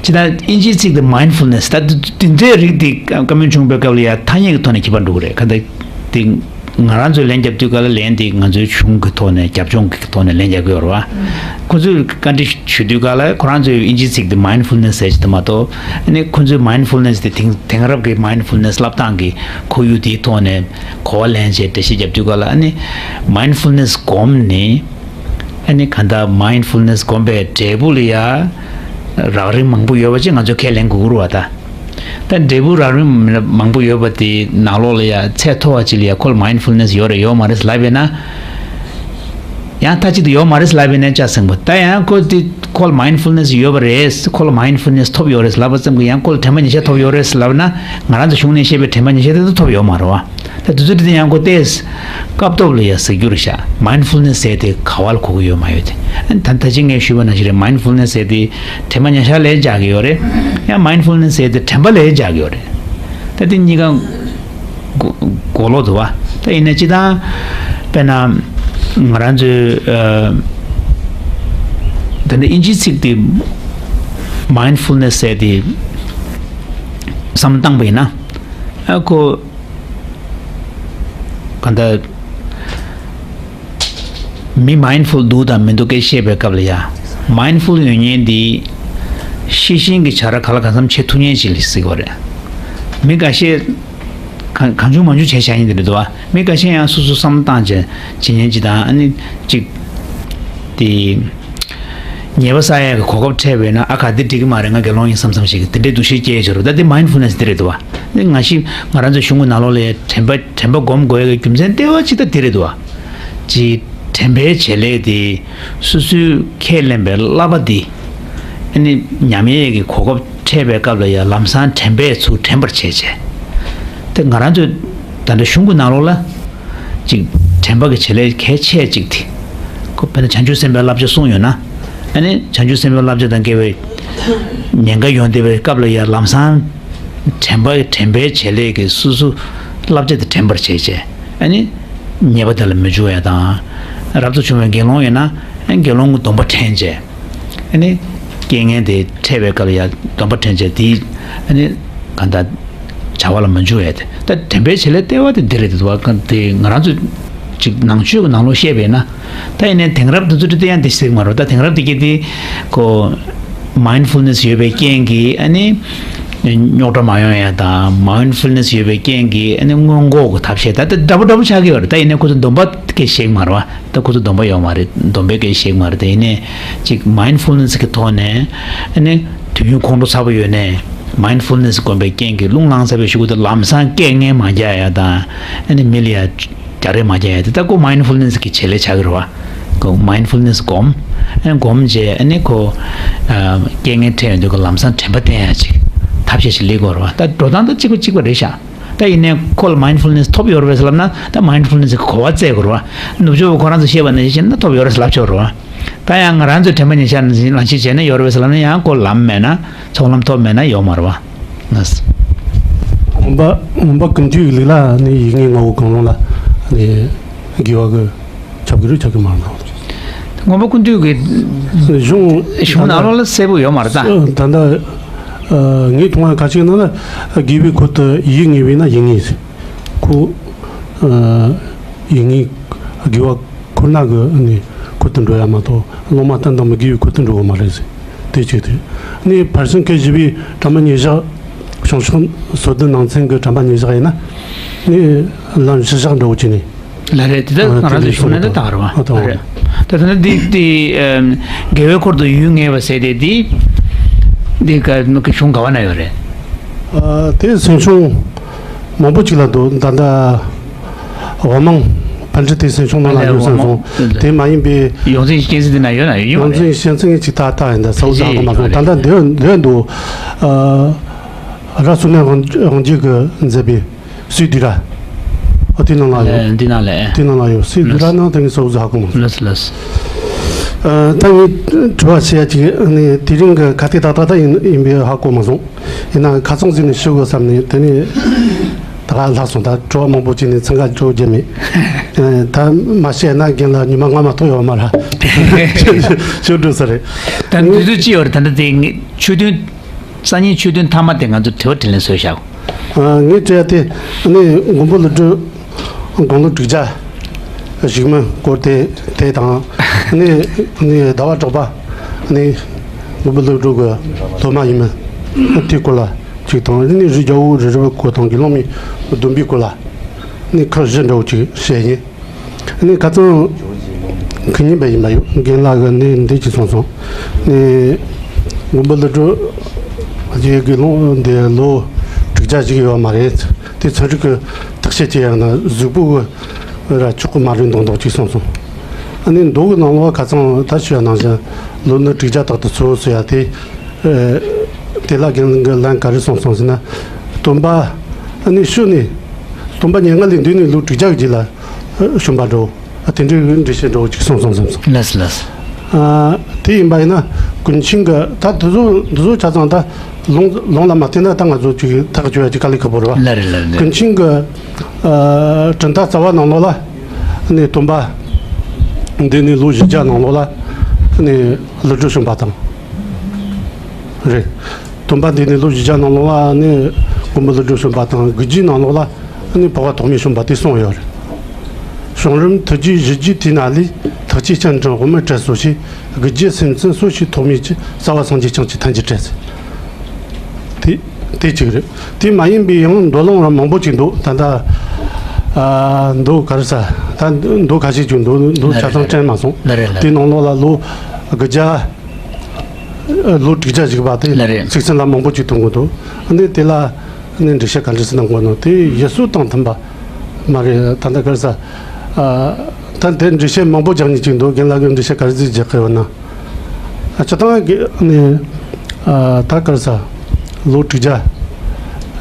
ཇི་ལྟར་དབྱིན་ཇིའི་ཚིག་དེ་མའིན་ཌ་ཕུལ་ནེ་སི་ད་དེ་འདྲའི་རིགས་དེ་བཀའ་མོལ་བྱུང་བའི་སྐབས་ལ་ཡ་ཐ་སྙད་ཀྱི་ཐོག་ནས་ཁྱད་པར་འགྲོ་གི་རེད། ག་འདྲ་དེ་ང་རང་ཚོས་ལན་རྒྱབ་དུས་ག་ལ་ལན་དེ་ང་ཚོའི་གཞུང་གི་ཐོག་ནས་རྒྱབ་ལྗོངས་ཀྱི་ཐོག་ནས་ལན་རྒྱག་གི་ཡོད་རེད་བ། ཁོ་ཚོས་བཀའ་འདྲི་ཞུ་དུས་ག་ལ་ཁོ་རང་ཚོས་དབྱིན་ཇིའི་ཚིག་དེ་མའིན་ཌ་ཕུལ་ནེ་སི་ཟེར་གྱི་དེ་མ་གཏོགས་ཨ་ནི་ཁོ་ཚོས་མའིན་ཌ་ཕུལ་ནེ་སི་དེ་དེང་དེང་རབས་ཀྱི་མའིན་ཌ་ཕུལ་ནེ་སི་བསླབ་སྟངས་ཀྱི་ཁོར་ཡུག་དེའི་ཐོག་ནས་གོ་བ་ལེན་བྱས་འགྲེལ་བཤད་རྒྱབ་དུས་ག་ལ་ཨ་ནི་མའིན་ཌ་ཕུལ་ནེ་སི་སྒོམ་ནི་ཨ་ནི་ག་འདྲ་མའིན་ཌ་ཕུལ་ནེ་སི་སྒོམ་པའི་འབྲས་བུ་ལ་ཡ་རགས་རིམ་མང་པོ་ཡོད་པ་ཅིག་ང་ཚོས་ཁས་ལེན་དགོས་ཀྱི་རེད་བ་ད། ད་འབྲས་བུ་རགས་རིམ་མང་པོ་ཡོད་པ་དེ་ནང་ལོགས་ལ་ཡ་ཚད་མཐོ་བ་ཅིག་ལ་ཡ་ཁོ་ལ་མའིན་ཌ་ཕུལ་ནེ་སི་ཡོད་རེད་ཡོད་མ་རེད་ལབ་པས་ན། ཡང་མཐའ་གཅིག་ཏུ་ཡོད་མ་རེད་ལབ་པས་ན་ཅག་སེང་པོ་ད་ཡང་ཁོ་དེ་ཁོ་ལ་མའིན་ཌ་ཕུལ་ནེ་སི་ཡོད་པ་རེད། ཁོ་ལ་མའིན་ཌ་ཕུལ་ནེ་སི་ཐོབ་ཡོད་རེད་ལབ་པ་ཙམ་གྱིས་ཡང་ཁོ་ལ་དྲན་པ་ཉེར་ཞག་ཐོབ་ཡོད་རེད་ལབ་ན་ང་རང་ཚོ་གཞུང་ནས་བཤད་པའི་དྲན་པ་ཉེར་ཞག་དེ་ཚོ་ཐོབ་ཡོད་མ་རེད་བ། ད་དུས་ཚོད་དེ་ཡང་ཁོ་ཏོག་ཙམ་སྐབས་ཐོག་ལ་ཡ་ཟེར་རྒྱུ་རེད་ཤག་མའིན་ཌ་ཕུལ་ནེ་སི་ཟེར་དེ་ག་བ་ལ་གོ་གི་ཡོད་མ་ཡོད་དེ། ཨ་ནི་ད་ད་ཅི་ངས་ཞུས་པ་ནང་བཞིན་རེད། མའིན་ཌ་ཕུལ་ནེ་སི་ཟེར་དེ་དྲན་པ་ཉེར་ཞག་ལ་ཡ་སྦྱར་གི་ཡོད་རེད། ཡང་མའིན་ཌ་ཕུལ་ནེ་སི་ཟེར་དེ་དྲན་པ་ལ་ཡ་སྦྱར་གི་ཡོད་རེད། ད་དེ་གཉིས་ཀ་གོ་གོ་ལོག་འདུག་བ། ད་ཡིན་ན་སྤྱིར་བཏང་དཔེར་ན་ང་རང་ཚོའི་ཨ་ད་ནི་དབྱིན་ཇིའི་ཚིག་དེ་མའིན་ཌ་ཕུལ་ནེ་སི་ཟེར་དེ། བསམ་བློ་བཏང་པ་ཡིན་ན། ཨ་ཁོ་གང་ལྟར་མི་མའིན་ཌ་ཕུལ་འདུག་དང་མི་འདུག་སྐད་བཤད་པའི་སྐབས་ལ་ཡ། མའིན་ཌ་ཕུལ་ཡོད་མཁན་འདི་ཤེས་བཞིན་གྱི་བྱ་ར་ག་ལ་གང་འཚམ་བྱེད་ཐུབ་མཁན་ཅིག་ལ་ཟེར་གྱི་ཡོད་རེད། མི་འགའ་ཤས་གང་གང་བྱུང་མང་བྱུང་བྱས་བཞག་མཁན་དེ་རེད་འདུག་བ། མི་འགའ་ཤས་ཡང་སོ་སོ་བསམ་བློ་བཏང་བྱས་བྱེད་མཁན་ཅིག་དང་། ཨ་ནི་ཅིག་དེ། ཉེས་པ་བསགས་ཡས་ཀྱི་གོ་སྐབས་འཕྲད་པས་ན། ཨ་ཁ་འདི་འགྲིག་གི་མ་རེད། ང་དགེ་སློང་ཡིན་བསམ་བསམ་ཞིག་དེ་འདྲའི་འདུ་ཤེས་སྐྱེ་ཡས་ཅིག་ཡོད་རེད། ད་འདི་མའིན་ཌ་ཕུལ་ནེ་སི་འདི་རེད་འདུག་བ། འདི་ང་ཞིག་ང་རང་ཚོའི་གཞུང་གི་ནང་ལོགས་ལ་དྲན་པ་དྲན་པ་སྒོམ་དགོས་ཡས་ཀྱི་རྒྱུ་མཚན་ལྟེ་བ་ཅིག་ད་འདི་རེད་འདུག་བ། ཅིག་དྲན་པའི་བྱེད་ལས་དེ་སོ་སོས་ཁས་ལེན་པའི་བསླབ་པ་འདི། ཨ་ནི་ཉམས་ཡས་ཀྱི་གོ་སྐབས་འཕྲད་པའི་སྐབས་ལ་ཡང་ལམ་སང་དྲན་པས་ཚུར་དྲན་པར་བྱེད་བྱས། དེ་ང་རང་ཚོའི་ད་ལྟ་གཞུང་གི་ནང་ལོགས་ལ་ཅིག་དྲན་པ་གི་བྱེད་ལས་གལ་ཆེ་ཅིག་དེ། ཁོ་དཔེར་ན་བྱང་ཆུབ་སེམས་དཔའི་བསླབ་བྱ་གསུངས་ཡོད་ན། ཨ་ནི་བྱང་ཆུབ་སེམས་དཔའི་བསླབ་བྱ་དང་འགལ་བའི་ཉེན་ཁ་ཡོང་བསྡད་པའི་སྐབས་ལ་ཡང་ལམ་སང་དྲན་པ་དྲན་པའི་བྱེད་ལས་ཀྱི་སོ་སོ་བསླབ་བྱ་དེ་དྲན་པར་བྱེད་བྱས། ཨ་ནི་ཉེས་པ་དེ་ལ་མི་འཇུག་ཡ་དང་། རབ་ཏུ་བྱུང་བའི་དགེ་སློང་ཡོད་ན། ཨ་ནི་དགེ་སློང་གི་སྡོམ་པ་དྲན་བྱས། ཨ་ནི་རྐྱེན་ངན་དེ་འཕྲད་པའི་སྐབས་ལ་ཡང་སྡོམ་པ་དྲན་བྱས། དེ་ཨ་ནི་གང་ལྟར་བྱ་བ་ལ་མ་འཇུག་ཡས་དེ། ད་དྲན་པའི་བྱེད་ལས་ལྟེ་བ་དེ་འདི་རེད་འདུག་བ། གང་དེ་ང་རང་ཚོ་ཅིག་ནང་ཆོས་ཀྱི་ནང་ལོགས་བཤད་པས་ན། ད་ཡིན་ནའི་དེང་རབས་འདི་ཚོ་དེ་ཡང་དེ་ཟེར་གི་མ་རེད། ད་དེང་རབས་དེ་གས་དེ་ཁོ་མའིན་ཌ་ཕུལ་ནེ་སི་ཡོད་པའི་རྐྱེན་གྱིས། ཨ་ནི་རྙོག་དྲ་མ་ཡོང་ཡ་དང་། མའིན་ཌ་ཕུལ་ནེ་སི་ཡོད་པའི་རྐྱེན་གྱིས་ཨ་ནི་སྔོན་འགོག་གི་ཐབས་ཤེས་ད་ལྟ་འདྲ་པོ་འདྲ་པོ་ཆགས་ཀྱི་ཡོད་རེད། ད་ཡིན་ནའི་ཁོ་ཚོ་སྡོམ་པ་སྐད་བཤད་གི་མ་རེད་བ། ད་ཁོ་ཚོ་སྡོམ་པ་ཡོད་མ་རེད། སྡོམ་པའི་སྐད་བཤད་གི་མ་རེད། ད་ཡིན་ནའི་ཅིག་མའིན་ཌ་ཕུལ་ནེ་སི་གི་ཐོག་ནས། ཨ་ནི་དུས་ཡུན་ཁོང་ཁྲོ་ཚ་པོ་ཡོད་ནའི་མའིན་ཌ་ཕུལ་ནེ་སི་སྒོམ་པའི་རྐྱེན་གྱིས་རླུང་ལངས་ཚར་བའི་གཞུག་གུ་དེ་ལམ་སང་སྐད་ངན་མ་རྒྱག་ཡ་དང་། ཨ་ནི་མི་ལ་ཡ་རྒྱག་རེས་མ་རྒྱག་ཡ་དེ་ད་ཁོ་མའིན་ཌ་ཕུལ་ནེ་སི་གི་བྱེད་ལས་ཆགས་ཀྱི་རེད་བ། ཁོ་མའིན་ཌ་ཕུལ་ནེ་སི་སྒོམ། ཨ་ནི་སྒོམ་བྱས། ཨ་ནི་ཁོ་ཨ་རྐྱེན་ངན་འཕྲད་ཡོང་དུས་ཁོ་ལམ་སང་དྲན་པ་བསྟེན་ཡ་ཅིག་ཐབས་ཤེས་ཤིག་ལས་དགོས་རེད་བ། ད་འགྲོ་སྟངས་ད་གཅིག་པ་གཅིག་པ་རེད་ཤག་ད་ཡིན་ནའི་ཁོ་ལ་མའིན་ཌ་ཕུལ་ནེ་སི་ཐོབ་ཡོད་རེད་པས་ལབ་ན། ད་མའིན་ཌ་ཕུལ་ནེ་སི་གི་གོ་བ་བཙལ་དགོས་རེད་བ། ནུབ་ཕྱོགས་པ་ཁོ་རང་ཚོ་བཤད་པ་ནང་བཞིན་བྱས་ན་ཐོབ་ཡོད་རེད་ལབ་ཆོག་རེད་བ། ད་ཡང་ང་རང་ཚོའི་དྲན་པ་ཉེར་ཞག་ནང་བཞིན་ལམ་ཤེས་བྱས་ན་ཡོད་རེད་པས་ལབ་ན། ཡང་ཁོ་ལམ་མེད་ན། ཚོགས་ལམ་ཐོབ་མེད་ན་ཡོད་མ་རེད་བ། ལགས། དགོངས་པ་དགོངས་པ་ཀུན་བཏུས་ཀྱི་ལུགས་ལ་ནི་ཡིག་ངེས་ལྔ་བོ་གང་རུང་ལ་ནི་དགེ་བ་གི་ཁྱབ་ཀྱི་རེད་ཁྱབ་ཀྱི་མ་རེད། དགོངས་པ་ཀུན་བཏུས་ཀྱི་གཞུང་གཞུང་ནང་ལོགས་ལ་གསལ་པོ་ཡོད་མ་རེད་ད། ད་ལྟ་ངས་མཐོང་བ་ཁ་ཅིག་ནང་ལ་དགེ་བའི་ཁུར་དུ་ཡིད་ངེས་པས་ན་ཡིན་ངེས་ཟེར། ཁོ་ཡིད་ངེས་དགེ་བ་ཁུར་ན་གི་ནི་ཁུར་དུ་འགྲོ་ཡ་མ་གཏོགས། སློབ་མ་བསྟན་དང་མི་དགེ་བའི་ཁུར་དུ་འགྲོ་བ་མ་རེད་ཟེར། དེ་གཅིག་དེ། ནི་ཕར་ཕྱིན་སྐད་བཞི་པའི་དྲན་པ་ཉེར་བཞག་བྱང་ཕྱོགས་སོ་བདུན་ནང་ཚན་གྱི་དྲན་པ་ཉེར་བཞག་ཡིན་ན། ནི་ལམ་བཞི་བཞག་འདྲ་བོ་བྱས་ནས། ལ་རེད། དེ་ལྟར་ང་རང་ཚོ་བྱུང་ན་འདི་དག་རེད་བ། ཨ་ད་རེད། ད་ད་ནི་འདི་འདི་དགེ་བའི་ཁུར་དུ་ཡིད་ངེས་པ་ཟེར་དེ་འདི་འདི་ག་གཞུང་ག་བ་ན་ཡོད་རེད། ཨ་དེ་སེམས་བྱུང་མང་པོ་ཅིག་ལ་འདུག་ད་ལྟ་འོག་མིན་པཎྜི་ཏའི་སེམས་བྱུང་ནང་ལ་ཡོད་བསམ་སོང་། དེ་མ་ཡིན་པའི་ཡོངས་འཛིན་གྱི་སྐྱེས་ཚིག་འདི་ན་ཡོད་ན་ཡོད་ཡོད་ཡོངས་རེད། འཛིན་གྱི་སྐྱེས་ཚིག་ཅིག་ད་ལྟ་ཡིན་ད་ས་བོ་ཟ་གོ་མ་སོང་། ད་ལྟ་འདི་འདི་འདུག་ཨ་ར་སུ་ནན་དབང་རྒྱལ་གྱིས་མཛད་པའི་སུའི་དུས་ར། ཨ་དེ་ནང་ལ་ཡོད། འདི་ནང་ལ་ཨེ། དེ་ནང་ལ་ཡོད། སུའི་དུས་ར་ནང་དེ་ངས་ས་བོ་ཟ་གོ་མ་སོང་། ལགས་ལགས། ཨ་ད་ངས་དྲི་བ་བཤད་ཡ་ཅིག་ནི་དེ་རིང་གི་ཁ་གཏད་ཏག་ཏག་ད་ཡིན་ཡིན་པའི་ཧ་གོ་མ་སོང་། ཡིན་ནའང་ཁ་ཚང་ཟིག་ནས་ཞུ་དགོས་བསམ་ནས། དེ་ནས་ད་ག་ལྷག་སོང་། ད་དྲི་བ་མང་པོ་བྱས་ནས་ཚང་ག་འགྲོ་རྒྱུ་མེད། ཨ་ད་མ་བཤད་ན་རྒན་ལགས་ཉི་མ་ལྔ་མ་གཏོགས་ཡོད་མ་རེད། ཞུ་འགྲོ་ས་རེད། ད་འདི་ཚོ་ཅི་ཡོད་རེད། ད་ལྟ་དེ་ངས་ཆོས་ཐུན། སང་ཉིན་ཆོས་ཐུན་མཐའ་མ་དེ་ང་ཚོ་དྲི་བ་དྲིས་ལན་བཟོས་བཞག་ཨ་ངས་དྲི་ཡ་དེ་ནི་མགོན་པོ་ཀླུ་སྒྲུབ་དགུང་ལོ་དྲུག་བརྒྱ་བཞུགས་མིན་སྐོར་དེ་དེ་དང་། ནི་ནི་ཟླ་བ་གྲགས་པ་ནི་མགོན་པོ་ཀླུ་སྒྲུབ་ཀྱི་སློབ་མ་ཡིན་མིན་དེའི་སྐོར་ལ་ཅིག་དང་། ནི་རི་རྒྱལ་པོ་རི་རབ་སྐོར་དང་དགེ་སློང་མའི་སྡོམ་པའི་སྐོར་ལ་ནི་ཁག་བཞི་འདྲ་བོ་ཅིག་བཤད་ཡིན། ནི་ཁ་ཚང་ཁུ་ཉིན་པ་ཡིན་པ་ཡོད། རྒན་ལགས་ཀྱིས་ནི་འདི་ཅིག་གསུངས་སོང་། ནི་མགོན་པོ་ཀླུ་སྒྲུབ་རྗེ་དགེ་སློང་འདི་ལོ་དྲུག་བརྒྱ་ཞིག་ཡོད་མ་རེད། དེ་ཚན་རིག་གི་བརྟག་དཔྱད་བྱེད་ཡག་ན་གཟུགས་པོ་གི་ར་ཆོག་གི་མ་རེད་མདོག་མདོག་ཅིག་གསུངས་སོང་། ཨ་ནི་མདོ་གི་ནང་ལོགས་ཁ་ཚང་ད་ཞུ་ཡ་ནང་བཞིན་ལོ་ནི་དྲུག་བརྒྱ་དག་ཏུ་འཚོ་ཟེར་ཡ་དེ། ཨ་དེ་ལ་རྒན་གྱིས་ལན་ག་རེ་གསུངས་སོང་ཟེར་ན། སྟོན་པ་ཨ་ནི་ཤུལ་ནས་སྟོན་པ་མྱ་ངན་ལས་འདས་ནས་ལོ་དྲུག་བརྒྱ་གི་རྗེས་ལ་ཨ་བྱོན་པ་འདྲ་བོ། ཨ་དེ་འདྲའི་འགྲེལ་བཤད་འདྲ་བོ་ཅིག་གསུངས་སོང་བསམ་སོང་། ལགས་སོ་ལགས་སོ། ཨ་དེ་ཡིན་པ་ཡིན་ན་ཀུན་མཁྱེན་གྱི་ད་དེ་ཚོ་འདི་ཚོ་ཆ་ཚང་ད་ལུང་ལུང་ལ་མ་བརྟེན་ན་ད་ང་ཚོ་ཅིག་ཐག་གཅོད་ཡ་ཅིག་དཀའ་ལས་ཁག་པོ་རེད་བ། ལགས་རེད་ལགས་རེད། ཀུན་མཁྱེན་གྱི་ཨ་གྲུབ་མཐའ་རྩ་བ་ནང་ལོགས་ལ་ནི་སྟོན་པ་འདས་ནས་ལོ་བཞི་བརྒྱ་ནང་ལོགས་ལ་ནི་ཀླུ་སྒྲུབ་བྱོན་པ་དང་རེད། སྟོན་པ་འདི་ནས་ལོ་བཞི་བརྒྱ་ནང་ལོགས་ལ་ནི་མགོན་པོ་ཀླུ་སྒྲུབ་བྱོན་པ་དང་། དགུ་བརྒྱའི་ནང་ལོགས་ལ་ནི་འཕགས་པ་ཐོགས་མེད་བྱོན་པ་དེ་གསུངས་ཡོད་རེད། བྱུང་རིམ་ཐུགས་རྗེ་གཞི་རྒྱས་དེ་ན་ལས། ཐེག་ཆེན་སྤྱན་དྲངས་དབུ་མའི་གྲལ་སོ་བྱས། དགུ་བརྒྱའི་སེམས་ཅན་སོ་བྱས་ཐོགས་མེད་ཀྱི། རྩ་བ་སངས་རྒྱས་བསྐྱངས་ཀྱི་ཐལ་འགྱུར་བྲལ་ཟེར། དེ་དེ་གཅིག་རེད། དེ་མ་ཡིན་པའི་ཡང་མདོ་ལུང་རང་མང་པོ་ཅིག་འདུག་ད་ལྟ་ཨ་མདོ་ག་རེ་ཟ། ད་མདོ་ཁ་ཤས་ཅིག་འདུག་མདོ་ཆ་ཚང་དྲན་མ་སོང་། ལ་རེད་ལ་རེད། དེ་ནང་ལོགས་ལ་ལོ་དགུ་བརྒྱ། ལོ་དྲུག་བརྒྱ་བཞུགས་པ་དེ་ལ་རེད། ཚིག་མཚོན་ལ་མང་པོ་ཅིག་ཐོན་གྱི་འདུག་ཨ་ནི་དེ་ལ་ནི་འགྲེལ་བཤད་ག་འདྲ་ཞིག་གནང་དགོས་ན། དེ་ཡུལ་སྲོལ་དང་མཐུན་པ་མ་རེད། ད་ལྟ་ག་རེ་ཟ། ཨ་ད་དེ་འགྲེལ་བཤད་མང་པོ་རྒྱག་མཁན་ཅིག་འདུག་རྒན་ལགས་ཀྱིས་འགྲེལ་བཤད་ག་རེ་ཟིག་རྒྱག་གི་ཡོད་ན། ཨ་སྤྱིར་བཏང་གི་ནི་ཨ་ད་ག་རེ་ཟ། ལོ་དྲུག་བརྒྱ་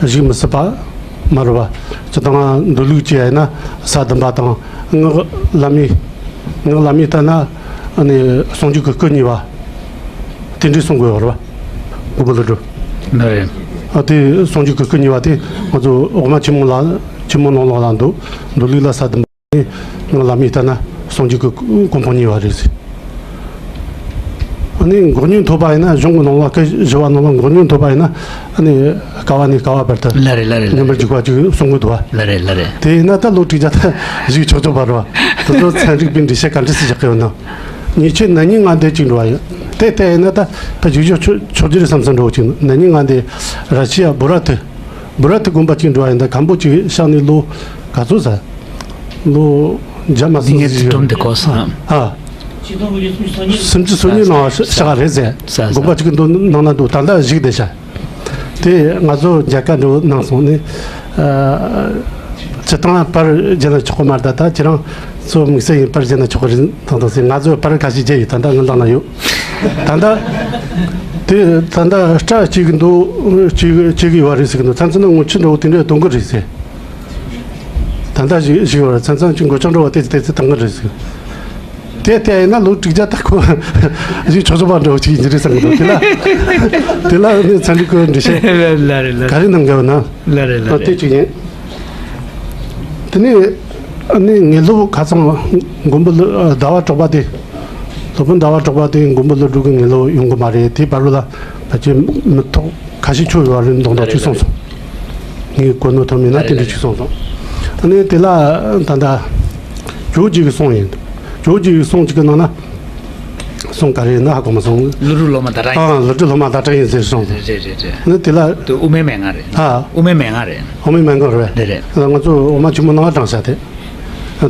བཞུགས་མི་སྲིད་པ་མ་རེད་པ། སྤྱིར་བཏང་མདོ་ལུགས་ཀྱི་ཡིན་ན་ས་བདུན་པ་དང་། སྔགས་བླ་མེད། སྔགས་བླ་མེད་ལྟར་ན་ཨ་ནི་སངས་རྒྱས་ཀྱི་སྐུ་གཉིས་པ། དེ་འདྲའི་གསུང་དགོས་པ་རེད་པ། མགོན་པོ་ཀླུ་སྒྲུབ། ལ་རེད། ཨ་དེ་སངས་རྒྱས་ཀྱི་སྐུ་གཉིས་པ་དེ་ང་ཚོ་འོག་མ་ཆེན་མོ་ལ། ཆེན་མོ་ནང་ལོགས་ལ་འདུག་མདོ་ལུགས་ལ་ས་བདུན་པ་ནི་སྔགས་བླ་མེད་ལྟར་ན་སངས་རྒྱས་ཀྱི་གོ་འཕང་གཉིས་པ་རེད་ཟེར། ཨ་ནི་འགོག་སྨྱོན་ཐོབ་པ་ཡིན་ན། གཞུང་གི་ནང་ལ་སྐད་བཞི་པ་ནང་ལ་འགོག་སྨྱོན་ཐོབ་པ་ཡིན་ན། ཨ་ནི་བསྐལ་པ་ནས་བསྐལ་པ་བར་དུ། ལ་རེད་ལ་རེད་ལ་མྱ་ངན་རེད། འཇིགས་པ་ཅིག་གསུང་གི་འདུག་པ། ལ་རེད་ལ་རེད། དེ་ཡིན་ན་ད་ལོ་དྲུག་བརྒྱ་ད་བཞུགས་ཆོག་ཆོག་པ་རེད་པ། དེ་ཚོ་ཚན་རིག་པའི་འགྲེལ་བཤད་ག་འདྲ་ཞིག་རྒྱག་གི་ཡོད་ན། ཉེས་ཆད་ན་ནིང་ལྔ་འདས་ཅིག་འགྲོ་བ་ཡིན། དེ་ལྟ་ཡིན་ན་ད་ད་བཞུགས་ཆོག་ཆོག་ཆོག་རྒྱུ་རེད་བསམ་བསམ་འགྲོ་ཅིག་ན་ནིང་ལྔ་འདས་ར་ཤི་ཡ་བྷུ་ར་ཐི། བྷུ་ར་ཐི་དགོན་པ་ཅིག་འགྲོ་བ་ཡིན། ད་མཁན་པོ་ཅིག་གཤེགས་ནས་ལོ་ག་ཚོད་ཟ། ལོ་བརྒྱ་མ་ཟིན་འདི་ངས་ཟིག་ཡོད། དུམ་དེ་གོ་སོང་། ཨ། སུམ་ཅུ་སོ་གཉིས་ནང་གཤེགས་རེད་ཟེར། ས་ས། དགོན་པ་ཅིག་གི་མདུན་ནང་ན་འདུག་ད་ལྟ་བཞུགས་བསྡད་ཤག་དེ་ང་ཚོ་མཇལ་ཁ་འགྲོ་གནང་སོང་ནས། ཨ། སྤྱིར་བཏང་པར་བརྒྱབ་ན་ཆོག་གི་མ་རེད། ད་ད་ཁྱེད་རང་ཚོ་དམིགས་བསལ་ཡིན་པར་བརྒྱབ་ན་ཆོག་གི་རེད་དང་དང་ཟེར། ང་ཚོས་པར་ཁ་ཤས་བརྒྱབ་ཡོད། ད་ལྟ་ངའི་འདང་ན་ཡོད། ད་ལྟ་དེ་ད་ལྟ་སྐྲ་གཅིག་འདུག་གཅིག་གཅིག་ཡོད་རེད་ཟེར་གི་འདུག་མཚམས་མཚམས་ན་ངོ་ཆུ་འདྲ་བོ་དེ་འདྲ་གཏོང་གི་རེད་ཟེར། ད་ལྟ་ཞིག་ཞིག་ཡོད་རེད། མཚམས་མཚམས་ཅིག་མགོ་ལྕོག་འདྲ་བོ་དེ་དེ་ཚོ་གཏོང་གི་རེད་ཟེར། དེ་ལྟ་ཡིན་ན་ལོ་དྲུག་བརྒྱ་ད་ཁོ་ཞིག་ཆོག་ཆོག་པ་འདྲ་བོ་ཅིག་ཡིན་གྱི་རེད་བསམ་གི་འདུག་དེ་ལ་དེ་ལ་ནི་ཚན་རིག་གི་འགྲེལ་བཤད་ལ་རེད་ལ་ག་རེ་གནང་དགོས་ན། ལ་རེད་ལ་ཨ་དེ་རེད། གཅིག་ཡིན། དེ་ནས་ཨ་ནི་དངོས་སློབ་ཁ་སང་མགོན་པོ་ཀླུ་ཟླ་བ་གྲགས་པ་དེ། སློབ་དཔོན་ཟླ་བ་གྲགས་པ་དེ་མགོན་པོ་ཀླུ་སྒྲུབ་ཀྱི་དངོས་སློབ་ཡོང་གི་མ་རེད། དེའི་བར་ལ་ཕལ་ཆེར་མི་ཐོག་ཁ་ཤས་ཆོད་ཡོད་རེད་མདོག་མདོག་ཅིག་གསུངས་སོང་། ངས་གོ་ནོར་ཐོན་མེད་ན་དེ་འདྲ་ཅིག་གསུངས་སོང་། ཨ་ནི་དེ་ལ་ད་ལྟ་ཇོ་བོ་རྗེ་གི་གསུང་ཡིན། ཇོ་བོ་རྗེ་གི་གསུང་གཅིག་གི་ནང་ན། གསུང་ག་རེ་ཡིན་ན་ཧ་གོ་མ་སོང་། ཀླུ་སྒྲུབ་སློབ་མ་ཟླ་གྲགས་ཡིན། ཨ་ཀླུ་སྒྲུབ་སློབ་མ་ཟླ་གྲགས་ཡིན་ཟེར་གསུངས་སོང་། རེད་རེད་རེད་རེད། ཨ་ནི་དེ་ལ། དེ་དབུ་མའི་མན་ངག་རེད། ཨ། དབུ་མའི་མན་ངག་རེད། དབུ་མའི་མན་ངག་རེད། རེད་རེད། ང་ཚོ་འོག་མ་ཆེན་མོ་ནང་དྲངས་བཞག་དེ།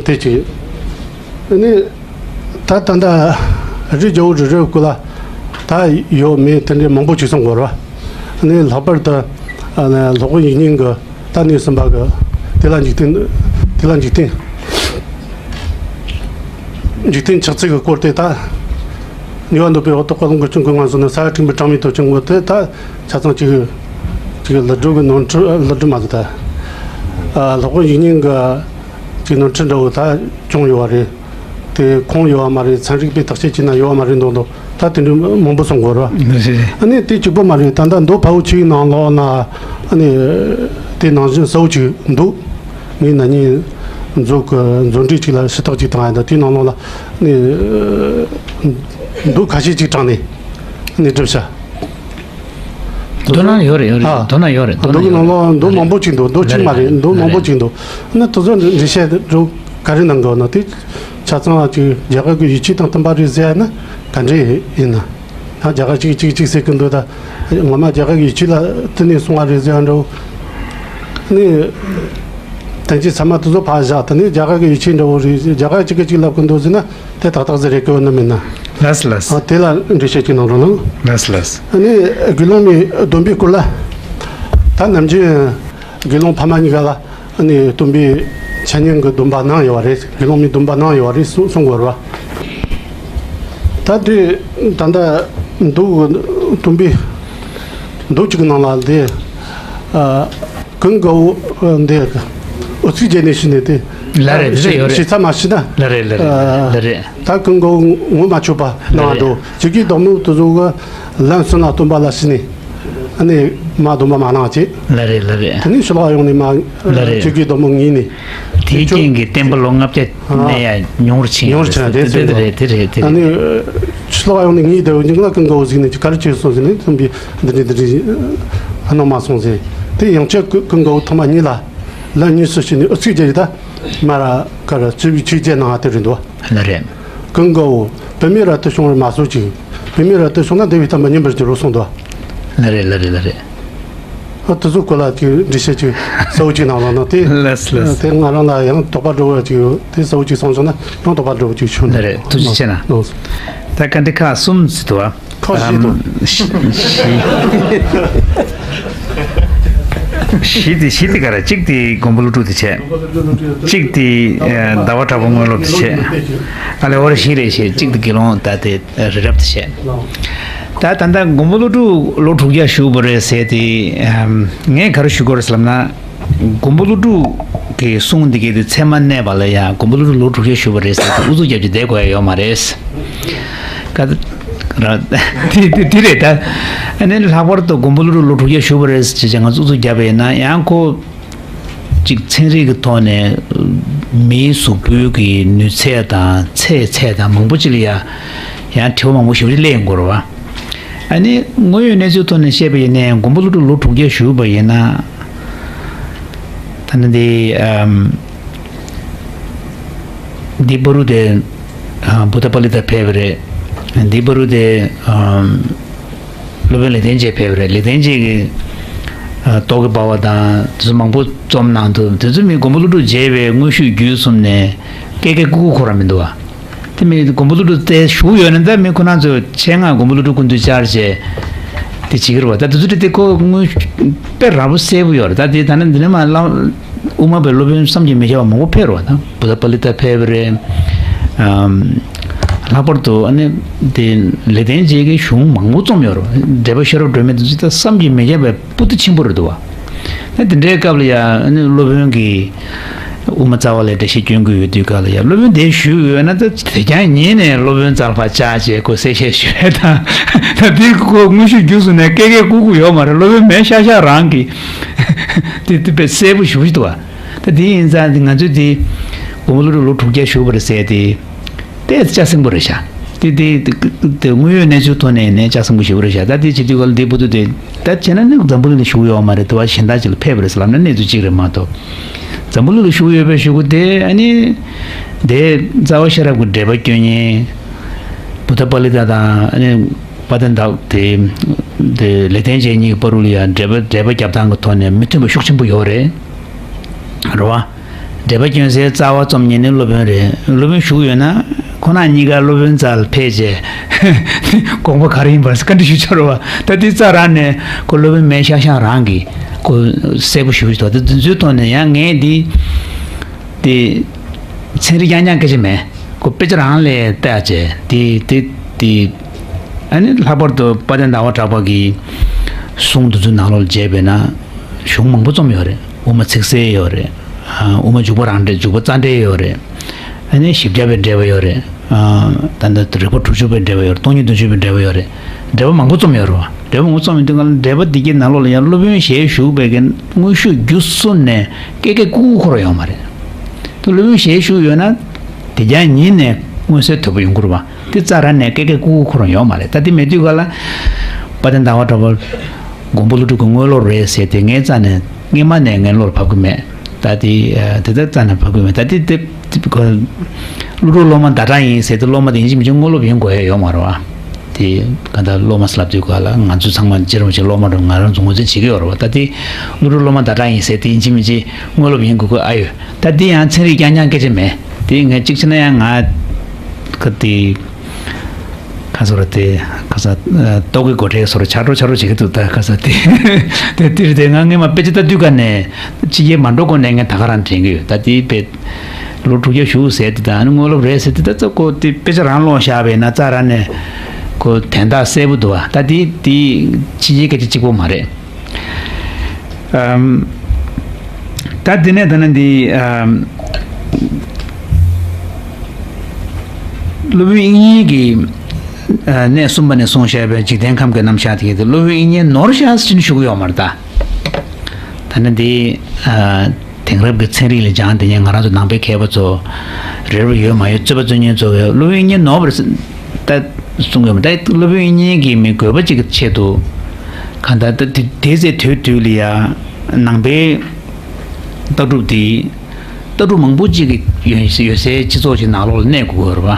དེ་གཅིག་ཨ་ནི། ད་ད་ལྟ་རི་རྒྱལ་པོ་རི་རབ་ཀུན་ལ་ད་ཡོད་མེད་དེ་འདྲའི་མང་པོ་ཅིག་གསུང་དགོས་རེད་པ། ཨ་ནི་ལྷག་པར་དུ་ཨ་ནི་སློབ་དཔོན་ཡིག་རྙིང་གི་ད་ནི་གསུམ་པ་གི་དེ་ལ་འཇིག་རྟེན། དེ་ལ་འཇིག་རྟེན། འཇིག་རྟེན་ཆགས་ཚུལ་གྱི་སྐོར་དེ་ད། ནུས་པ་འདོད་པའི་འོག་ཏུ་ཀ་ལོང་གི་ཆུ་འགོའི་ངང་ཚུལ་ནི། ས་ཡ་ཕྲེང་བའི་གྲངས་མེད་དུ་བྱིང་བ་དེ། ད་ཆ་ཚང་གཅིག་གཅིག་ཀླུ་སྒྲུབ་ཀྱི་ནོར་འཁྲུལ། ཀླུ་སྒྲུབ་མ་རེད་ད། ཨ་སློབ་དཔོན་ཡིག་རྙིང་གི་གཅིག་ནོར་འཁྲུལ་འདྲ་བོ་ད་བྱུང་ཡོད་པ་རེད། དེ་ཁུངས་ཡོད་པ་མ་རེད། ཚན་རིག་པའི་བརྟག་དཔྱད་བྱས་ན་ཡོད་པ་མ་རེད་མདོག་མདོག་ད་དེ་འདྲ་མང་པོ་གསུང་དགོས་རེད་པ། ཨ་ནི་དེ་གཅིག་པོ་མ་རེད། ད་ལྟ་མདོ་དཔའ་བོ་ཆེའི་ནང་ལོགས་ན་ཨ་ནི་དེ་ནང་བཞིན་གསལ་བོ་ཅིག་འདུག་ངས་ན་ནིང་མཛོད་ཀྱི་མཛོད་འགྲེལ་ཅིག་ལ་ཞུ་དག་ཅིག་བཏང་ཡ་འདུག་དེའི་ནང་ལོགས་ལ་ནི་མདོ་ཁ་ཤས་ཅིག་དྲངས་ནས་ནི་སྒྲུབ་བྱ། མདོ་ནང་ཡོད་རེད་ཡོད་རེད། ཨ། མདོ་ནང་ཡོད་རེད། མདོ་མདོ་ནང་གི་ཡོད་ནང་ལོགས་མདོ་མང་པོ་ཅིག་འདུག་མདོ་གཅིག་མ་རེད། མདོ་མང་པོ་ཅིག་འདུག་ནི་དེ་ཚོ་འགྲེལ་བཤད་འགྲོ་ག་རེ་གནང་དགོས་ན། དེ་ཆ་ཚང་ཅིག་རྒྱ་གར་གྱི་ཡིད་ཆེས་དང་མཐུན་པ་རེད་ཟེར་ཡ་ན་ག་འདྲ་ཡིན་ན། ད་རྒྱ་གར་གཅིག་གཅིག་གཅིག་ཟེར་གི་འདུག་ད་ངོ་མ་རྒྱ་གར་གྱི་ཡིད་ཆེས་ལ་བསྟུན་ནས་གསུང་བ་རེད་ཟེར་ཡ་འདྲ་བོ། ནི་དོན་གྱི་ཚད་མ་དེ་ཚོ་ཕར་བཞག་དེ་ནས་རྒྱ་གར་གྱི་ཡིད་ཆེས་འདྲ་བོ་རེད། རྒྱ་གར་གཅིག་གིས་གཅིག་ལབ་གི་འདུག་ཟེར་ན་དེ་ཏག་ཏག་ཟེར་རེད་གི་ཡོད་ན་མིན་ན། ལགས་ལགས། ཨ་དེ་ལ་འགྲེལ་བཤད་ཅིག་གནང་རོགས་གནང་། ལགས་ལགས། ཨ་ནི་དགེ་སློང་མའི་སྡོམ་པའི་སྐོར་ལ། ད་ནམ་རྒྱུན་དགེ་སློང་ཕ་མ་གཉིས་ཀ་ལ་ཨ་ནི་སྟོན་པའི་འཆད་ཉན་གྱི་སྡོམ་པ་གནང་ཡོད་པ་རེད། དགེ་སློང་མའི་སྡོམ་པ་གནང་ཡོད་པ་རེད་གསུང་གསུང་དགོས་རེད་པ། ད་དུས་ད་ལྟ་མདོ་གི་སྟོན་པའི་མདོ་གཅིག་གི་ནང་ལ་དེ་ཨ་ཀུན་དགའ་བོ་འདི་ཨུ་ཚུགས་བྱས་ནས་ཤི་ནས་དེ། ལ་རེད། ལ་རེད། ཡོད་རེད། ཤི་ཚ་མ་ཤི་ན། ལ་རེད་ལ་རེད་ལ་རེད། ད་ཀུན་དགའ་བོ་ངོ་མ་ཆོད་པ་གནང་བ་འདུག་ཆོས་ཀྱི་བདག་མོ་དེ་ཚོ་གི་ལན་གསུམ་ལ་སྟོན་པ་ལ་ཤི་ནས། ཨ་ནི་མ་སྡོམ་པ་མ་གནང་བྱས། ལ་རེད་ལ་རེད། དེ་ནས་ཕྱི་ལོགས་ཡོང་ནས་མ། ལ་རེད། ཆོས་ཀྱི་བདག་མོ་ངུས་ནས། དེའི་རྐྱེན་གྱིས་བསྟན་པ་ལོ་ལྔ་བརྒྱ་ནས་ཡང་ཉུང་རུ་ཕྱིན་ཉུང་རུ་ཕྱིན་ཡོད་རེད། དེ་དེ་རེད། དེ་རེད། དེ་རེད། ཨ་ནི་ཕྱི་ལོགས་ཡོང་ནས་ངའི་དེ་འོ་ཉིན་ལ་ཀུན་དགའ་བོ་གཟིགས་ནས་ག་རེ་བྱས་སོང་ཟེར་ནས་ཐུམ་པའི་འདི་འདྲ་འདི་འདྲ་ཨ་ནང་མ་སོང་ཟེར། དེ་ཡང་ཆད་ཀུན་དགའ་བོ་ཐོག་མ་གཉིས་ལ་ལ་གཉིས་སུ་ཕྱིན་ནས་ཨུ་ཚུགས་རྒྱག་ཡོད་ད། མ་ར་ག་ར་སྤྱི་བའི་ཆོས་རྒྱལ་ནང་དེ་རེད་འདུག་ལ་རེད། ཀུན་དགའ་བོ་བུད་མེད་རབ་ཏུ་བྱུང་བར་མ་གསོལ་ཅིག་བུད་མེད་རབ་ཏུ་བྱུང་ན་འདས་པའི་བསྟན་པ་ཉམས་པར་འགྱུར་རོ་གསུངས་འདུག་ལ་རེད། ལ་རེད། ལ་རེད། ཨ་དེ་ཚོ་སྐོར་ལ་དེ་འགྲེལ་བཤད་ཅིག་གསལ་བོ་ཅིག་གནང་རོགས་གནང་དེ། ལགས་སོ། ལགས་སོ། དེ་ང་རང་ལ་ཡང་དོགས་པ་འགྲོ་བ་ཅིག་ཡོད། དེ་གསལ་བོ་ཅིག་གསུངས་སོང་ན་ཡང་དོགས་པ་འགྲོ་བ་ཅིག་བྱུང་། ལ་རེད། ཐུགས་རྗེ་ཆེ་གནང་། ལགས་སོ། ད་བཀའ་འདྲི་ཁག་གསུམ་ཟེར་འདུག་བ། ཁག་བཞི་འདུག་ཨམ། བཞི། བཞི་དེ་བཞི་དེ་ག་རེ། གཅིག་དེ་མགོན་པོ་ཀླུ་སྒྲུབ་དེ་བྱས། གཅིག་དེ་ཨ་ཟླ་བ་གྲགས་པ་དངོས་སློབ་དེ་བྱས། ཨ་ལས་འོ་རེ་བཞི་རེད་བྱས། གཅིག་དེ་དགེ་སློང་ད་དེ་རི་རབ་དེ་བྱས། ད་ད་ལྟ་མགོན་པོ་ཀླུ་སྒྲུབ་ལོ་དྲུག་བརྒྱ་བཞུགས་པ་རེད་ཟེར་དེ། ཨམ། ངས་ག་རེ་ཞུ་དགོས་རེད་ཟེར་ལབ་ན། མགོན་པོ་ཀླུ་སྒྲུབ་ཀྱི་གསུང་འདི་གའི་དེ་ཚད་མ་གནས་པ་ལ་ཡང་མགོན་པོ་ཀླུ་སྒྲུབ་ལོ་དྲུག་བརྒྱ་བཞུགས་པ་རེད་ཟེར་དེ་ཨུ་ཚུགས་རྒྱབ་ཀྱི་བསྡད་དགོས་ཡ་ཡོད་མ་རེད། ཀ་ར་དེ་དེ་དེ་རེད་ད། ཨ་ནི་ལྷག་པར་དུ་མགོན་པོ་ཀླུ་སྒྲུབ་ལོ་དྲུག་བརྒྱ་བཞུགས་པ་རེད་ཟེར་བྱས་ང་ཚོ་ཨུ་ཚུགས་རྒྱབ་པ་ཡིན་ན་ཡང་ཁོ། གཅིག་ཚན་རིག་གི་ཐོག་ནས་མིའི་གཟུགས་པོའི་གི་ནུས་ཚད་དང་ཚད་ཚད་དང་མང་པོ་ཅིག་ལ་ཡ་ཡང་དྲི་བ་མང་པོ་ཞེ་པོ་ཅིག་སླེབས་ཡོང་གི་རེད་བ། ཨ་ནི་དངོས་ཡོད་གནས་ཚུལ་ཐོག་ནས་བཤད་པ་ཡིན་ན་མགོན་པོ་ཀླུ་སྒྲུབ་ལོ་དྲུག་བརྒྱ་བཞུགས་པ་ཡིན་ན། ད་ནི་འདི་ཨམ། འདི་བར་དུ་དེ་ཨ་བུདྡྷ་པཱ་ལི་ཏ་ཕེབས་པ་རེད། འདི་བར་དུ་དེ་ཨམ། སློབ་དཔོན་ལེགས་ལྡན་འབྱེད་ཕེབས་པ་རེད། ལེགས་ལྡན་འབྱེད་ཀྱི་ཨ་རྟོག་གེ་འབར་བ་དང་དེ་ཚོ་མང་པོ་རྩོམ་གནང་འདུག་དེ་ཚོ་མི་མགོན་པོ་ཀླུ་སྒྲུབ་མཇལ་བའི་དངོས་ཤུགས་བརྒྱུད་གསུམ་ནས་ཀེ་ཀེ་ཀུ་ཀུ་ཁོ་རང་མི་འདུག་བ། དེ་མི་མགོན་པོ་ཀླུ་སྒྲུབ་དེ་བཞུགས་ཡོད་ན་ད་མི་ཁོ་རང་ཚོ་ཆེད་མངགས་མགོན་པོ་ཀླུ་སྒྲུབ་སྐུ་མདུན་བཅར་བྱས་དེ་བྱེད་ཀྱི་རེད་བ། ད་དེ་ཚོ་དེ་ཁོ་དངོས་དཔེ་རགས་པ་གསལ་པོ་ཡོད་རེད། ད་དེ་ད་ནི་འདི་ནས་མ་བླ་དབུ་མ་པའི་སློབ་དཔོན་བསམ་གྱིས་མི་ཁྱབ་པ་མང་པོ་ཕེབས་རེད་བ། ད་བུདྡྷ་པཱ་ལི་ཏ་ཕེབས་པ་རེད། ཨམ། ལྷག་པར་དུ་ཨ་ནི་དེ་ལེགས་ལྡན་འབྱེད་ཀྱི་གཞུང་མང་པོ་རྩོམ་ཡོད་རེད། འགྲེལ་པ་ཤེས་རབ་སྒྲོན་མེ་དེ་ཚོ་ད་བསམ་གྱིས་མི་ཁྱབ་པའི་སྤུས་དག་ཆེན་པོ་རེད་འདུག་བ། ད་དེ་འདྲའི་སྐབས་ལ་ཡ་ཨ་ནི་སློབ་དཔོན་གྱིས་དབུ་མ་རྩ་བ་ལས་འགྲེལ་བཤད་སྐྱོན་གྱི་ཡོད་དུས་སྐབས་ལ་ཡ་སློབ་དཔོན་དེ་བཞུགས་ཡོད་ན་ད་དེ་རྐྱང་ཉིད་ནས་སློབ་དཔོན་རྩར་ཕར་བཅར་བྱས་ཁོ་གསལ་བཤད་ཞུ་ཡས་དང་། ད་དེ་ཁོ་དངོས་ཤུགས་བརྒྱུད་གསུམ་ནས་ཀེ་ཀེ་ཀུ་ཀུ་ཡོད་མ་རེད། སློབ་དཔོན་མེད་ཤག་ཤག་རང་གིས་དེ་དེ་དཔེ་གསལ་པོ་ཞེ་པོ་ཅིག་འདུག་བ། ད་དེ་ཡིན་ཙང་དེ་ང་ཚོས་དེ་མགོན་པོ་ཀླུ་སྒྲུབ་ལོ་དྲུག་བརྒྱ་བཞུགས་པ་རེད་ཟེར་དེ་དཔེ་ལྕགས་སྲིན་པོ་རེད་ཤག་དེ་དེ་དེ་དངོས་ཡོད་གནས་ཚུལ་ཐོག་ནས་ནས་ལྕགས་སྲིན་པོ་ཞེ་པོ་རེད་ཤག་ད་དེ་བྱེད་དུས་ག་ལ་དེ་བུ་དུ་དེ་ད་བྱས་ན་ནི་འཛམ་བུ་གླིང་ལ་བཞུགས་ཡོད་མ་རེད། དུ་བ་གཞན་དག་ཅིག་ལ་ཕེབས་པ་རེད་ཟེར་ལབ་ན་གནས་ཚུལ་གཅིག་རེད་མ་གཏོགས། འཛམ་བུ་གླིང་ལ་བཞུགས་ཡོད་པའི་གཞུག་གུ་དེ་ཨ་ནི་དེ་རྩ་བ་ཤེས་རབ་ཀྱི་འགྲེལ་པ་སྐྱོན་མཁན་བུདྡྷ་པཱ་ལི་ཏ་དང་ཨ་ནི་དཔལ་ལྡན་ཟླ་དེ་དེ་ལེགས་ལྡན་འབྱེད་གཉིས་ཀྱི་བར་དུ་ལ་ཡང་འགྲེལ་པ་འགྲེལ་པ་རྒྱབ་སྟངས་ཀྱི་ཐོག་ནས་མི་མཐུན་པ་ཤུགས་ཆེན་པོ་ཡོད་རེད། རེད་བ། འགྲེལ་པ་སྐྱོན་སའི་རྩ་བ་རྩོམ་མཁན་ནི་སློབ་དཔོན་རེད། སློབ་དཔོན་བཞུགས་ཡོད་ན་ཁོ་རང་གཉིས་ཀ་སློབ་དཔོན་རྩ་ལ་ཕེབས་རྗེས་དགོངས་པ་ག་རེ་ཡིན་པ་བཀའ་འདྲི་ཞུ་ཆོག་རེད་བ། ད་དེ་རྩ་རང་ནས་ཁོ་སློབ་དཔོན་མེད་ཤག་ཤག་རང་གིས་ཁོ་གསལ་པོ་ཞུ་གི་འདུག་དེ་འདི་ཚོའི་ཐོག་ནས་ཡང་ངས་འདི་དེ་ཚན་རིག་རྐྱང་རྐྱང་སྐད་ཆ་མེད། ཁོ་དཔེ་ཆ་རང་ལ་བལྟས་བྱས་དེ་དེ་དེ་ཨ་ནི་ལྷག་པར་དུ་དཔལ་ལྡན་ཟླ་བ་གྲགས་པ་གི་གསུང་འདི་ཚོའི་ནང་ལོགས་ལ་མཇལ་བས་ན་གཞུང་མང་པོ་རྩོམ་ཡོད་རེད། དབུ་མ་ཚིག་གསལ་ཡོད་རེད། ཨ་དབུ་མ་འཇུག་པ་རང་འགྲེལ་འཇུག་པ་རྩ་འགྲེལ་ཡོད་རེད། ཨ་ནི་བཞི་བརྒྱ་པའི་འགྲེལ་པ་ཡོད་རེད། ཨ་ད་ལྟ་རིགས་པ་དྲུག་ཅུ་པའི་འགྲེལ་པ་ཡོད་རེད། སྟོང་ཉིད་བདུན་ཅུ་པའི་འགྲེལ་པ་ཡོད་རེད། འགྲེལ་པ་མང་པོ་རྩོམ་ཡོད་རེད་བ། འགྲེལ་པ་མང་པོ་རྩོམ་ཡོད་དུས་ང་ལ་འགྲེལ་པ་འདི་གའི་ནང་ལོགས་ལ་ཡང་སློབ་དཔོན་ཞལ་བཞུགས་པའི་གི་དངོས་ཤུགས་བརྒྱུད་གསུམ་ནས་ཀེ་ཀེ་ཀུ་ཀུ་ཁོ་རང་ཡོད་མ་རེད། དེ་སློབ་དཔོན་ཞལ་བཞུགས་ཡོད་ན་དེ་རྐྱང་ཉིད་ནས་མངོན་གསལ་དོད་པོ་ཡོང་གི་རེད་བ། དེ་རྩ་རང་ནས་ཀེ་ཀེ་ཀུ་ཀུ་ཁོ་རང་ཡོད་མ་རེད། ད་དེ་མེད་དུས་ག་ལ་དཔལ་ལྡན་ཟླ་བ་གྲགས་པ་མགོན་པོ་ཀླུ་སྒྲུབ་ཀྱི་དངོས་སློབ་རེད་ཟེར་དེ་ངའི་རྩ་ནས་སྔོན་མ་ནས་ངའི་བློར་བབས་ཀྱི་མེད། ད་དེ་དེ་ལྟར་རྩ་ནས་བབས་ཀྱི་མེད། ད་དེ་དེ་ཀླུ་སྒྲུབ་སློབ་མ་ཟླ་གྲགས་ཡིན་ཟེར་དེ་སློབ་མ་དེ་ཡིན་གཅིག་མིན་གཅིག་དངོས་སློབ་ཡིན་དགོས་ཡ་ཡོད་མ་རེད་བ། དེ་ག་ད་སློབ་མ་ཟེར་ལབ་དུས་ག་ལ་ང་ཚོ་ཚང་མ་སྤྱིར་བ་ཅིག་སློབ་མ་འགྲོ་ང་རང་ཚོ་ངོས་འཛིན་བྱེད་ཀྱི་ཡོད་རེད་བ། ད་དེ་ཀླུ་སྒྲུབ་སློབ་མ་ཟླ་གྲགས་ཡིན་ཟེར་དེ་ཡིན་གཅིག་མིན་གཅིག་དངོས་སློབ་ཡིན་དགོས་ཀྱི་ཨ་ཡོད། ད་དེ་ཡང་ཚན་རིག་རྐྱང་རྐྱང་སྐད་ཆ་མེད། དེ་ངས་གཅིག་བྱས་ན་ཡང་ང་ག་དེ་ཁ་སོ་ར་དེ་ཁ་ས་ཏོག་གི་སྒོ་ཁྲལ་སོ་ར་ཆག་འགྲོ་ཆག་འགྲོ་བྱེད་ཀྱི་འདུག་ད་ཁ་ས་དེ་དེ་དེར་དེ་ང་སྔས་མ་དཔེ་ཆ་ལྟ་དུས་ག་ནས་ཕྱི་རྒྱལ་མ་འགྲོ་གོང་ནས་ངས་ད་ག་རང་དྲན་གྱི་ཡོད། ད་དེ་དཔེ་ལོ་དྲུག་བརྒྱ་བཞུགས་ཟེར་དེ་དང་དངོས་སློབ་རེད་ཟེར་དེ་ད་ཚོ་ཁོ་དེ་དཔེ་ཆ་རང་ཀློག་བཞག་པས་ན་རྩ་རང་ནས་ཁོ་དན་རྟགས་གསལ་པོ་འདུག་བ། ད་དེ་དེ་ཕྱི་རྒྱལ་སྐད་ཆ་གཅིག་པོ་མ་རེད། ཨམ། ད་དེ་ནས་ད་ནི་འདི་ཨམ། སློབ་དཔོན་དབྱིག་གཉེན་གྱི་ཨ་གནས་གསུམ་པ་ནས་གསུངས་བཞག་པའི་འཇིག་རྟེན་ཁམས་ཀྱི་རྣམ་གཞག་དེ་གའི་དེ་སློབ་དཔོན་དབྱིག་གཉེན་ནོར་བཞག་ཟེར་ནས་ཞུ་གི་ཡོད་མ་རེད་ད། ད་ནི་འདི་ཨ་ དེང་རབས་ཀྱི་ཚན་རིག་ལ་སྦྱངས་དེ་ཉན་ང་རང་ཚོ་ནང་པའི་མཁས་པ་ཚོ་རེ་བ་ཡོད་མ་ཡོད་རྩོད་པ་རྩོད་མཁན་ཚོ་གི་སློབ་དཔོན་དབྱིག་གཉེན་ནོར་བ་རེད་ད་གསུང་གི་ཡོད་མ་ད་སློབ་དཔོན་དབྱིག་གཉེན་གྱི་མི་དགོས་པ་གཅིག་གི་ཆེད་དུ་གང་ལྟར་ད་དེ་དེ་ཚེ་དུས་དུས་ལ་ཡ་ནང་པའི་ལྟ་གྲུབ་དེ་ལྟ་གྲུབ་མང་པོ་གཅིག་གི་ཡོད་ཡོད་སའི་སྤྱི་ཚོགས་ཀྱི་ནང་ལོགས་ལ་གནས་དགོས་ཀྱི་ཡོད་རེད་བ།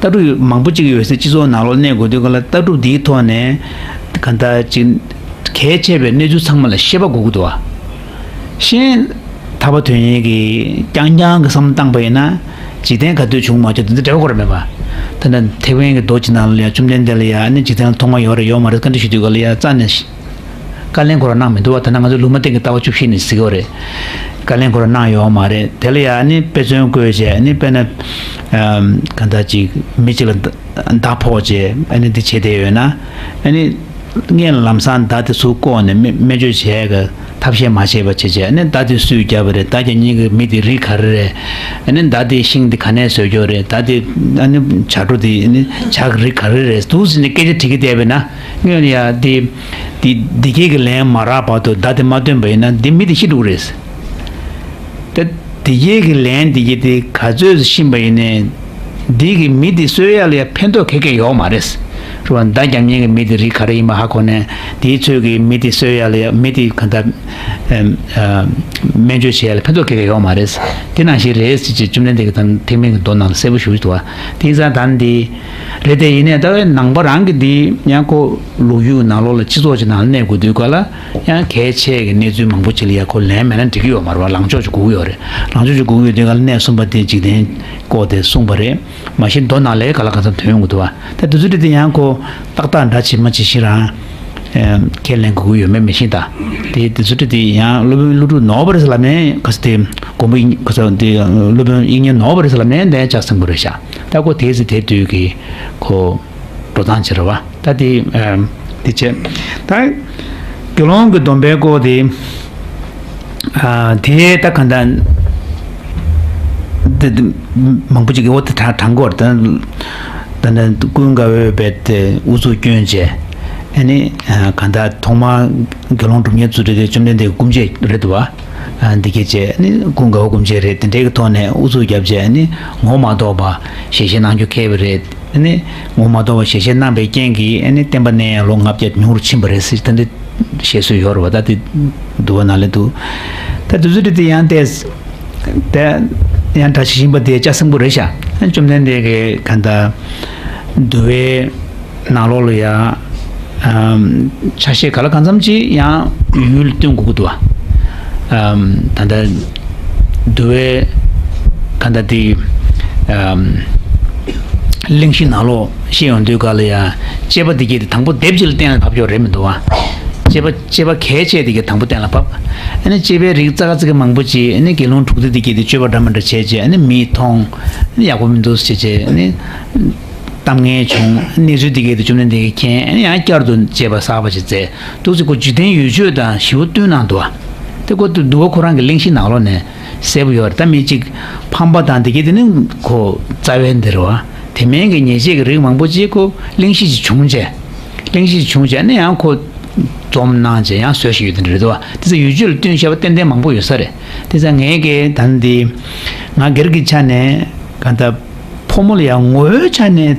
ལྟ་གྲུབ་མང་པོ་གཅིག་ཡོད་སའི་སྤྱི་ཚོགས་ནང་ལོགས་གནས་དགོས་དུས་ག་ལ་ལྟ་གྲུབ་འདིའི་ཐོག་ནས་གང་ལྟར་ཅིག་གལ་ཆེ་བའི་གནས་ཚུལ་ཚང་མ་ལ་ཤེས་པ་དགོས་ཀྱི་འདུག་བ། ཤེས་ཐར་པ་དོན་གཉེར་གྱི་རྐྱང་རྐྱང་གི་བསམ་བློ་བཏང་པ་ཡིན་ན་འཇིག་རྟེན་ག་དུས་བྱུང་མ་བྱུང་དེ་ཚོ་འབྲེལ་བ་ཁོ་ར་མེད་པ། ད་ནི་ཐེག་དབན་གྱི་མདོ་ཅིག་ནང་ལ་ཡང་བཅོམ་ལྡན་འདས་ལ་ཡང་ནི་འཇིག་རྟེན་ལ་ཐོག་མ་ཡོད་རེད་ཡོད་མ་རེད་བཀའ་འདྲི་ཞུ་དུས་ག་ལ་ཡང་རྩ་ནས་བཀའ་ལན་ཁོ་ར་གནང་མི་འདུག་བ། ད་ནི་ང་ཚོ་ལུང་མ་བསྟན་གྱི་ལྟ་བ་བཅུ་བཞི་ནས་གཟིགས་ཡོད་རེད། བཀའ་ལན་ཁོ་ར་གནང་ཡོད་མ་རེད། དེ་ལ་ཡང་ནི་དཔེ་མཚོན་བཀོད་བྱས་ནི་དཔེར་ན་གང་ལྟར་ཅིག་མི་གཅིག་ལ་མདའ་ཕོག་བྱས་ཨ་ནི་འདི་བྱས་བསྡད་ཡོད་ན་ཨ་ནི། སྔོན་ལ་ལམ་སང་མདའ་དེ་ཚུར་བཀོག་ནས་སྨན་སྨན་བཅོས་བྱས་ག་ཐབས་ཤེས་མ་བྱས་པ་བྱས་བྱས་ཨ་ནི་མདའ་དེ་སུས་བརྒྱབ་པ་རེད། མདའ་རྒྱག་མཁན་གྱི་མི་དེ་རིགས་ག་རེ་རེད། ཨ་ནི་མདའ་དེ་ཤིང་དེ་ག་ནས་བཟོས་ཀྱོག་རེད། མདའ་དེ་ཨ་ནི་བྱ་སྒྲོ་དེ་ཨ་ནི་བྱ་གི་རིགས་ག་རེ་རེད་འདུག་ཟེར་ནས་སྐད་ཆ་དྲི་གི་བསྡད་པས་ན་སྔོན་ལ་ཡ་དེ་དེ་དེ་གས་ཀྱི་ལན་མ་རག་བར་དུ་མདའ་དེ་མ་བཏོན་པ་ཡིན་ན་དེ་མི་དེ་ཤི་འགྲོ་གི་རེད། ད་དེ་གས་ཀྱི་ལན་དེ་གས་དེ་ག་ཚོད་ཤེས་པ་ཡིན་ནའི་འདི་གི་མི་དེ་གསོད་ཡ་ལ་ཡ་ཕན་ཐོགས་ག་གེ་ཡོད་མ་རེད། རེད་བ། མདའ་རྒྱག་མཁན་གྱི་མི་དེ་རིགས་ག་རེ་ཡིན་པ་ཧ་གོ་ནས་དེའི་ཚོད་ཀྱི་མི་དེ་གསོད་ཡ་ལ་ཡ་མི་དེ་ག་འདྲ་སྨན་བཅོས་བྱེད་ཡ་ལ་ཕན་ཐོགས་ག་གེ་ཡོད་མ་རེད། དེ་ནང་བཞིན་རེད་ཟེར་ཅིག་བཅོམ་ལྡན་འདས་ཀྱིས་ད་ཐེག་དམན་གྱི་མདོ་ནང་ལ་གསལ་པོ་ཞུ་གི་འདུག་བ། དེ་ཡིན་ཙང་ད་འདི་རེད་དེ་ཡིན་ནའི་ད་ནང་པ་རང་གི་འདི་ཡང་ཁོ་ལོ་རྒྱུས་ནང་ལོགས་ལ་སྤྱི་ཚོགས་ཀྱི་ནང་ལ་གནས་དགོས་དུས་ག་ལ། ཡང་གལ་ཆེ་གི་གནས་ཚུལ་མང་པོ་ཅིག་ལ་ཡ་ཁོ་ལན་མེད་ན་འགྲིག་གི་ཡོད་མ་རེད་བ། ལངས་ཕྱོགས་ཅིག་དགོས་ཀྱི་ཡོད་རེད། ལངས་ཕྱོགས་ཅིག་དགོས་ཀྱི་ཡོད་དུས་ག་ལ་གནས་གསུམ་པ་དེ་འཇིག་རྟེན་བཀོད་དེ་གསུངས་པ་རེད། མ་གཞི་མདོ་ནང་ལ་ག་ལ་གང་འཚམ་ཐོན་ཡོང་གི་འདུག་བ། ད་དེ་ཚོ་དེ་དེ་ཡང་ཁོ་ཏག་ཏག་འདྲ་བྱེད་མ་བྱེད་ཤི་རང་ཁས་ལེན་དགོས་ཀྱི་ཡོད་མེད་མི་ཤེས་ད། དེ་དེ་ཚོ་དེ་དེ་ཡང་སློབ་དཔོན་ཀླུ་སྒྲུབ་ནོར་བ་རེད་ཟེར་ལབ་ནས་ག་ས་དེ་མགོན་པོ་དབྱིག་ག་ས་དེ་སློབ་དཔོན་དབྱིག་གཉེན་ནོར་བ་རེད་ཟེར་ལབ་ནས་འདི་ཡང་ལྕགས་སྲིན་པོ་རེད་ཤག་ད་ཁོ་དེ་ཚེ་དེ་དུས་ཀྱི་ཁོ། འགྲོ་སྟངས་བྱེད་ར་བ། ད་དེ་ཨམ། དེ་བྱས། ད་དགེ་སློང་གི་སྡོམ་པའི་སྐོར་དེ་ཨ། དེ་ད་ག་འདྲ། དེ་དེ་མང་པོ་ཅིག་གིས་འོ་དེ་དྲང་དྲང་གོ་ད། ད་ནི་ཀུན་དགའ་བོས་རྦད་དེ་ཨུ་ཚུགས་སྐྱོན་བྱས། ཨ་ནི་ཨ། ག་འདྲ་ཐོག་མར་དགེ་སློང་སྒྲུབ་གཉེར་ཚུལ་ཁྲིམས་དེ་བཅོམ་ལྡན་འདས་ཀྱི་སྐུ་མཆེད་རེད་འདུག་བ། ཨ། འདི་སྐད་བྱས་ནི་ཀུན་དགའ་བོ་སྐུ་མཆེད་རེད། དེ་འདྲའི་གི་ཐོག་ནས་ཨུ་ཚུགས་བརྒྱབ་བྱས་ནི་ངོ་མ་གཏོགས་པ་ཞལ་བཞེས་གནང་རྒྱུ་ཁེལ་བ་རེད། ཨ་ནི་ངོ་མ་གཏོགས་པ་ཞལ་བཞེས་གནང་པའི་རྐྱེན་གྱིས་ཨ་ནི་བསྟན་པ་གནས་ཡ་ལོ་ལྔ་བརྒྱ་ཉུང་རུ་ཕྱིན་པ་རེད་ཟེར་ད་འདི་བཤད་སྲོལ་ཡོད་རེད་བ། ད་འདི་འདུལ་བ་ནང་ལ་འདུག་ད་དེ་ཚོ་དེ་དེ་ཡང་ཏེ་དེ་ཡང་གྲྭ་ཆེ་ཞིང་པ་དེ་ལྕགས་སྲིན་པོ་རེད་ཤག་ཨ་ནི་བཅོམ་ལྡན་འདས་ཀྱིས་ག་འདྲ་འདུལ་བའི་ནང་ལོགས་ལ་ཡང་ཨམ། ཆ་ཤས་ག་ལ་གང་འཚམ་ཅིག་ཡང་ཡུལ་ལ་སྟོན་དགོས་ཀྱི་འདུག་བ། ཨམ། ད་ལྟ་འདུལ་བའི་ག་འདྲ་དེ་ཨམ། གླེང་གཞི་ནང་ལོགས་བཤད་ཡོང་དུས་ག་ལ་ཡང་དཔྱད་པ་འདི་གྱད་དེ་དང་པོ་སྡེབ་གཅིག་ལ་གཏན་ལ་ཕབ་ཡོད་རེད་མི་འདུག་བ། དཔྱད་པ་དཔྱད་པ་གལ་ཆེ་དེ་གྱད་དང་པོ་གཏན་ལ་ཕབ། ཨ་ནི་དཔྱད་པའི་རིགས་ཙག་ཙིག་མང་པོ་ཅིག་ཨ་ནི་དགེ་སློང་དྲུག་སྡེ་འདི་གྱད་དེ་སྤྱོད་པ་འདྲ་མི་འདྲ་བྱས་བྱས་ཨ་ནི་མིས་མཐོང་ཨ་ནི་ཡག་པོ་མི་འདུག་ཟེར་བྱས་ཨ་ནི། གཏམ་ངན་བྱུང་། གནས་ཚུལ་འདི་གའི་དུ་བཅོམ་ལྡན་འདས་ཀྱིས་མཁྱེན། ཡང་བསྐྱར་དུ་དཔྱད་པ་གསར་པ་ཞིག་མཛད་འདུག་ཅིག་ཁོ་འཇིག་རྟེན་ཡུལ་ཆོས་དང་ཞིབ་པོ་བསྟུན་གནང་འདུག་བ། དེ་ཁོ་འདུལ་བ་ཁོ་རང་གི་གླེང་གཞི་ནང་ལོགས་ནས་གསལ་པོ་ཡོད་རེད། ད་མི་གཅིག་ཕམ་པ་དང་འདི་གའི་དེ་ནི་ཁོ་རྩ་བའི་འདི་རེད་བ། དེ་མིན་གྱི་ཉེས་བྱས་ཀྱི་རིགས་མང་པོ་ཅིག་ཁོ་གླེང་གཞི་ཅིག་བྱུང་བྱས། གླེང་གཞི་ཅིག་བྱུང་བྱས་ནས་ཡང་ཁོ་འཛོམས་གནང་བྱས་ཡང་བཟོས་ཤིག་ཡོད་དེ་འདྲ་རེད་འདུག་བ། དེ་ཚོ་ཡུལ་ཆོས་ལ་བསྟུན་བྱས་པ་ཏན་ཏན་མང་པོ་ཡོད་ས་རེད། དེ་ཚོ་ངས་ཀྱི་ད་འདི་ང་སྒེར་གྱི་ཆ་ནས་ག་ད། ཕོ་མོ་ལ་ཡང་ངོ་བོའི་ཆ་ནས་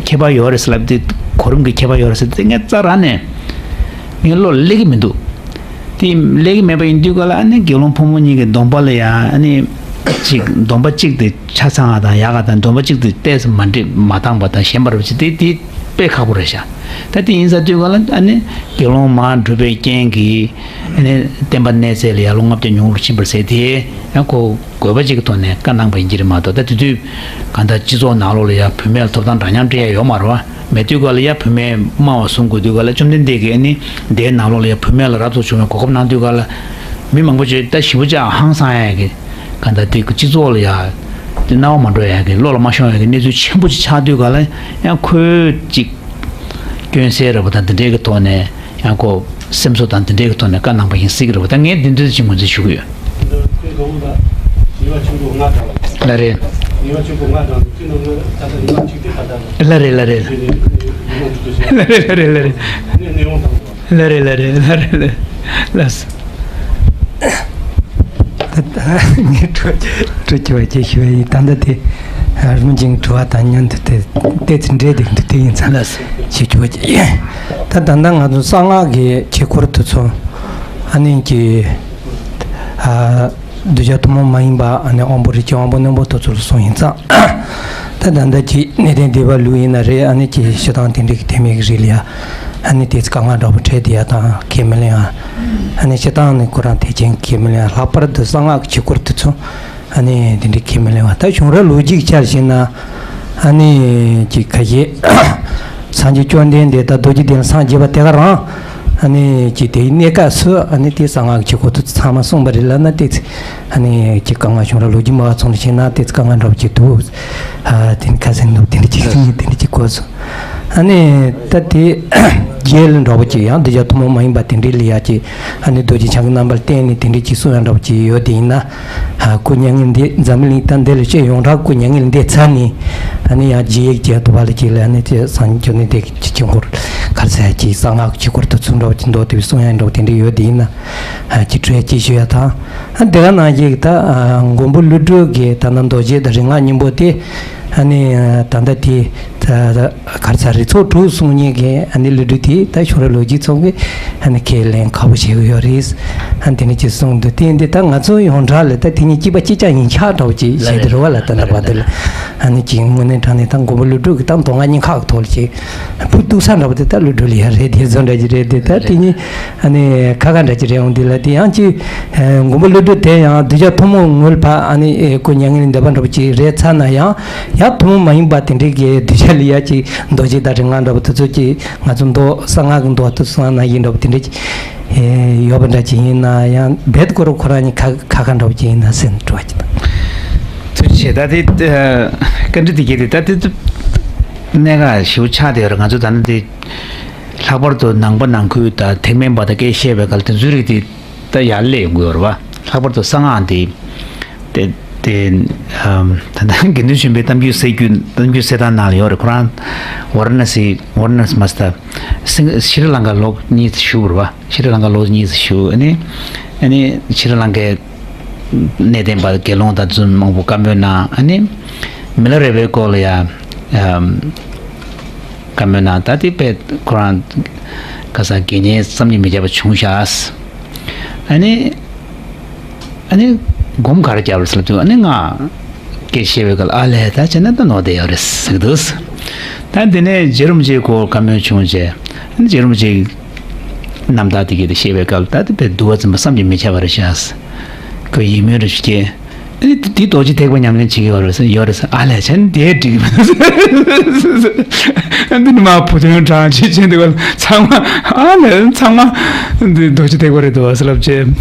ཁྱད་པར་ཡོད་རེད་ཟེར་ལབ་དེ་གོ་རིམ་གྱི་ཁྱད་པར་ཡོད་རེད་ཟེར་དེ་ངས་རྩ་རང་ནས་ངའི་བློ་ལ་སླེབས་ཀྱི་མི་འདུག་དེ་སླེབས་ཀྱི་མེད་པ་ཡིན་དུས་ག་ལ་ཨ་ནི་དགེ་སློང་ཕོ་མོ་གཉིས་ཀྱི་སྡོམ་པ་ལ་ཡང་ཨ་ནི་གཅིག་སྡོམ་པ་གཅིག་དེ་ཆ་ཚང་བ་དང་ཡག་ག་དང་སྡོམ་པ་གཅིག་དེ་ཏོག་ཙམ་མ་འགྲིག་མ་འདང་བ་དང་ཞན་པ་རེད་པ་ཅིག་དེ་དེ་དཔེ་ཁག་པོ་རེད་ཤག་ད་དེ་ཡིན་ས་དུས་ག་ལ་ཨ་ནི་དགེ་སློང་མར་འགྲུབ་པའི་རྐྱེན་གྱིས་ཨ་ནི་བསྟན་པ་གནས་ཚད་ལ་ཡང་ལོ་ལྔ་བརྒྱ་ཉུང་རུ་ཕྱིན་པར་ཟེར་དེ་ཡང་ཁོ། དགོས་པ་ཅིག་གི་ཐོག་ནས་བཀའ་གནང་པ་ཡིན་གྱི་རེད་མ་གཏོགས་ད་དེ་དུས་གང་ལྟར་སྤྱི་ཚོགས་ནང་ལོགས་ལ་ཡང་བུད་མེད་ལ་ཐོབ་ཐང་འདྲ་མཉམ་སྤྲད་ཡ་ཡོད་མ་རེད་བ། མེད་དུས་ག་ལ་ཡ་བུད་མེད་དམའ་བ་བཟུང་དགོས་དུས་ག་ལ་བཅོམ་ལྡན་འདས་ཀྱིས་ཨ་ནི་དེའི་ནང་ལོགས་ལ་ཡ་བུད་མེད་ལ་རབ་ཏུ་བྱུང་བའི་གོ་སྐབས་གནང་དུས་ག་ལ་མི་མང་པོ་ཅིག་ད་ཞེ་པོ་ཅིག་ཧང་སང་ཡ་གི་གང་ལྟར་དེ་གི་སྤྱི་ཚོགས་ལ་ཡ་དེ་སྣང་བ་མ་འགྲོ་ཡ་གི་བློ་ལ་མ་ཤོང་ཡ་གི་གནས་ཚུལ་ཆེན་པོ་ཅིག་ཆགས་དུས་ག་ལ་ཡང་ཁོས་ཅིག་སྐྱོན་སེལ་རེད་པ་དང་དེ་འདྲའི་གི་ཐོག་ནས། ཡང་ཁོ་སེམས་གསོ་དང་དེ་འདྲའི་གི་ཐོག་ནས་བཀའ་གནང་པ་ཡིན་སྲིད་ཀྱི་རེད་པ། ད་ངས་འདི་འདྲ་ཅིག་ངོས་འཛིན་ཞུ་གི་ཡོད། འདི་ཁོའི་གོང་ལ་ཉེས་པ་ཆེན་པོ་ལྔ་དྲངས་པ། ལགས་རེད། ཉེས་པ་ཆེན་པོ་ལྔ་དྲངས་འདུག་དེ་ནང་ནས་ད་ལྟ་ཉེས་པ་གཅིག་དེ་ད་ལྟ་ལ། ལགས་རེད་ལགས་རེད། དེ་ནས་ཉེས་པ་འདུག་ཟེར། ལགས་རེད་ལགས་རེད་ལགས་རེད། ནས་ནས་དབང་དྲངས་པ། ལགས་རེད་ལགས་རེད་ལགས་རེད་ལགས། ལགས་སོ། ད་ངས་དྲི་དྲི་རྒྱུ་བ་ཅིག་ཞུ་བ་ཡིན། ད་ལྟ་དེ་རིམ་བཞིན་དྲི་བ་དང་མཉམ་དུ་དེ་ཏོག་ཙམ་འདྲེས་བསྡད་འདུག་དེ་ཡིན་ཙང་ཞུ་རྒྱུ་བ་ཅིག་ཡིན། ད་ད་ལྟ་ང་ཚོ་གསང་སྔགས་ཀྱི་ཆོས་སྐོར་དེ་ཚོ་ཨ་ནི་ཀྱི་ཨ། གདུལ་བྱ་ཐུན་མོང་མ་ཡིན་པ་ཨ་ནི་དབང་པོ་རིགས་ཀྱི་དབང་པོ་རྣོན་པོ་དེ་ཚོ་ལ་སོང་ཡིན་ཙང་། ད་ད་ལྟ་ཀྱི་གནས་བརྟན་སྡེ་པ་ལུགས་ཡིན་ན་རེད། ཨ་ནི་ཀྱི་སྤྱིར་བཏང་དེ་འདྲའི་གི་ཐེག་དམན་གྱི་རིགས་ལ་ཡ་ཨ་ནི་དེ་ཚོ་དཀའ་ངལ་འདྲ་པོ་འཕྲད་བསྡད་ཡ་དང་ཁས་མི་ལེན་ཡ། ཨ་ནི་སྤྱིར་བཏང་ནི་ཁོ་རང་ཐེག་ཆེན་ཁས་མི་ལེན་ཡ། ལྷག་པར་དུ་གསང་སྔགས་ཀྱི་ཆོས་སྐོར་དེ་ཚོ་ཨ་ནི་དེ་འདྲའི་ཁས་མི་ལེན་པ། ད་བྱུང་རབས་ལོ་རྒྱུས་ཀྱི་ཆ་ལ་བྱས་ན་ཨ་ནི་ཀྱི་ཁ་ཤས་སངས་རྒྱས་བཅོམ་ལྡན་འདས་དང་རྡོ་རྗེ་གདན་ལ་སངས་རྒྱས་པ་དེ་ག་རང་ཨ་ནི་ཀྱི་དེའི་གནས་སྐབས་སུ་ཨ་ནི་དེ་གསང་སྔགས་ཀྱི་ཆོས་སྐོར་དེ་ཚོ་ཚང་མ་གསུངས་པ་རེད་ལབ་ན་དེ་ཚོ་ཨ་ནི་ཀྱི་དཀའ་ངལ། བྱུང་རབས་ལོ་རྒྱུས་མ་བ་ཚོ་ལ་བྱས་ན་དེ་ཚོ་དཀའ་ངལ་འདྲ་པོ་ཅིག་འདུག་ཨ་དེ་ནི་ཁ་སེང་འདུག་དེ་འདྲ་ཅིག་དེ་འདྲ་ཅིག་གོ་སོང་། ཨ་ནི་ད་དེ་རྒྱལ་འདྲ་པོ་ཅིག་ཡང་གདུལ་བྱ་ཐུན་མོང་མ་ཡིན་པ་དེ་འདྲའི་ལ་ཡ་ཅིག་ཨ་ནི་རྡོ་རྗེ་འཆང་གི་རྣམ་པར་བསྟན་ནས་དེ་འདྲའི་ཅིག་གསུང་ཡ་འདྲ་པོ་ཅིག་ཡོད་དེ་ཡིན་ན། ཨ་སྐུ་མྱ་ངན་འདས་འཛམ་གླིང་ད་འདི་ལ་སྤྱི་ཡོངས་གྲགས་སྐུ་མྱ་ངན་འདས་ཚར་ནས་ཨ་ནི་ཡང་རྗེས་ཡི་རྒྱལ་དུ་བ་ལ་ཅིག་ལ་ཨ་ནི་ཅིག་སངས་རྒྱས་བཅོམ་ལྡན་འདས་ཀྱི་ཆོས་སྐོར་ག་རེ་ཟེར་ཅིག་གསང་སྔགས་ཀྱི་ཆོས་སྐོར་དེ་ཚོ་འདྲ་པོ་ཅིག་མདོ་དེ་བས་གསུང་ཡ་འདྲ་པོ་དེ་འདྲ་ཡོད་དེ་ཡིན་ན། ཨ་ཅིག་འཕྲོས་ཅིག་ཞུ་ཡ་དང་། ཨ་དེ་ག་ནང་བཞིན་ད་ཨ་མགོན་པོ་ཀླུ་སྒྲུབ་ཀྱི་ད་ནི་རྡོ་རྗེ་དང་རིག་སྔགས་སྙིང་པོ་དེ། ཨ་ནི་ད་ལྟ་དེ་ད་ག་རེ་ཟེར་རིགས་ཚོགས་དྲུག་གསུང་མཁན་གྱི་ཨ་ནི་ཀླུ་སྒྲུབ་དེ་ད་བྱུང་རབས་ལོ་རྒྱུས་ཚོ་གི་ཨ་ནི་ཁས་ལེན་ཁག་པོ་བྱེད་ཀྱི་ཡོད་རེད། ཨ་དེ་ནི་ཅིག་གསུངས་འདུག་དེ་འདི་ད་ང་ཚོ་ཡོངས་གྲགས་ལ་ད་དེ་གཉིས་གཅིག་པ་གཅིག་རྐྱང་ཡིན་ཆགས་འདྲ་པོ་ཅིག་བྱས་ཏེ་རེད་བ་ལ། ད་ལྟ་བར་དུ་ལ་ཨ་ནི་ཅིག་དངོས་གནས་དྲང་གནས་ད་མགོན་པོ་ཀླུ་སྒྲུབ་ཀྱི་ད་མདོ་སྔགས་གཉིས་ཁག་གི་ཐོག་ལ་ཅིག་བུ་གཏུག་ས་འདྲ་པོ་དེ་ད་ཀླུ་སྒྲུབ་ལ་ཡ་རེད། དེ་ཚོ་འདྲ་ཅིག་རེད། དེ་ད་དེ་གཉིས་ཨ་ནི་ཁ་ཁ་འདྲ་ཅིག་རེད་འོང་དེ་ལ། དེ་ཡང་ཅིག་ཨ་མགོན་པོ་ཀླུ་སྒྲུབ་དེ་ཡང་གདུལ་བྱ་ཐུན་མོང་ངོས་ཕ་ཨ་ནི་ཨེ་སྐུ་མྱ་ངན་ལས་འདས་པ་འདྲ་པོ་ཅིག་རེད་ཚར་ན་ཡང་། ཡང་ཐུན་མོང་མ་ཡིན་པ་དེ་འདྲའི་གི་གདུལ་བྱ་ལ་ཡ་ཅིག་རྡོ་རྗེ་དང་རིག་སྔགས་འདྲ་པོ་དེ་ཚོ་ཅིག་ང་ཚོ་མདོ་གསང་སྔགས་ཀྱི་མདོ་དེ་ཚོ་ནང་ན་ཡིན་འདྲ་པོ་དེ་འདྲ་ཅིག་ཨེ་ཡོད་པ་འདྲ་ཅིག་ཡིན་ན་ཡང་རྦད་ཁོ་རང་ཁོ་རང་གཉིས་ཁ་ཁ་ཁ་འདྲ་པོ་ཅིག་ཡིན་ན་ཟེར་ནས་དྲི་བ་ཅིག་དང་། ཐུགས་རྗེ་ཆེ། ད་དེ་ཨ་བཀའ་འདྲི་དེ་གལ་ཏེ་ད་དེ་གནད་འགག་ཞེ་པོ་ཆགས་བསྡད་ཡོད་རེད། ང་ཚོ་ད་ནི་དེ་ལྷག་པར་དུ་ནང་པ་ནང་ཁུལ་དང་ཐེག་དམན་པ་དང་སྐད་བཤད་པའི་སྐབས་དེ་ཚོའི་རིགས་དེ་ད་ཡར་སླེབས་ཡོང་གི་ཡོད་རེད་བ། ལྷག་པར་དུ་གསང་སྔགས་འདི་དེ་དེ་ཨམ་ད་ལྟ་དགེ་འདུན་ཆོས་འཕེལ་གཏམ་རྒྱུད་གསེར་རྒྱུད་གཏམ་རྒྱུད་གསེར་ཐང་ནང་ལ་ཡོད་རེད། ཁོ་རང་ཝ་ར་ཎ་སི་ཝ་ར་ཎ་སི་མ་སི་ད་སིང་ཤྲི་ལང་ཀ་ལོག་གཉིས་བཞུགས་རེད་བ། ཤྲི་ལང་ཀ་ལོག་གཉིས་བཞུགས། ཨ་ནི་ཨ་ནི་ཤྲི་ལང་ཀའི་གནས་བརྟན་པ་དགེ་སློང་དང་བཙུན་མང་པོ་བཀའ་མོལ་གནང་། ཨ་ནི་མི་ལ་རས་པའི་སྐོར་ལ་ཡང་ཨམ་བཀའ་མོལ་གནང་། ད་དེ་དཔེ་ཁོ་རང་ཁ་སང་དགེ་བསྙེན་བསམ་གྱིས་མི་ཁྱབ་པ་བྱུང་ཤག་ཨ་ནི་ཨ་ནི་སྒོམ་ག་རེ་བརྒྱབ་རེད་ཟེར་ལབ་དུས། ཨ་ནི་ང་སྐད་བཤད་པའི་སྐབས་ཨ་ལས་ད་བྱས་ན་ད་ནོར་བསྡད་ཡོད་རེད་ཟེར་གྱི་འདུག་ད་དེ་ནས་རྗེ་རིན་པོ་ཆེའི་སྐོར་བཀའ་མོལ་བྱུང་རྗེས། ཨ་ནི་རྗེ་རིན་པོ་ཆེའི་རྣམ་ཐར་དེ་གའི་དེ་བཤད་པའི་སྐབས་ད་དེ་དཔེ་འདུལ་བ་འཛིན་པ་བསམ་གྱིས་མི་ཁྱབ་པ་རེད་ཤག་ཁོས་ཡིད་སྨོན་རེ་ཞིག་སྐྱེས། ཨ་ནི་དེ་རྡོ་རྗེ་ཐེག་པ་ཉམས་ལེན་བྱེད་ཀྱི་ཡོད་རེད་ཟེར། ཡོད་རེད་ཟེར། ཨ་ལས་བྱས་ན་དེ་འགྲིག་གི་མི་འདུག་ཨ་འདི་ནི་མ་བུ་དོན་དྲང་ཆེ་ཆེན་འདུག་ག་ཚང་མ་ཨ་ལས་ཚང་མ་འདི་རྡོ་རྗེ་ཐེག་པ་རེད་འདུག་ཟེར་ལབ་བྱས་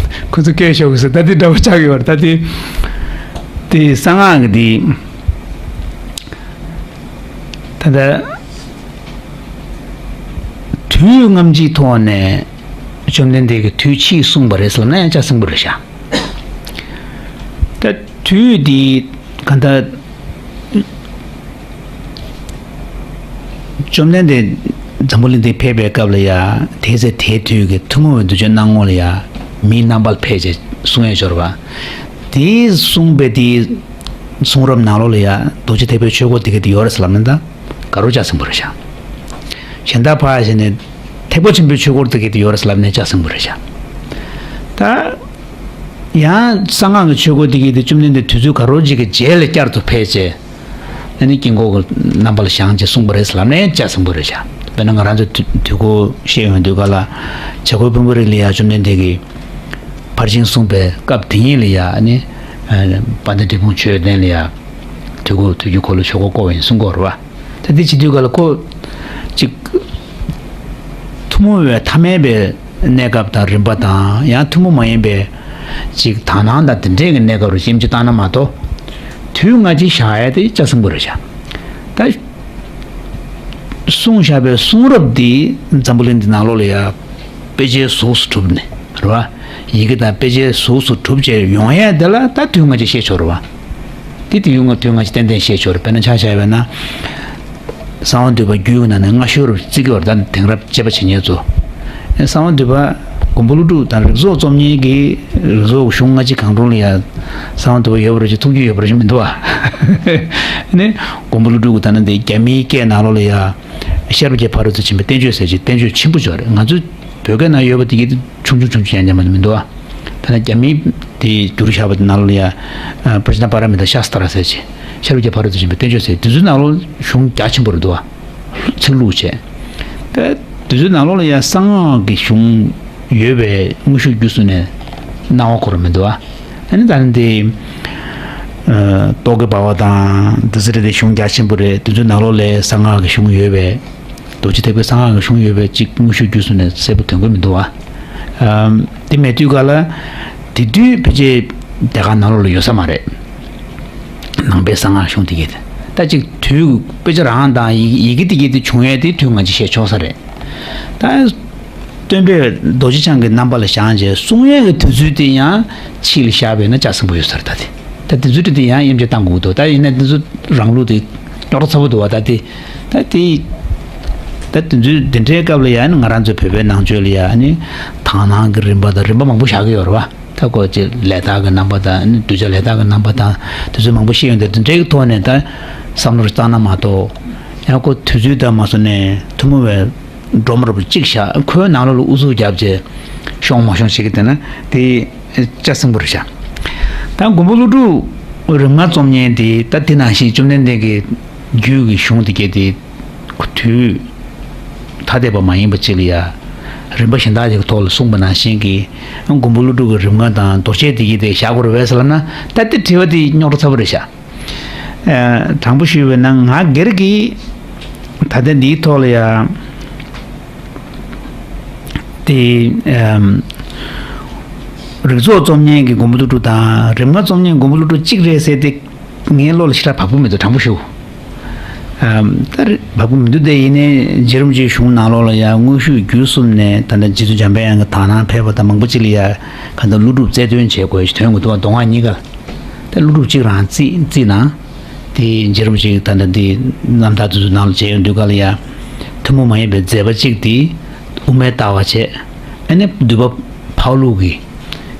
ཁོ་ཚོ་སྐད་ཤོར་གི་ཟེར། ད་དེ་འདྲ་པོ་ཆགས་ཀྱི་ཡོད་རེད། ད་དེ་དེ་གསང་སྔགས་ཀྱི་དེ། ད་ལྟ་དུས་སྔ་ཕྱིའི་ཐོག་ནས་བཅོམ་ལྡན་འདས་ཀྱིས་དུས་ཕྱིས་གསུངས་པ་རེད་ཟེར་ན་ཡང་ཅིག་གསུངས་པ་རེད་ཤག་ད་དུས་འདི་ག་ད་བཅོམ་ལྡན་འདས་འཛམ་བུ་གླིང་འདི་ཕེབས་པའི་སྐབས་ལ་ཡ་དེ་ཚེ་དེའི་དུས་ཀྱི་ཐུན་མོང་བའི་གདུལ་བྱའི་སྣང་ངོ་ལ་ཡ་མིའི་རྣམ་པར་ཕེབས་བྱས་གསུང་ཡས་འབྱོར་བ། དེའི་གསུངས་པའི་དེའི་གསུང་རབ་ནང་ལོགས་ལ་ཡ་རྡོ་རྗེ་ཐེག་པའི་ཆོས་སྐོར་དེ་ག་དེ་ཡོད་རེད་ཟེར་ལབ་ན་ད་ག་རོ་ཅིག་གསུངས་པ་རེད་ཤག་གཞན་དག་ཕར་ཕྱིན་ནས་ཐེག་པ་ཆེན་པོའི་ཆོས་སྐོར་དེ་ག་དེ་ཡོད་རེད་ཟེར་ལབ་ནས་ཅིག་གསུངས་པ་རེད་ཤག་ད་ཡང་གསང་སྔགས་ཀྱི་ཆོས་སྐོར་དེ་ག་དེ་བཅོམ་ལྡན་འདས་དུས་ཚོད་ག་རོ་ཅིག་གི་རྗེས་ལ་བསྐྱར་དུ་ཕེབས་བྱས། ཨ་ནི་དཀྱིལ་འཁོར་གྱི་རྣམ་པ་ལ་བཞེངས་བྱས་གསུངས་པ་རེད་ཟེར་ལབ་ནས་ཅིག་གསུངས་པ་རེད་ཤག་དཔེར་ན་ང་རང་ཚོ་དུས་དུས་འཁོར་བཤད་ཡོང་དུས་ག་ལ་བྱ་རྒོད་ཕུང་པོའི་རི་ལ་ཡ་བཅོམ་ལྡན་འདས་ཀྱིས་ཕར་ཕྱིན་གསུངས་པའི་སྐབས་དེ་ཉིད་ལ་ཡ་ཨ་ནི་དཔལ་ལྡན་འབྲས་སྤུངས་མཆོད་རྟེན་ལ་ཡ་དུས་འཁོར་དུས་ཀྱི་འཁོར་ལོ་ཆོས་འཁོར་བསྐོར་བ་ཡིན་གསུང་གི་ཡོད་རེད་བ། ད་དེ་བྱེད་དུས་ག་ལ་ཁོ་ཅིག་ཐུན་མོང་བའི་ཐ་མལ་པའི་གནས་སྐབས་དང་རིམ་པ་དང་ཡང་ཐུན་མོང་མ་ཡིན་པའི་ཅིག་དག་སྣང་དང་དེ་འདྲས་ཀྱི་གནས་སྐབས་རུ་ཞིབ་འཇུག་བཏང་ན་མ་གཏོགས་དུས་སྔ་ཕྱི་བཞག་ཡ་དེ་ཅིག་གསུངས་པ་རེད་ཤག་ད་གསུངས་བཞག་པའི་གསུང་རབ་འདི་འཛམ་བུ་གླིང་འདི་ནང་ལོགས་ལ་ཡ་དཔེ་ཆའི་གཟུགས་སུ་གྲུབ་ནས་རེད་བ། ཡི་གེ་དང་དཔེ་ཆའི་གཟུགས་སུ་གྲུབ་བྱས་ཡོང་ཡ་དེ་ལ་ད་དུས་སྔ་ཕྱི་ཤེས་ཆོག་རེད་བ། དེ་དུས་སྔ་དུས་སྔ་ཕྱི་ཏན་ཏན་ཤེས་ཆོག་རེད། དཔེར་ན་ཆ་བཞག་པ་ཡིན་ན། གསང་བ་འདུས་པ་རྒྱུད་ཀྱི་ནང་ནས་སྔ་ཤོས་རུ་བརྩི་གི་ཡོད་རེད། ད་དེང་རབས་དཔྱད་པ་བྱེད་མཁན་ཚོ། ཨེ་གསང་བ་འདུས་པ་ མགོན་པོ་ཀླུ་སྒྲུབ་དང་རིག་རྩོད་རྩོམ་མཁན་གྱི་རིག་རྩོད་གཞུང་སྔ་ཕྱི་གང་རུང་ལ་ཡང་གསང་བ་འདུས་པ་ཡོད་པ་རེད་ཅེས་ཐུགས་རྒྱུས་ཡོད་པ་རེད་ཅེས་མི་འདུག་ཨ། ནི་མགོན་པོ་ཀླུ་སྒྲུབ་ཀྱི་ད་ནི་འདི་རྒྱ་མིའི་སྐད་ནང་ལོགས་ལ་ཡང་ཤེས་རབ་ཀྱི་ཕ་རོལ་ཏུ་ཕྱིན་པའི་བསྟན་བཅོས་ཟེར་ཅིག་བསྟན་བཅོས་ཆེན་པོ་ཅིག་ཡོད་རེད། ང་ཚོའི་བོད་སྐད་ནང་ཡོད་པ་དེ་གི་ཆུང་ཆུང་ཆུང་ཆུང་ཡང་ཉམས་མ་མི་འདུག་ཨ། ད་ནི་རྒྱ་མིས་དེ་བསྒྱུར་བཞག་པ་དེ་ནང་ལོགས་ལ་ཡང་པྲ་ཇཱ་ན་པཱ་ར་མི་ཏཱ་ཤཱ་སྟྲ་ཟེར་ཅིག་ཤེས་རབ་ཀྱི་ཕ་རོལ་ཏུ་ཕྱིན་པའི་བསྟན་བཅོས་ཟེར་དེ་ཚོའི་ནང་ལོགས་གཞུང་རྒྱ་ཆེན་པོ་རེད་འདུག་ཨ། ཚིག་ལྷུག་བྱས། ད་དེ་ཚོའི་ནང་ལོགས་ལ་ཡང་གསང་སྔགས་ཀྱི་གཞུང་ཡོད་པའི་དངོས་ཤུགས་བརྒྱུད་གསུམ་ནས་སྣང་བ་འཁོར་བ་མི་འདུག་ཨ། ཨ་ནི་ད་ནི་དེ་ཨ་རྟོག་གེ་འབར་བ་དང་དེ་ཚོ་རེད་དེ་གཞུང་རྒྱ་ཆེན་པོ་རེད། དེ་ཚོའི་ནང་ལོགས་ལ་གསང་སྔགས་ཀྱི་གཞུང་ཡོད་པའི་རྡོ་རྗེ་ཐེག་པའི་གསང་སྔགས་ཀྱི་གཞུང་ཡོད་པའི་གཅིག་དངོས་ཤུགས་བརྒྱུད་གསུམ་ནས་གསལ་པོ་ཐོན་གི་མི་འདུག་ཨ། ཨམ། དེ་མེད་དུས་ག་ལ་དེ་དུས་ཕལ་ཆེར་རྒྱ་གར་ནང་ལོགས་ལ་ཡོད་ས་མ་རེད། ནང་པའི་གསང་སྔགས་གཞུང་དེ་གས་དེ། ད་ཅིག་དུས་དཔེ་ཆ་རང་དང་ཡི་ཡི་གེ་དེ་གས་དེ་བྱུང་ཡས་དེ་དུས་ང་ཅིག་བཤད་ཆོག་ས་རེད། ད་སྟོན་པས་རྡོ་རྗེ་འཆང་གི་རྣམ་པ་ལ་བཞེངས་བྱས་གསུང་ཡས་ཀྱི་དུས་ཚོད་དེ་ཡང་ཕྱིས་ལ་བཞག་པས་ན་ལྕགས་སྲིན་པོ་ཡོད་ས་རེད། ད་དེ་ད་དེ་ཚོ་དེ་ཡང་དབྱེ་འབྱེད་བཏང་དགོས་འདུག་ད་ཡིན་ན་དེ་ཚོ་རང་ལུགས་དེ་རྙོག་དྲ་ཚ་པོ་འདུག་བ། ད་དེ་ད་དེ་ད་དེ་ཚོའི་དེ་འདྲའི་སྐབས་ལ་ཡང་ང་རང་ཚོའི་བོད་པའི་ནང་ཆོས་ལ་ཡང་ནི་དག་སྣང་གི་རིམ་པ་དང་རིམ་པ་མང་པོ་བཞག་གི་ཡོད་རེད་བ། ད་ཁོ་ཅིག་ལས་དག་གི་རྣམ་པ་དང་ནི་གདུལ་བྱ་ལས་དག་གི་རྣམ་པ་དང་དེ་ཚོ་མང་པོ་བཤད་ཡོང་དུས་དེ་འདྲའི་ཐོག་ནས་ད་བསམ་བློ་བཏང་ན་མ་གཏོགས་ཡང་ཁོ་དུས་ཚོད་དང་མ་སོང་ནས་ཐུན་མོང་བའི་སྒྲོམ་རུ་གཅིག་བཞག་ཁོའི་ནང་ལོགས་ལ་ཨུ་ཚུགས་བརྒྱབ་བྱས་ཤོང་མ་ཤོང་བྱེད་ཀྱི་བསྡད་ན་དེ་ལྕགས་སྲིན་པོ་རེད་ཤག་ད་མགོན་པོ་ཀླུ་སྒྲུབ་རིམ་ལྔ་རྩོམ་མཁན་དེ་ད་དེ་ནང་བཞིན་བཅོམ་ལྡན་འདས་ཀྱི་རྒྱུད་ཀྱི་གཞུང་དེ་གས་དེ་དུས་ཐ་དད་པ་མ་ཡིན་པ་ཅིག་ལ་ཡ་རིམ་པ་གཞན་དག་ཅིག་གི་ཐོག་ལ་གསུངས་པ་ནང་བཞིན་གྱི་མགོན་པོ་ཀླུ་སྒྲུབ་ཀྱི་རིམ་ལྔ་དང་མདོ་བྱས་དེ་གས་དེ་བཞག་དགོས་རེད་བས་ཟེར་ལབ་ན་ད་དེ་དྲི་བ་དེ་རྙོག་དྲ་ཚ་པོ་རེད་ཤག་ཨ། དྲང་པོ་ཞུས་པ་ན་ང་སྒེར་གྱིས་ད་ལྟ་འདིའི་ཐོག་ལ་ཡ་དེ་ཨམ། རིག་རྩལ་རྩོམ་མཁན་གྱི་མགོན་པོ་ཀླུ་སྒྲུབ་དང་རིམ་ལྔ་རྩོམ་མཁན་མགོན་པོ་ཀླུ་སྒྲུབ་གཅིག་རེད་ཟེར་ཏེ་ངའི་བློ་ལ་ཞེ་དྲག་བབས་ཀྱི་མི་འདུག་དྲང་པོ་ཞུ། ཨམ། ད་རེ་བབས་ཀྱི་མི་འདུག་དེ་ཡིན་ནའི་རྗེ་རིན་པོ་ཆེའི་གཞུང་ནང་ལོགས་ལ་ཡ་དངོས་ཤུགས་བརྒྱུད་གསུམ་ནས་ད་ལྟ་རྗེ་བཙུན་འཇམ་དཔལ་དབྱངས་ཀྱི་དག་སྣང་ཕེབས་པ་དང་མང་པོ་ཅིག་ལ་ཡ་ག་ད་ཀླུ་སྒྲུབ་རྩལ་འདོན་བྱེད་དགོས་ཞེས་དོན་གྱི་འདུག་མདོ་སྔགས་གཉིས་ཀ་ལ། ད་ཀླུ་སྒྲུབ་གཅིག་རང་རྩིས་རྩིས་ན། དེ་རྗེ་རིན་པོ་ཆེ་ད་ལྟ་འདི་རྣམ་ཐར་དེ་ཚོ་ནང་ལ་མཇལ་ཡོང་དུས་ག་ལ་ཡ། ཐུན་མོང་མ་ཡིན་པའི་མཛད་པ་གཅིག་དེ་དབུ་མའི་ལྟ་བ་བྱས། ཨ་ནི་འདུས་པ་འཕགས་ལུགས་ཀྱི་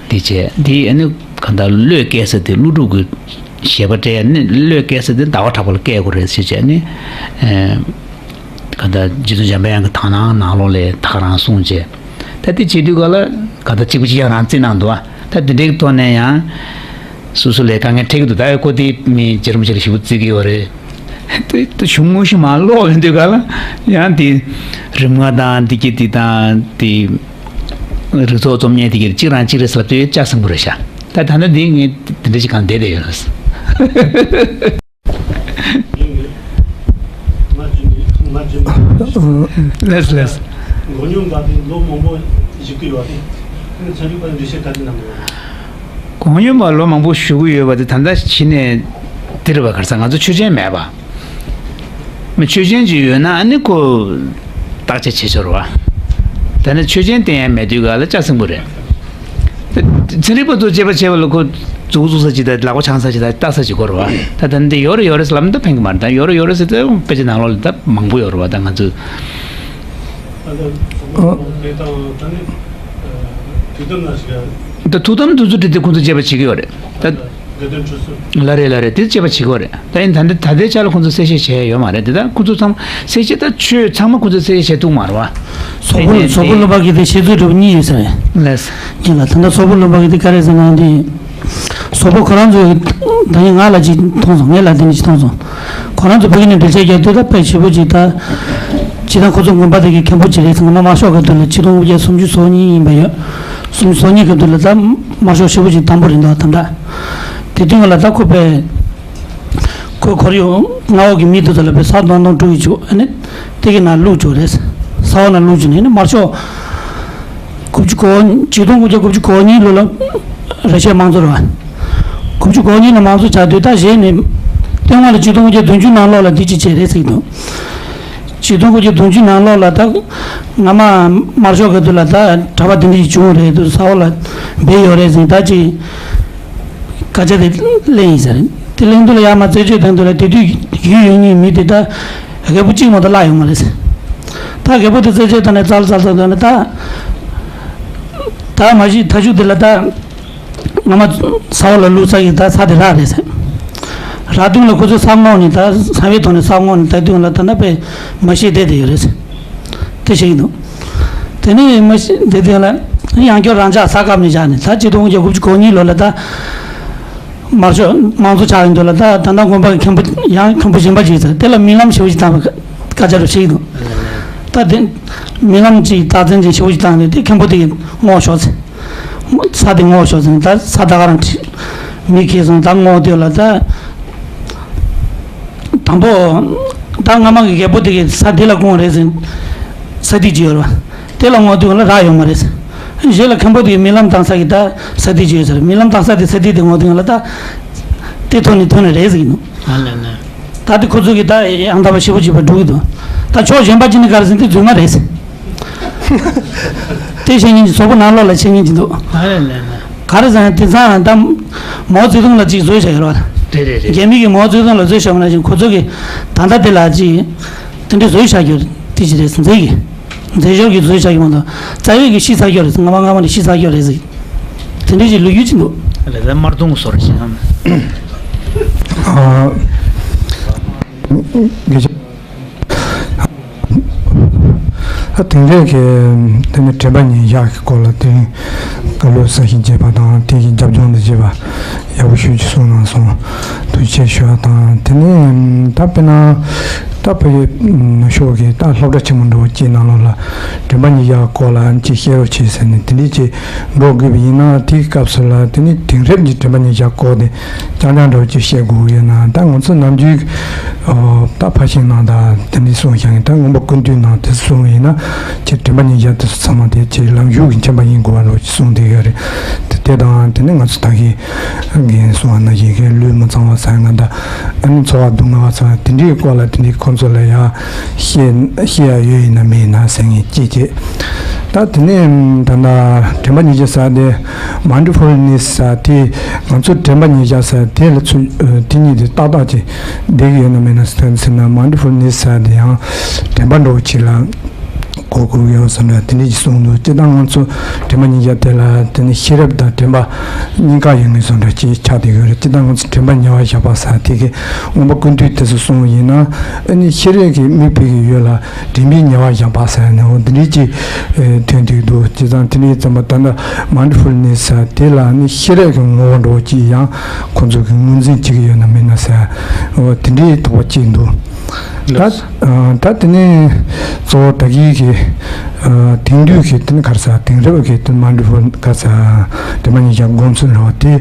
དེ་བྱས་དེ་ཨ་ནི་ག་ད་བློས་བཀལ་ས་དེ་ཀླུ་སྒྲུབ་ཀྱི་བཞེད་པ་སྤྲད་ཨ་ནི་བློས་བཀལ་ས་དེ་ཟླ་བ་གྲགས་པ་ལ་བཀལ་དགོས་རེད་ཟེར་བྱས་ཨ་ནི། ག་ད་རྗེ་བཙུན་འཇམ་དཔལ་དབྱངས་ཀྱི་དག་སྣང་ནང་ལོགས་ལས་ད་ག་རང་གསུངས་བྱས། ད་དེ་བྱེད་དུས་ག་ལ་ག་ད་གཅིག་པུ་གཅིག་ཡང་རང་རྩིས་གནང་འདུག་ཨ། ད་དེ་འདྲའི་ཐོག་ནས་ཡང་། སོ་སོ་ལ་དཀའ་ངལ་འཕྲད་ཀྱི་འདུག་ད་ཁོ་དེ་མི་རྗེ་རིན་པོ་ཆེ་ལ་ཞེ་པོ་བརྩི་གི་ཡོད་རེད། དེ་དེ་གཞུང་དངོས་གཞི་མར་ཀློག་ཡོང་དུས་ག་ལ་ཡང་དེ་རིམ་ལྔ་དང་འདི་གི་འདི་དང་དེ་རིག་རྩལ་རྩོམ་མཁན་དེ་གི་གཅིག་རང་གཅིག་རེད་ཟེར་ལབ་དུས་ལྕགས་སྲིན་པོ་རེད་ཤག་ད་ད་ལྟ་འདི་ངས་དེ་འདྲ་ཞིག་གང་བསྡད་བསྡད་ཡོད་རེད། ལགས་ལགས། གོང་ཡོད་པ་ལོ་མང་པོ་བཞུགས་ཀྱི་ཡོད་པ་དེ་ད་ལྟ་ཕྱི་ནས་འདིར་བ་གར་ས་ང་ཚོ་ཆོས་ཅན་མེད་པ། མི་ཆོས་ཅན་ཅིག་ཡོད་ན་ཨ་ནི་ཁོ་བརྟག་དཔྱད་བྱེད་ཆོག་རེད་བ། ད་ནི་ཆོས་ཅན་བསྟན་ཡ་མེད་དུས་ག་ལ་ལྕགས་སྲིན་པོ་རེད། ཚན་རིག་པ་ཚོ་དཔྱད་པ་བྱས་པ་ལ་ཁོ་མཛུབ་བཙུགས་ས་ཅིག་དང་ལག་པ་འཆང་ས་ཅིག་དང་ལྟ་ས་ཅིག་དགོས་རེད་བ། ད་ད་འདི་ཡོད་རེད་ཡོད་རེད་ཟེར་ལབ་ན་ད་ཕན་གི་མ་རེད། ད་ཡོད་རེད་ཡོད་རེད་ཟེར་ཏེ་དཔེ་ཆ་ནང་ལོགས་ལ་ད་མང་པོ་ཡོད་རེད་བ། ད་ང་ཚོས་ད་ཐུགས་དམ་དུས་ཚོད་བྲིས་ཏེ་ཁོང་ཚོས་དཔྱད་པ་བྱེད་ཀྱི་ཡོད་རེད་ད། ལ་རེད་ལ་རེད། དེ་དཔྱད་པ་བྱེད་ཀྱི་ཡོད་རེད། ད་ཡིན་ད་འདི་ད་ལྟའི་ཆ་ལ་ཁོང་ཚོས་གསལ་བཤད་བྱས་ཡོད་མ་རེད། དེ་ད་ཁོང་ཚོ་ཚང་མ་གསལ་བཤད་ད་ཆོས་ཚང་མ་ཁོང་ཚོས་གསལ་བཤད་བྱས་ཐུབ་མ་རེད་བ། སོག་པོ་སོག་པོ་ལུང་པ་གི་དེ་བཤད་ཚུལ་འདྲ་པོ་གཉིས་ཡོད་ས་རེད། ལགས། ཡིན་ལ་ད་ལྟ་སོག་པོ་ལུང་པ་གི་དེ་ག་རེ་ཟེར་ན་འདི། སོག་པོ་ཁོ་རང་ཚོས་ད་ཡིན་ང་ལ་ཅིག་མཐོང་སོང་། ངས་ལ་དེ་འདྲ་ཅིག་མཐོང་སོང་། ཁོ་རང་ཚོ་བོད་ཀྱི་ནས་འགྲེལ་བཤད་རྒྱག་དུས་ད་དཔེ་ཞེ་པོ་ཅིག་ད། སྤྱིར་བཏང་ཁོ་ཚོ་དགོན་པ་དེ་གི་མཁན་པོ་ཅིག་རེད་ཟེར། ང་དམར་ཤོག་གི་དུས་ལ་ཆིག་སྟོང་དགུ་བརྒྱ་སུམ་ཅུ་སོ་གཉིས་ཡིན་པ་ཡོད། སུམ་ཅུ་སོ་གཉིས་གི་དུས་ལ་ད་དམར་ཤོག་ཞེ་པོ་ཅིག་དམ་པོ་རེད་འདུག་ད་འདྲ། དེ་དུས་ང་ལ་ད་ཁོ་པས། ཁོས་ཁོར་ཡུག་མངའ་འོག་གི་མི་དེ་ཚོ་ལ་པས་ས་དོང་དོང་སྤྲུག་གི་བཅུག་ཨ་ནི། དེ་གི་ནང་བླུགས་བཅུག་རེད། ས་འོག་ནང་བླུགས་བཅུག་ནས་ནི་དམར་ཤོག་དགུ་བཅུ་གོ་ཆིག་སྟོང་དགུ་བརྒྱ་དགུ་བཅུ་གོ་གཉིས་ལོ་ལ་ར་ཤའི་དམངས་གཙོ་རེད་བ། དགུ་བཅུ་གོ་གཉིས་ལ་དམངས་གཙོ་ཆགས་དུས་ད་གཞེས་ནས། ལྟེ་བ་ལ་ཆིག་སྟོང་དགུ་བརྒྱ་བདུན་ཅུ་ནང་ལོགས་ལ་འདི་ཅི་བྱས་རེད་ཟེར་གྱི་འདུག་ཆིག་སྟོང་དགུ་བརྒྱ་བདུན་ཅུ་ནང་ལོགས་ལ་ད། སྔ་མ་དམར་ཤོག་གི་དུས་ལ་ད་གྲྭ་པ་འདི་འདྲ་ཞིག་བྱུང་རེད་འདུག་ས་འོག་ལ་སྦས་ཡོད་རེད་ཟེར་ད་ཅི། སྐད་ཆ་དེ་གླེང་ཡིན་ས་རེད། དེ་གླེང་དུས་ལ་ཡར་མར་རྩད་གཅོད་བཏང་དུས་ལ་དེ་དུས་ཡུལ་ཡུལ་གཉིས་མི་དེ་ད་རྒད་པོ་གཅིག་མ་གཏོགས་བརླག་ཡོད་མ་རེད་ཟེར། ད་རྒད་པོ་དེ་རྩད་གཅོད་བཏང་ནས་ཙལ་ཙལ་ཙལ་བཏང་ནས་ད། ད་མ་གཞི་མཐའ་མཇུག་དེ་ལ་ད་སྔ་མ་ས་འོག་ལ་བླུགས་ས་གི་ད་ས་དེ་རག་རེད་ཟེར། རག་དུས་ལ་ཁོ་ཚོས་ས་བསྔོགས་ནས་ད་ས་བའི་ཐོག་ནས་ས་བསྔོགས་ནས་ད་དུས་ལ་ད་ལྟ་དཔེ་མ་ཤེས་བསྡད་དེ་ཡོད་རེད་ཟེར། དེ་བཤད་ཀྱི་འདུག་དེ་ནས་མ་ཤེས་བསྡད་དེ་ལ་ཡང་བསྐྱར་རང་འཇགས་ས་བཀབ་ནས་བཞག་ནས་ད་ཆིག་སྟོང་དགུ་བརྒྱ་དགུ་བཅུ་གོ་གཉིས་ལོ་ལ་ད། དམར་ཤོག་དམངས་གཙོ་ཆགས་ཡོང་དུས་ལ་ད་ད་ལྟ་དགོན་པ་གི་མཁན་པོ་ཡང་མཁན་པོ་གཞན་པ་ཅིག་ཟེར་དེ་ལ་རྨི་ལམ་ཞེ་པོ་ཅིག་བཏང་བའི་སྐད་ཆ་རེ་བཤད་ཀྱི་འདུག་ད་དེ་རྨི་ལམ་ཅིག་རྟགས་མཚན་ཅིག་ཞེ་པོ་ཅིག་བཏང་ནས་དེ་མཁན་པོ་དེ་གིས་བསྔོགས་ཤོག་ཟེར། ས་དེ་བསྔོགས་ཤོག་ཟེར་ད་ས་ད་ག་རང་བྲིས་མི་ཁེལ་སོང་ད་བསྔོགས་དུས་ལ་ད་དང་པོ་ད་སྔ་མ་གི་རྒྱལ་པོ་དེ་གིས་ས་དེ་ལ་བསྔོགས་རེད་ཟེར་ས་དེ་ཅིག་ཡོད་རེད་བ། དེ་ལ་བསྔོགས་དུས་ལ་རག་ཡོད་མ་རེད་ཟེར། རྗེས་ལ་མཁན་པོ་དེ་གིས་རྨི་ལམ་བཏང་ས་གི་ད་ས་དེ་ཅིག་ཡོད་ཟེར་རྨི་ལམ་བཏང་ས་དེ་ས་དེ་དེ་བསྔོགས་དུས་ལ་ད་དེ་ཐོན་ནས་ཐོན་ནས་རེད་ཟེར་གི་འདུག་ཨ་ལ་ལ། ད་དེ་ཁོ་ཚོ་གིས་ད་ཡང་དག་པ་ཞེ་པོ་ཅིག་པ་འགྲོ་གི་འདུག་ད་ཕྱོགས་གཞན་པ་ཅིག་ནས་ག་རེ་ཟེར་དེ་རྫུན་མ་རེད་ཟེར། དེ་བཤད་མཁན་གྱི་སོག་པོ་ནང་ལོགས་ལ་བཤད་མཁན་གྱི་འདུག་ཨ་ལ་ལ་ལ། ག་རེ་ཟེར་ན་དེང་སང་ད་མའོ་ཙེ་ཏུང་ལ་ཅིག་བཟོས་བཞག་ཡོད་རེད་བ། རེད་རེད་རེད། རྒྱ་མི་གིས་མའོ་ཙེ་ཏུང་ལ་བཟོས་བཞག་པ་ནང་བཞིན་ཁོ་ཚོ་གིས་ད་ལྟ་དེ་ལ་ཅིག་དེ་འདྲ་བཟོས་བཞག་རྒྱུ་དེ་ཅི་རེད་ཟེར་མཛེས་གི་མཛེས་ཞོར་གྱི་བཟོས་བཞག་གི་མ་གཏོགས་རྩ་བའི་གི་ཤི་ཚར་རྒྱུ་རེད་ཟེར་སྔ་མ་སྔ་མ་ནས་ཤི་ཚར་རྒྱུ་རེད་ཟེར། དེ་འདྲ་ཅིག་ལོ་རྒྱུས་ཅིག་འདུག་ལས་ད་དམར་གདུང་སོར་ཞིག་ཨམ། ཨ། དེང་རབས་ཀྱི་དེ་ནི་དྲན་པ་ཉིད་བཞག་གི་སྐོར་ལ་དེ་བཀའ་སློབ་གསར་ཞིག་བྱས་པ་དང་དེ་གི་རྒྱབ་ལྗོངས་དུ་བྱས་པ་ཡག་པོ་ཞིག་གསུངས་གནང་སོང་། ཐུགས་རྗེ་ཆེ་ཞུ་བ་དང་དེ་ནས་ད་དཔེར་ན་ད་ཕ་གི་ནུབ་ཕྱོགས་ཀྱི་ད་སློབ་གྲྭ་ཆེན་མོ་འདྲ་བོ་ཅིག་ནང་ལོགས་ལ་དྲན་པ་ཉིད་བཞག་སྐོར་ལ་ཅིག་བཤད་རོགས་བྱེད་ཟེར་ནས་དེ་འདྲས་ཅིག་འགྲོ་དགོས་པ་ཡིན་ན་དེའི་སྐབས་སུ་ལ་དེ་ནི་དེང་རབས་ཀྱི་དྲན་པ་ཉིད་བཞག་སྐོར་དེ་རྐྱང་རྐྱང་འདྲ་བོ་ཅིག་བཤད་དགོས་ཡོད་ན་ད་ང་ཚོ་ནམ་རྒྱུན་ད་ཕར་ཕྱིན་ནང་ད་དེ་འདྲས་གསུངས་བཞག་ཡིན་ད་དགོངས་པ་ཀུན་བཏུས་ནང་དེ་གསུངས་ཡིན་ན་ཅིག་དྲན་པ་ཉིད་བཞག་དེ་ཚོ་ཚང་མ་དེ་ཅིག་ལམ་ཞུགས་ཀྱི་མཁྱེན་པ་ཡིན་དགོས་པ་འདྲ་བོ་ཅིག་གསུངས་བསྡད་ཡོད་རེད། དེ་དེ་དང་དེ་ནི་ང་ཚོ་ད་གིན་ངས་གསུངས་པ་ནང་བཞིན་གྱི་ལུས་མི་གཙང་བ་ཟ་ཡ་ང་ད་ཨ་ནི་འཚོ་བ་སྡུག་བསྔལ་བ་ཟ་ཡ་དེ་འདྲའི་སྐོར་ལ་དེ་འདྲའི་ཁོང་ཚོ་ལ་ཡ་བཤད་བཤད་ཡ་ཡོད་ཡིན་ན་མེད་ཡིན་ན་ཟེར་ངས་ཅིག་བྱས། ད་དེ་ནས་ད་ལྟ་དྲན་པ་ཉིད་བཞག་ཟེར་དེ་མའིན་ཌི་ཕུལ་ནེས་ཟེར་དེ་ང་ཚོ་དྲན་པ་ཉིད་བཞག་ཟེར་དེ་ལ་ཚུ་དེ་གཉིས་དེ་ཏག་ཏག་ཅིག་བསྡད་ཀྱི་ཡོད་ན་མེད་ན་ཟེར་ན་མའིན་ཌི་ཕུལ་ནེས་ཟེར་དེ་ཡང་དྲན་པ་འདྲ་བོ་ཅིག་ལ་གོ་དགོས་ཡོད་བསམ་ན་དེ་འདྲ་ཅིག་གསུངས་འདུག་སྤྱིར་བཏང་ང་ཚོ་དྲན་པ་ཉིད་བཞག་དེ་ལ་དེ་ནི་ཤེས་རབ་དང་དྲན་པ་གཉིས་ཀ་ཡོད་ངེས་བཟོ་འདྲ་ཅིག་ཆགས་བསྡད་ཡོད་རེད། སྤྱིར་བཏང་ང་ཚོ་དྲན་པ་ཉེ་བར་བཞག་པ་ཟེར་དེ་གི་མངོན་པ་ཀུན་བཏུས་དེ་ཚོ་གསུངས་པ་ཡིན་ན་ཨ་ནི་ཤེས་རབ་ཀྱི་མིག་དཔེ་གི་ཡོད་ལ་དྲན་པས་ཉེ་བར་བཞག་པ་ཟེར་ནས་འོ་འདི་འདྲའི་ཅིག་ཐོན་བསྡད་འདུག་བྱས་ཙང་དེ་འདྲའི་ཙམ་པ་ད་ལྟ་མའིན་ཌི་ཕུལ་ནེས་ཟེར་དེ་ལ་ནི་ཤེས་རབ་ཀྱི་ངོ་བོ་འདྲ་བོ་ཅིག་ཡང་ཁོང་ཚོ་གི་ངོས་འཛིན་བྱེད་ཀྱི་ཡོད་ན་མེད་ན་ཟེར་འོ་དེ་འདྲའི་དོགས་པ་ཅིག་འདུག་ད་ད་དེ་ནས་གཙོ་བོ་ད་གིན་གྱི་དེང་དུས་ཀྱི་དེ་ནི་ག་རེ་ཟེར་དེང་རབས་ཀྱི་དེ་མའིན་ཌི་ཕུལ་ག་རེ་ཟེར་དྲན་པ་ཉིད་བཞག་སྒོམ་ཚུལ་འདྲ་བ་དེ་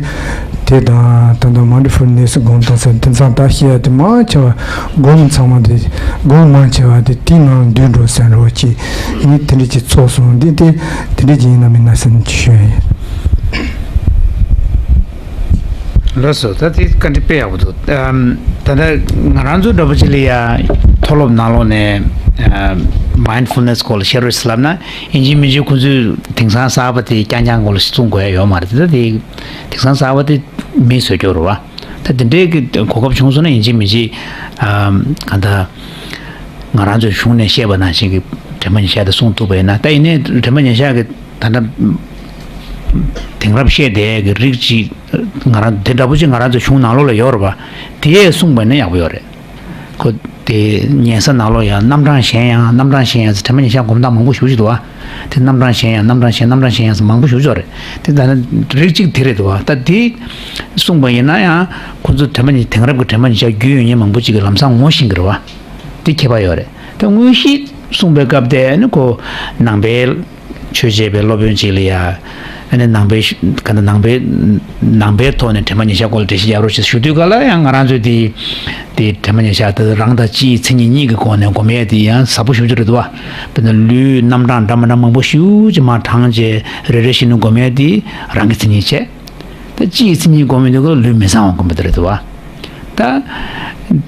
དེ་དང་ད་ལྟ་མའིན་ཌི་ཕུལ་ནེས་སྒོམ་དང་ཟེར་དེང་སང་ད་བཤད་ཡ་དེ་མང་ཆེ་བ་སྒོམ་ཚང་མ་དེ་སྒོམ་མང་ཆེ་བ་དེ་དེའི་ནང་འདུས་འགྲོ་ཟེར་འདྲ་བ་ཅིག་ངས་དེ་འདྲ་ཅིག་ཚོར་སོང་། འདི་དེ་དེ་འདྲ་ཅིག་ཡིན་ན་མིན་ན་ཟེར་ནས་ཅིག་ཞུས་ཡིན། ལགས་སོ། ད་དེ་བཀའ་འདྲི་དཔེ་ཡག་པོ་འདུག་ཨམ། ད་ལྟ་ང་རང་ཚོ་འདྲ་པོ་ཅིག་ལ་ཡ་མཐོ་སློབ་ནང་ལོགས་ནས་ཨམ། མའིན་ཌི་ཕུལ་ནེས་སྐོར་ལ་བཤད་རོགས་ཞེས་ལབ་ན་ཡིན་གཅིག་མིན་གཅིག་ཁོང་ཚོས་དེང་སང་གསར་པ་དེ་རྐྱང་རྐྱང་སྐོར་ལ་གསུང་དགོས་ཡ་ཡོད་མ་རེད། ད་དེ་དེང་སང་གསར་པ་དེ་མིས་བཟོས་ཀྱི་ཡོད་རེད་བ། ད་དེ་འདྲའི་གི་གོ་སྐབས་བྱུང་སོང་ན་ཡིན་གཅིག་མིན་གཅིག་ཨམ། ག་ད་ང་རང་ཚོའི་གཞུང་ནས་བཤད་པ་ནང་བཞིན་གྱི་དྲན་པ་ཉིད་བཞག་དེ་གསུང་ཐུབ་པ་ཡིན་ན་ད་ཡིན་ནའི་དྲན་པ་ཉིད་བཞག་གི་ད་ལྟ་དེང་རབས་བཤད་བསྡད་ཀྱི་རིགས་ཅིག་ང་རང་དེ་འདྲ་པོ་ཅིག་ང་རང་ཚོ་གཞུང་ནང་ལོགས་ལ་ཡོད་རེད་པ། དེ་ཡས་གསུངས་པ་ཡིན་ན་ཡག་པོ་ཡོད་རེད། ཁོ་དེ་ཉན་ས་ནང་ལོགས་ཡང་རྣམ་གྲངས་གཞན་ཡང་རྣམ་གྲངས་གཞན་ཡང་ཟེར་དྲན་པ་ཉིད་བཞག་སྒོམ་སྟངས་མང་པོ་ཞེ་པོ་ཅིག་འདུག་བ། དེ་རྣམ་གྲངས་གཞན་ཡང་རྣམ་གྲངས་གཞན་རྣམ་གྲངས་གཞན་ཡང་ཟེར་མང་པོ་ཞེ་པོ་ཅིག་ཡོད་རེད། དེ་ད་ནི་རིགས་གཅིག་དེ་རེད་འདུག་བ། ད་དེ་གསུངས་པ་ཡིན་ན་ཡང་ཁོ་ཚོ་དྲན་པ་ཉིད་དེང་རབས་ཀྱི་དྲན་པ་ཉིད་བཞག་རྒྱུས་ཡོད་མཁན་མང་པོ་ཅིག་གིས་ལམ་སང་ངོ་ཤེས་ཀྱི་རེད་བ། དེ་ཁྱད་པར་ཡོད་རེད། ད་དངོས་གཞི་གསུངས་པའི་སྐབས་དེ་ནི་ཁོ་ནང་པའི་ཆོས་བྱེད་པའི་སློབ་དཔོན་ཅིག་ལ་ཡ། ཨ་ནི་ནང་པའི་ག་ད་ནང་པའི་ནང་པའི་ཐོག་ནས་དྲན་པ་ཉིད་བཞག་སྐོར་ལ་འགྲེལ་བཤད་རྒྱག་རོགས་ཞེས་ཞུ་དུས་ག་ལ་ཡང་ང་རང་ཚོས་དེ་དེ་དྲན་པ་ཉིད་བཞག་ད་རང་དང་སྤྱིའི་མཚན་ཉིད་གཉིས་ཀྱི་སྒོ་ནས་སྒོམ་ཡས་དེ་ཡང་ཟབ་པོ་ཞེ་པོ་ཅིག་རེད་འདུག་བ། དཔེར་ན་ལུས་རྣམ་གྲངས་འདྲ་མི་འདྲ་མང་པོ་ཞེ་པོ་ཅིག་མར་བགྲངས་བྱས་རེ་རེ་བཞིན་དུ་སྒོམ་ཡས་དེ་རང་གི་མཚན་ཉིད་བྱས། ད་སྤྱིའི་མཚན་ཉིད་སྒོམ་ཡས་དེ་ག་ལ་ལུས་མི་གཙང་བ་སྒོམ་པ་དེ་རེད་འདུག་བ། ད་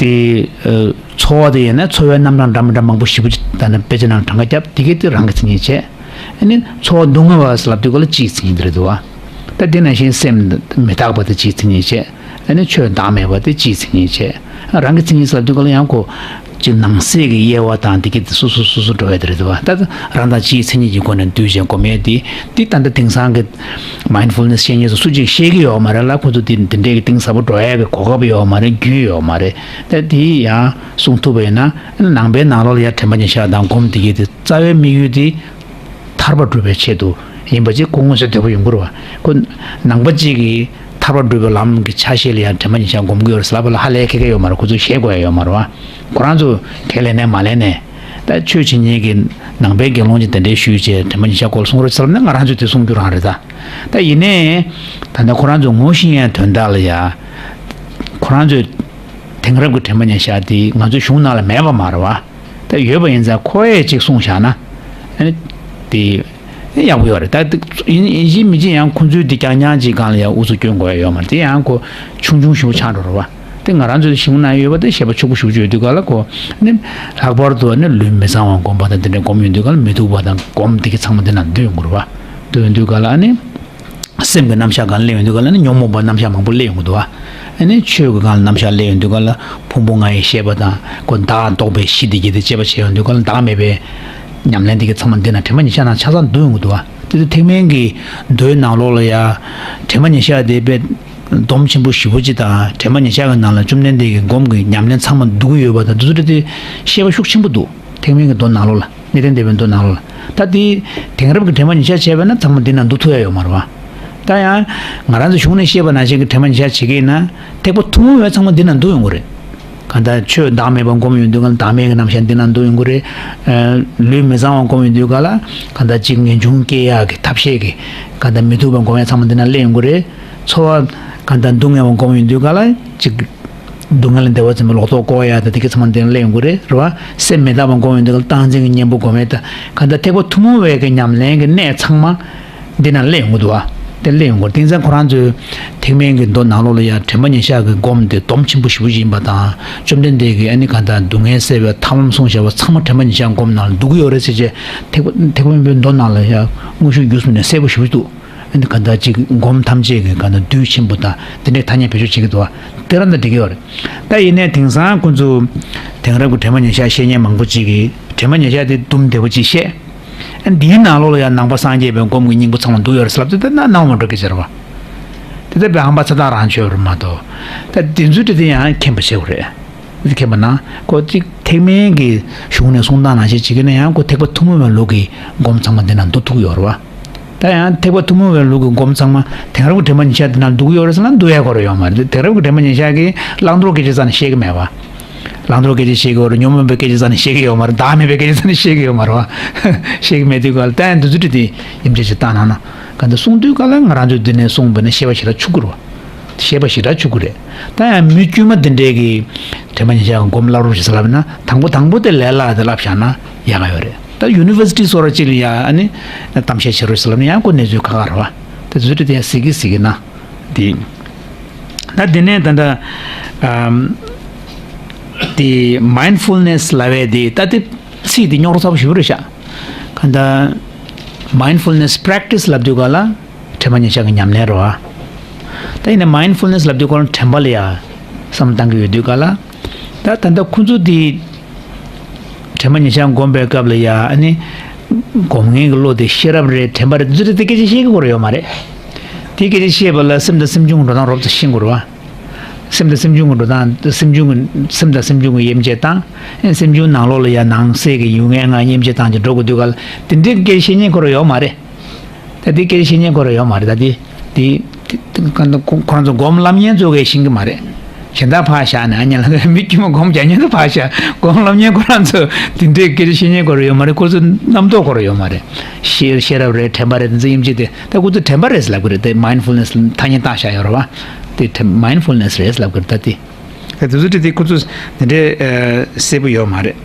དེ་ཚོར་བ་དེ་ཡིན་ན་ཚོར་བའི་རྣམ་གྲངས་འདྲ་མི་འདྲ་མང་པོ་ཞེ་པོ་ཅིག་ད་ནི་དཔེ་ཆ་ནང་གྲངས་ཀ་བརྒྱབ་དེ་གས་དེ་རང་གི་མཚན་ཉིད་བྱས། ཨ་ནི་ཚོར་བ་སྡུག་བསྔལ་བ་ཟེར་ལབ་དུས་ག་ལ་སྤྱིའི་མཚན་ཉིད་དེ་རེད་འདུག་བ། ད་དེ་ནང་བཞིན་སེམས་མི་རྟག་པ་དེ་སྤྱིའི་མཚན་ཉིད་བྱས། ཨ་ནི་ཆོས་བདག་མེད་པ་དེ་སྤྱིའི་མཚན་ཉིད་བྱས། རང་གི་མཚན་ཉིད་ཟེར་ལབ་དུས་ག་ལ་ཡང་ཁོ་ ཅིག་ནང་གསེས་ཀྱི་དབྱེ་བ་དང་དེ་གི་དེ་སོ་སོ་སོ་སོ་འགྲོ་ཡ་དེ་རེད་འདུག་བ། ད་རང་དང་གཅིག་མཚན་ཉིད་ཀྱི་སྒོ་ནས་འདུས་བྱས་སྒོམ་ཡས་དེ་དེ་ད་ལྟ་དེང་སང་གི་མའིན་ཌ་ཕུལ་ནེ་སི་བཤད་མཁན་ཚོ་སུ་གཅིག་ཤེས་ཀྱི་ཡོད་མ་རེད་ལ། ཁོ་ཚོ་དེ་དེ་འདྲའི་གི་གཏིང་ཟབ་པོ་འགྲོ་ཡ་གི་གོ་སྐབས་ཡོད་མ་རེད། རྒྱུས་ཡོད་མ་རེད། ད་དེ་ཡང་གསུང་ཐུབ་པ་ཡིན་ན་ནང་པའི་ནང་ལོགས་ལ་ཡ་དྲན་པ་ཉེར་བཞག་དང་སྒོམ་དེ་གི་དེ་རྩ་བའི་དམིགས་ཡུལ་དེ་ཐར་པ་སྒྲུབ་པའི་ཆེད་དུ་ཡིན་པ་ཅིག་ཁོ་མངོན་གསལ་དོད་པོ་ཡོང་གི་རེད་བ། ཁོ་ནང་པ་གཅིག་གིས་ཐར་པ་སྒྲུབ་པའི་ལམ་གྱི་ཆ་ཤས་ལ་ཡང་དྲན་པ་ཉེར་བཞག་སྒོམ་གྱི་ཡོད་རེད་ཟེར་ལབ་པ་ལ་ཧ་ལས་ཁེ་ཁེ་ཡོད་མ་རེད། ཁོ་ཚོས་ཤེས་དགོས་ཡ་ཡོད་མ་རེད་བ། ཁོ་རང་ཚོ་ཁས་ལེན་ནས་མ་ལེན་ནས་ད་ཆོས་བྱེད་མཁན་གྱི་ནང་པའི་དགེ་སློང་ཅིག་དེ་འདྲའི་ཞུས་བྱས་དྲན་པ་ཉེར་བཞག་སྐོར་གསུང་རོགས་ཟེར་ལབ་ན་ང་རང་ཚོས་དེ་གསུང་རྒྱུ་རང་རེད། ད་ད་ཡིན་ནའི་ད་ལྟ་ཁོ་རང་ཚོ་ངོ་ཤེས་ཡ་དོན་དག་ལ་ཡ་ཁོ་རང་ཚོས་དེང་རབས་ཀྱི་དྲན་པ་ཉེར་བཞག་དེ་ང་ཚོའི་གཞུང་ནང་ལ་མེད་པ་མ་རེད་བ། ད་ཡོད་པ་ཡིན་ཙང་ཁོ་ཡས་ཅིག་གསུངས་བཞག་ན་ཨ་ནི་དེ་ཡག་པོ་ཡོད་རེད། ད་ཡིན་ཡིན་གཅིག་མིན་གཅིག་ཡང་ཁོང་ཚོའི་དེ་རྐྱང་རྐྱང་ཅིག་སྒང་ལ་ཡང་ཨུ་ཚུགས་སྐྱོན་དགོས་ཡ་ཡོད་མ་རེད། དེ་ཡང་ཁོ་ཆུང་ཆུང་ཞིག་ཆགས་འགྲོ་རེད་བ། དེ་ང་རང་ཚོའི་གཞུང་ན་ཡོད་པ་དེ་བཤད་པ་ཕྱུག་པོ་ཞིག་བརྗོད་དུས་ག་ལ་ཁོ་ནི་ལྷག་པར་དུ་ནི་ལུས་མི་གཙང་བ་སྒོམ་པ་དང་དེ་འདྲ་སྒོམ་ཡོང་དུས་ག་ལ་མི་སྡུག་པ་དང་སྒོམ་དེ་གི་ཚང་མ་དེ་ན་འདུས་ཡོང་གི་རེད་བ། འདུས་ཡོང་དུས་ག་ལ་ཨ་ནི། སེམས་ཀྱི་རྣམ་གཞག་སྒང་སླེབས་ཡོང་དུས་ག་ལ་ནི་ཉོན་མོངས་པ་རྣམ་གཞག་མང་པོ་སླེབས་ཡོང་གི་འདུག་བ། ཨ་ནི་ཆོས་ཀྱི་སྒང་ལ་རྣམ་གཞག་སླེབས་ཡོང་དུས་ག་ལ་ཕུང་པོ་ལྔ་ཡི་ཤེས་པ་དང་ཁོ་བདག་ལྟོགས་པའི་གཞི་དེ་གྱིས་དེ་དཔྱད་པ་བྱས་ཡོང་དུས་ག་ལ་བདག་མེད་པའི་ཉམས་ལེན་དེ་གི་ཚང་མ་འདི་ན་དྲན་པ་ཉེར་བཞག་ནང་ཆ་ཚང་འདུས་ཡོང་གི་འདུག་བ། དེ་ཚོ་ཐེག་དམན་གྱི་མདོའི་ནང་ལོགས་ལ་ཡ་དྲན་པ་ཉེར་བཞག་དེ་དཔེ་སྡོམ་ཆེན་པོ་ཞེ་པོ་ཅིག་དང་དྲན་པ་ཉེར་བཞག་གི་ནང་ལ་བཅོམ་ལྡན་འདས་ཀྱི་སྒོམ་གྱི་ཉམས་ལེན་ཚང་མ་འདུ་གི་ཡོད་པ་དང་འདི་ཚོ་དེ་ཤེས་པ་ཤུགས་ཆེན་པོ་འདུག་ཐེག་དམན་གྱི་མདོ་ནང་ལོགས་ལ། གནས་བརྟན་སྡེ་པའི་མདོ་ནང་ལོགས་ལ། ད་དེ་དེང་རབས་ཀྱི་དྲན་པ་ཉེར་བཞག་བྱས་པ་ན་ཚང་མ་འདི་ན་འདུ་ཐུབ་ཡ་ཡོད་མ་རེད་བ། ད་ཡང་ང་རང་ཚོ་གཞུང་ནས་བཤད་པ་ནང་བཞིན་གྱི་དྲན་པ་ཉེར་བཞག་བྱེད་ཀྱི་ཡིན་ན་ཐེག་པ་ཐུན་མོང་བའི་ཚང་མ་འདི་ན་འདུ་ཡོང་གི་རེད། གང་ལྟར་ཆོས་བདག་མེད་པ་སྒོམ་ཡོང་དུས་ག་ལ་བདག་མེད་ཀྱི་རྣམ་གཞག་འདི་ན་འདུ་ཡོང་གི་རེད། ལུས་མི་གཙང་བ་སྒོམ་ཡོང་དུས་ག་ལ་གང་ལྟར་གཅིག་ངེས་འབྱུང་སྐྱེ་ཡག་གི་ཐབས་ཤེས་ཀྱི་གང་ལྟར་མི་ཐུབ་པ་སྒོམ་ཡ་ཚང་མ་འདི་ན་སླེབས་ཡོང་གི་རེད། ཚོར་བ་གང་ལྟར་སྡུག་བསྔལ་བ་སྒོམ་ཡོང་དུས་ག་ལ་གཅིག་སྡུག་བསྔལ་ལས་བདེ་བ་འཛིན་པའི་ལོག་རྟོག་བཀོག་ཡ་དང་དེ་གི་ཚང་མ་འདི་ན་སླེབས་ཡོང་གི་རེད། རེད་བ། སེམས་མི་རྟག་པ་སྒོམ་ཡོང་དུས་ག་ལ་སྟངས་འཛིན་གྱི་གཉེན་པོ་སྒོམ་ཡ་དང་གང་ལྟར་ཐེག་པ་ཐུན་མོང་བའི་གི་ཉམས་ལེན་གྱི་གནད་ཚང་མ་འདི་ན་སླེབས་ཡོང་གི་འདུག་བ། དེ་སླེབས་ཡོང་གི་རེད། དེང་སང་ཁོ་རང་ཚོའི་ཐེག་དམན་གྱི་མདོ་ནང་ལོགས་ལ་ཡང་དྲན་པ་ཉེར་བཞག་གི་སྒོམ་དེ་སྡོམ་ཆེན་པོ་ཞེ་པོ་ཅིག་ཡིན་པ་དང་བཅོམ་ལྡན་འདས་ཀྱིས་ཨ་ནི་གང་ལྟར་སྡུག་བསྔལ་སེལ་བའི་ཐབས་ལམ་གསུངས་བཞག་པ་ཚང་མ་དྲན་པ་ཉེར་བཞག་སྒོམ་ནང་ལ་འདུ་གི་ཡོད་རེད་ཟེར་བྱས་ཐེག་པ་ཐེག་དམན་པའི་མདོ་ནང་ལ་ཡང་དངོས་ཤུགས་བརྒྱུད་གསུམ་ནས་གསལ་པོ་ཞེ་པོ་ཅིག་འདུག་ཨ་ནི་ག་འདྲ་ཅིག་སྒོམ་ཐམས་ཅད་ཀྱི་ག་འདྲ་དུས་ཆེན་པོ་དང་དེ་འདྲའི་ཐ་སྙད་བེད་སྤྱོད་བྱེད་ཀྱི་འདུག་བ། དེ་རང་དང་འགྲིག་གི་ཡོད་རེད། ད་ཡིན་ནའི་དེང་སང་ཁོ་ཚོ་དེང་རབས་ཀྱི་དྲན་པ་ཉེར་བཞག་བཤད་མཁན་མང་པོ་ཅིག་གིས་དྲན་པ་ཉེར་བཞག་དེ་དུམ་བདེ་པོ་ཅིག་བཤད། ཨ་འདིའི་ནང་ལོགས་ལ་ཡང་ནང་པ་སངས་རྒྱས་པའི་སྒོམ་གྱི་སྙིང་པོ་ཚང་མ་འདུ་ཡོད་རེད་ཟེར་ལབ་དུས་དེ་ན་སྣང་བ་འགྲོ་གི་ཟེར་བ། དེ་ལྟར་བའི་ཧམ་པ་ཚ་ཐག་རང་ཆོད་རེད་མ་གཏོགས། ད་དེ་ཚོའི་གྲས་དེ་ཡང་མཁྱེན་པ་བྱེད་དགོས་རེད། མཁྱེན་པ་ན་ཁོ་གཅིག་ཐེག་དམན་གྱི་གཞུང་ནས་གསུང་སྟངས་ནང་བཞིན་བྱེད་ཀྱི་ན་ཡང་ཁོ་ཐེག་པ་ཐུན་མོང་བའི་ལུགས་ཀྱི་སྒོམ་ཚང་མ་འདི་ན་འདུ་ཐུབ་ཡོད་རེད་བ། ད་ཡང་ཐེག་པ་ཐུན་མོང་བའི་ལུགས་ཀྱི་སྒོམ་ཚང་མ་དེང་རབས་ཀྱི་དྲན་པ་ཉེར་བཞག་འདི་ན་འདུ་གི་ཡོད་རེད་ཟེར་ན་འདུ་ཡ་གོ་ར་ཡོད་མ་རེད། དེང་རབས་ཀྱི་དྲན་པ་ཉེར་བཞག་གིས་བླང་དོར་སྐད་ཆ་རྩ་ནས་བཤད་ཀྱི་མེད་བ། བླང་དོར་སྐད་ཆ་བཤད་ཀྱི་ཡོད་རེད། ཉོན་མོངས་པའི་སྐད་ཆ་རྩ་ནས་བཤད་ཀྱི་ཡོད་མ་རེད། བདག་མེད་པའི་སྐད་ཆ་རྩ་ནས་བཤད་ཀྱི་ཡོད་མ་རེད་བ། བཤད་ཀྱི་མེད་དུས་ག་ལ་ད་ཡང་འདི་ཚོ་དྲི་དེ་ཡིན་གཅིག་བྱས་བཏང་ན་ན་ག་འདི་གསུང་དུས་ག་ལ་ང་རང་ཚོས་འདི་ནས་གསུངས་པ་ན་ཤེས་པ་ཞེ་དྲག་ཆུག་གི་རེད་བ། ཤེས་པ་ཞེ་དྲག་ཆུག་གི་རེད། ད་ཡང་མི་དཀྱུས་མ་འདི་འདྲས་ཀྱི་དྲན་པ་ཉེར་བཞག་གི་སྒོམ་བསླབ་རོགས་ཞེས་ལབ་ན་དང་པོ་དང་པོ་དེ་ལས་སླ་དེ་བསླབ་བཞག་ན་ཡག་ག་ཡོད་རེད། ད་ཡུ་ནི་ཝར་སི་ཊི་སོགས་ར་ཅིག་ལ་ཡ་ཨ་ནི་གཏམ་བཤད་བྱེད་རོགས་ཞེས་ལབ་ན་ཡང་ཁོ་གནས་ཚུལ་ཁག་ཁག་རེད་བ། དེ་ཚོ་དྲི་དེ་ཡང་གཟིགས་ཀྱི་གཟིགས་ཀྱི་ན། དེ། ད་དེ་ནས་ད་ལྟ་ཨམ། དེ་མའིན་ཌ་ཕུལ་ནེ་སི་ལབ་པའི་དེ་ད་དེ་ཚིག་དེ་རྙོག་དྲ་ཚ་པོ་ཞེ་པོ་རེད་ཤག་གང་ལྟར་མའིན་ཌ་ཕུལ་ནེ་སི་པེ་རེག་ཊི་སི་ལབ་དུས་ག་ལ་དྲན་པ་ཉེར་བཞག་གི་ཉམས་ལེན་རེད་བ། ད་ཡིན་ན་མའིན་ཌ་ཕུལ་ནེ་སི་ལབ་དུས་ག་ལ་དྲན་པ་ལ་ཡ་བསམ་བློ་བཏང་གི་ཡོད་དུས་ག་ལ། ད་ད་ལྟ་ཁོ་ཚོ་དེ་དྲན་པ་ཉེར་བཞག་སྒོམ་པའི་སྐབས་ལ་ཡ་ཨ་ནི་སྒོམ་མཁན་གྱི་བློ་དེ་ཤེས་རབ་རེད་དྲན་པ་རེད་འདི་ཚོ་དེ་སྐད་ཆ་བཤད་ཀྱི་ཡོད་མ་རེད། དེ་སྐད་ཆ་བཤད་པ་ལ་སེམས་དང་སེམས་བྱུང་གི་འགྲོ་སྟངས་རོབ་ཙམ་ཤེས་དགོས་རེད་བ། སེམས་དང་སེམས་བྱུང་གི་འགྲོ་སྟངས་སེམས་བྱུང་གི་སེམས་དང་སེམས་བྱུང་གི་དབྱེ་འབྱེད་དང་། སེམས་བྱུང་ནང་ལོགས་ལ་ཡ་ནང་གསེས་ཀྱི་ཡུལ་ངེས་ལྔ་དབྱེ་འབྱེད་སྟངས་ཀྱི་འགྲོ་དགོས་དུས་ག་ལ་དེ་འདྲའི་སྐད་ཆ་བཤད་ཉན་ཁོ་རང་ཡོད་མ་རེད། ད་དེ་སྐད་ཆ་བཤད་ཉན་ཁོ་རང་ཡོད་མ་རེད། ད་དེ་དེ་དེ་ཁོ་ཁོ་རང་ཚོ་སྒོམ་བསླབ་ཉན་ཚོ་གས་ཤེས་ཀྱི་མ་རེད། གཞན་དག་ཕར་བཞག་ནས་ཨ་ཉན་ལ་མི་དཀྱུས་མ་སྒོམ་རྒྱག་ཉན་དུ་ཕར་བཞག་སྒོམ་བསླབ་ཉན་ཁོ་རང་ཚོ་དེ་འདྲའི་སྐད་ཆ་བཤད་ཉན་ཁོ་རང་ཡོད་མ་རེད། ཁོ་ཚོ་རྣམ་རྟོག་ཁོ་རང་ཡོད་མ་རེད། ཤེས་ཤེས་རབ་རེད་དྲན་པ་རེད་དེ་ཚོ་དབྱེ་འབྱེད་དེ་ད་ཁོ་ཚོ་དྲན་པ་རེད་ཟེར་ལབ་ཀྱི་རེད། དེ་མའིན་ཌ་ཕུལ་ནེ་སི་ཐ་སྙད་བཏགས་བཞག་ཡོད་རེད་བ། དེ་དྲན་མའིན་ཌ་ཕུལ་ནེ་སི་རེད་ཟེར་ལབ་ཀྱི་རེད། ད་དེ་དེ་ཚོ་དེ་དེ་ཁོ་ཚོ་དེ་འདྲའི་ཨ་གསལ་པོ་ཡོད་མ་རེད།